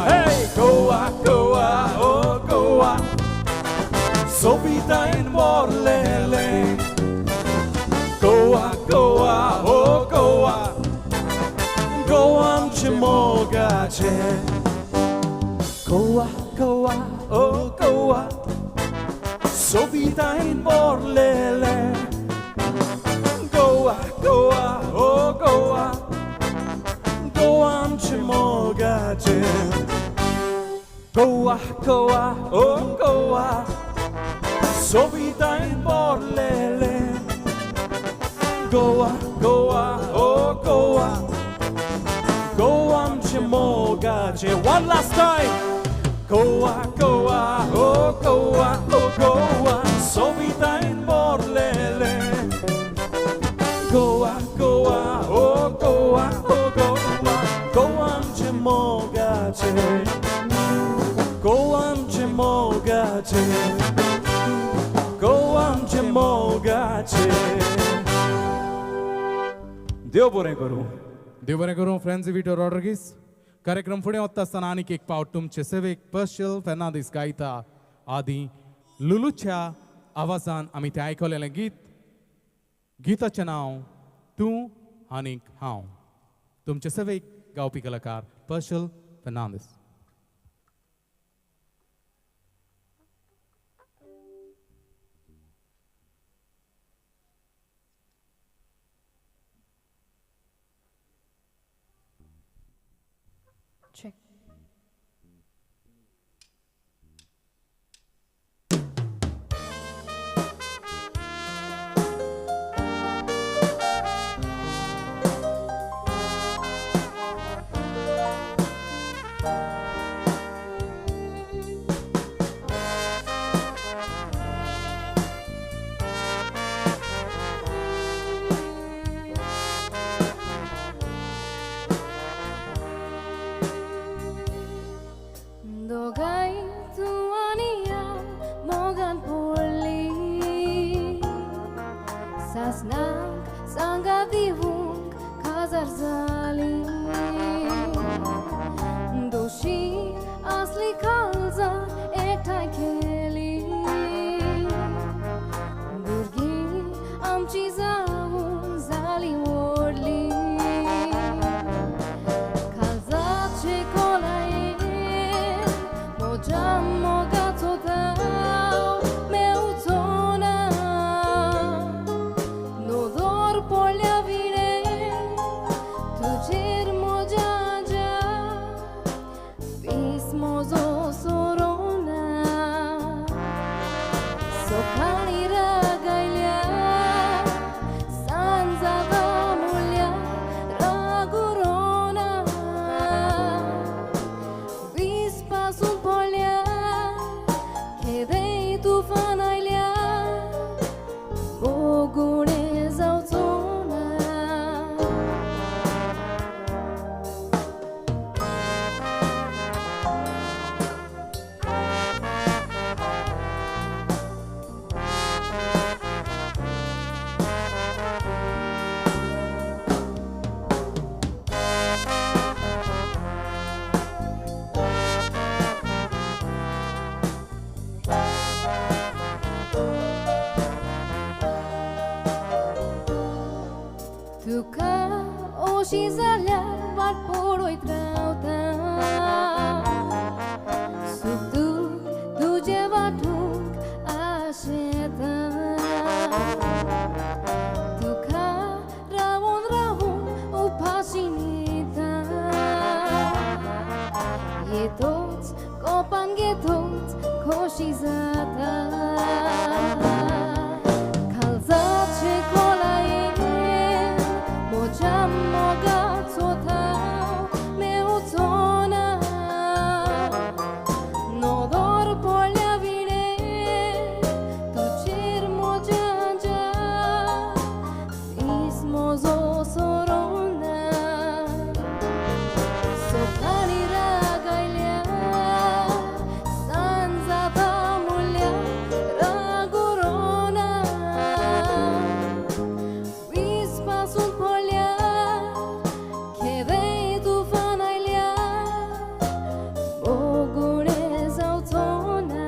Hey Goa Goa ओ गोवा सोबितायेन भरलेलें. गोवा गोवा ओ गोवा गोवा आमचें मोगाचें. गोवा गोवा ओ गोवा सोबितायेन भरलेलें. गोवा गोवा ओ गोवा गोवा आमचें मोगाचें. गोवा गोवा ओ गोवा सोबितायेन भरलेलें. गोवा गोवा ओ गोवा गोवा आमचें मोगाचें. One last time. Goa Goa ओ गोवा ओ गोवा सोबितायेन भरलेलें. गोवा गोवा ओ गोवा ओ गोवा गोवा आमचें मोगाचें. गोवा आमचें मोगाचें. गोवा आमचें मोगाचें. देव बरें करूं. देव बरें करूं. फ्रेंड्स विटो रॉड्रिगीस कार्यक्रम फुडें वता आसतना आनीक एक पावट तुमचे सेवेक पर्शल फेर्नांदीस गायता आदी लुलूच्या आवाजान आमी तें आयकलेलें गीत. गीताचें नांव तूं आनीक हांव. तुमचे सेवेक गावपी कलाकार पर्शल फेर्नांदीस. Check. दोगांय तूं आनी हांव मोगान पडली सासणाक सांगा दिवंक काजार जाली. दोशी आसली काळजां एकठांय केली भुरगीं आमची जावन जाली व्हडली. काळजाचे खोलायेन म्हज्या मोगाचो थाव मेवचो ना. नदर पडल्या विणें खोशी जाल्यार वाट पळयत रावता सुख दुख तुजें वांटूंक आशेता तुका रावून रावून उपाशी न्हिता येतोच कोपान घेतोच खोशी जाता काळजाचे खोलायेन म्हज्या मोगाचो थाव मेवचो ना नदर पडल्या विणें तुजेर म्हज्या दीस म्हजो सरोना सपनांनी राग आयल्या सांज जाता म्हणल्यार राग उरोना वीज पासून पडल्यार केदेंय तुफान आयल्यार मोगुणें जावचो ना.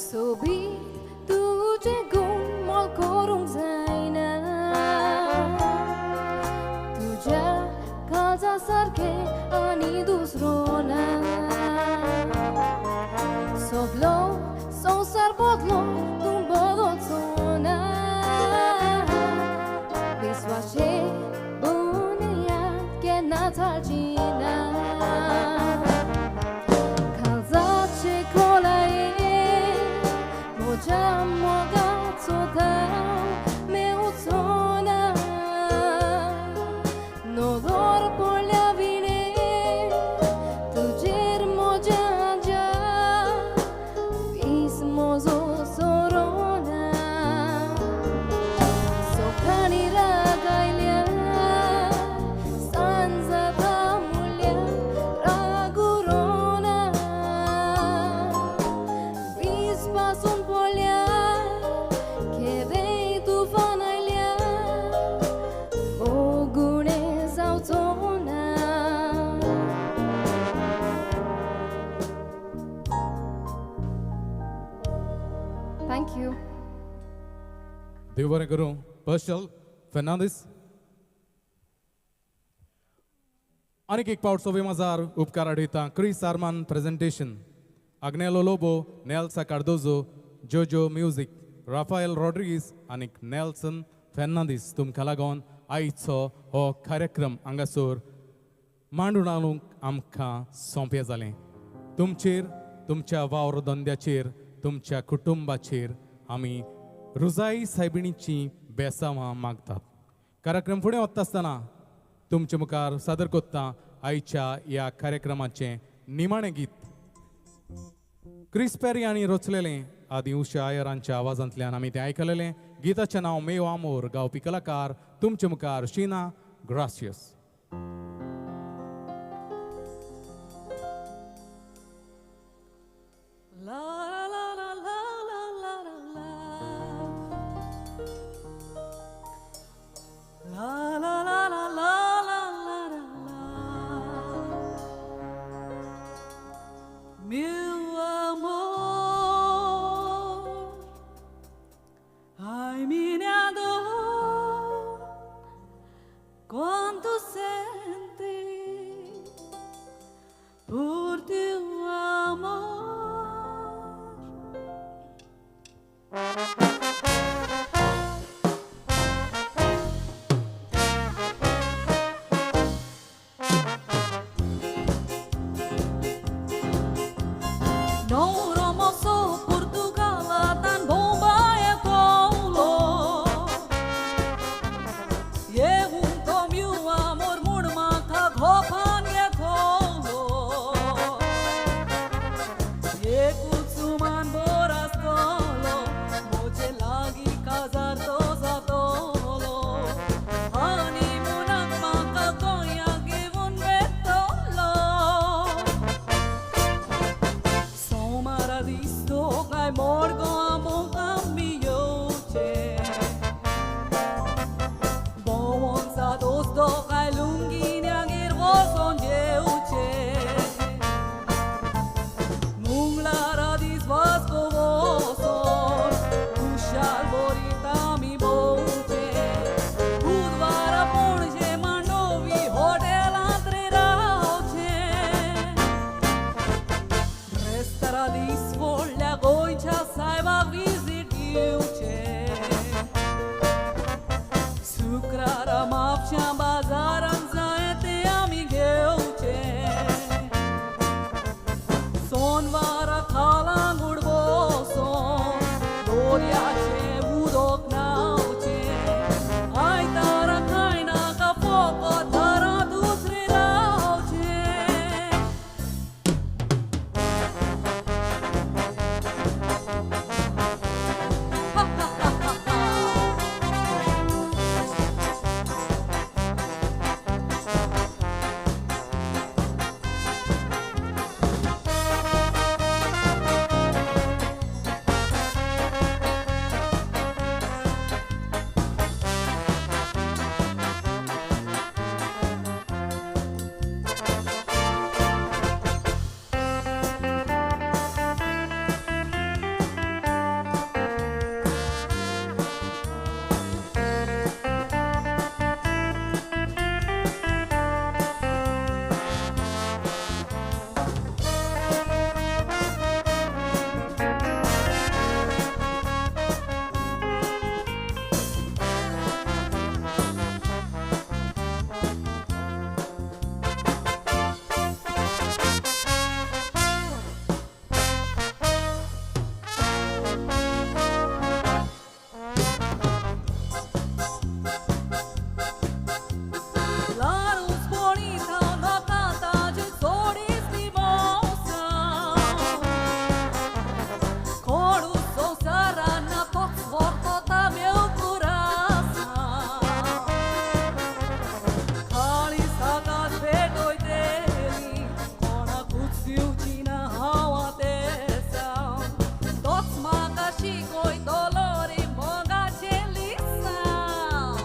सोबीत तुजें गूण मोल करूंक जायना तुज्या काळजा सारकें आनी दुसरो ना सगलो संवसार बदलो तूं बदलचो ना विस्वासे बुन्याद केन्ना थारची ना काळजाचे खोलायेन म्हज्या मोगाचो थाव मेवचो ना नदर पडल्या विणें तुजेर म्हज्या दीस म्हजो सरोना सपनांनी राग आयल्या सांज जाता म्हणल्यार राग उरोना वीज पासून पडल्यार केदेंय तुफान आयल्यार मोगुणें जावचो ना. Thank you. देव बरें करूं. पर्शल फेर्नांदीस आनीक एक पावट सोबे माजार उपकार आडयता. Chris Arman presentation, Agnelo Lobo, Nelsa Cardozo, Jojo music, Rafael Rodrigues आनीक नेल्सन फेर्नांदीस तुमकां लागून आयचो हो कार्यक्रम हांगासर मांडून हाडूंक आमकां सोंपें जालें. तुमचेर, तुमच्या वावर धंद्याचेर, तुमच्या कुटुंबाचेर आमी रुजाई सायबिणीची बेसांवां मागतात. कार्यक्रम फुडें वता आसतना तुमचे मुखार सादर करता आयच्या ह्या कार्यक्रमाचें निमाणें गीत. क्रिस पेरी हांणी रचलेलें आदी उषा आयरांच्या आवाजांतल्यान आमी तें आयकलेलें. गीताचें नांव मेव आमोर. गावपी कलाकार तुमचे मुखार Sheena gracious. La la la la la la la la. La la la la la la la la. Meu amor, ai minha dor, quanto sente por teu amor. No romoso Portugal tan bomba e colo ye un tomiu amor mun maka ghopan ye colo ye kutsuman borastolo moje lagi kazar to zatolo honeymoon maka goya. काय मडगांव आमी येवचें भोंवोन दोस्तो काय लुंगिन्यांगेर वचोन जेवचें मंगळारा दीस वास्को वचोन खुशाल भरीत आमी भोंवचें बुधवारा पणजे मांडोवी हॉटेलांत रे रावचें ब्रेस्तारा दीस व्हडल्या गोंयच्या सायबाक विजीट दिवचें शुक्रारा म्हापश्यां बाजारांत जाय तें आमी घेवचें सोनवारा कालांगूट बसोन दर्याचें उदक न्हांवचें आयतारा कांय नाका फकत घरांत दुसरें रावचें. लारूच पळयता लोकां ताजी सोडीच ती मोसां कोणूच संवसारान ना तोच व्हरता मेवकुरासां काळीज आकाश पेटयतली कोणाकूच दिवची ना हांव आतेसांव तोच म्हाका शिकयतलो रे मोगाचें लिसांव.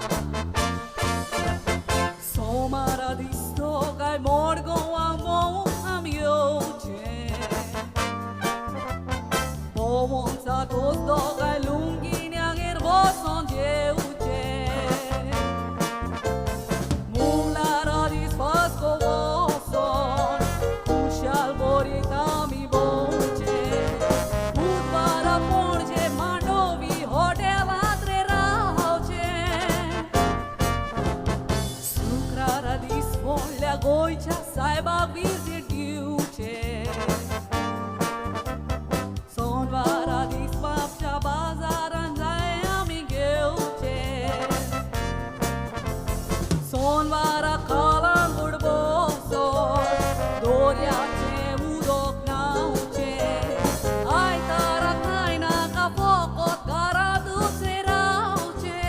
सोमारा दिसतो काय मडगांवां भोंवूंक आमी येवचें भोंवोंचा दोस्तो काय लुंगिन्यांगेर वचोन जेवचें मंगळारा दीस वास्को वचोन खुशाल भरीत आमी भोंवचें बुधवारा पणजे मांडोवी हॉटेलांत रे रावचें शुक्रारा दीस व्हडल्या गोंयच्या सायबाक विजीट दिवचें सोनवारा दीस म्हापश्या बाजारांत जाय आमी घेवचें सोनवारा कालांगूट बसोन दर्याचें उदक न्हांवचें आयतारा कांय नाका फकत घरांत दुसरें रावचें.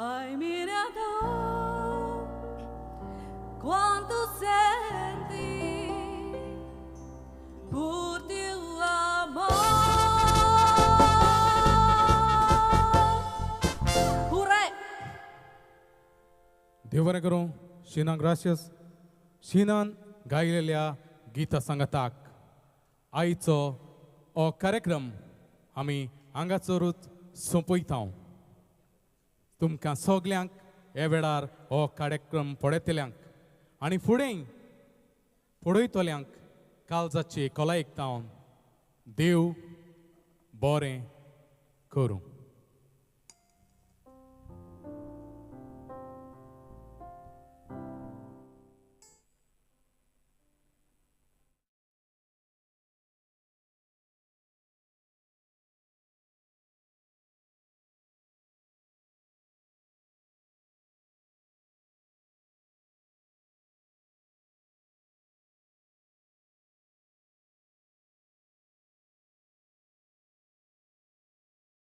Ai mirador, quanto senti por teu amor. Hurray! देव बरें करूं शिनाक ग्राशियस शिनान गायलेल्या गीता सांगाताक आयचो हो कार्यक्रम आमी हांगासरूच सोंपयता. तुमकां सगल्यांक ह्या वेळार हो कार्यक्रम पळयतल्यांक आनी फुडें पळयतल्यांक काळजाची खोलायेक तावन देव बरें करूं.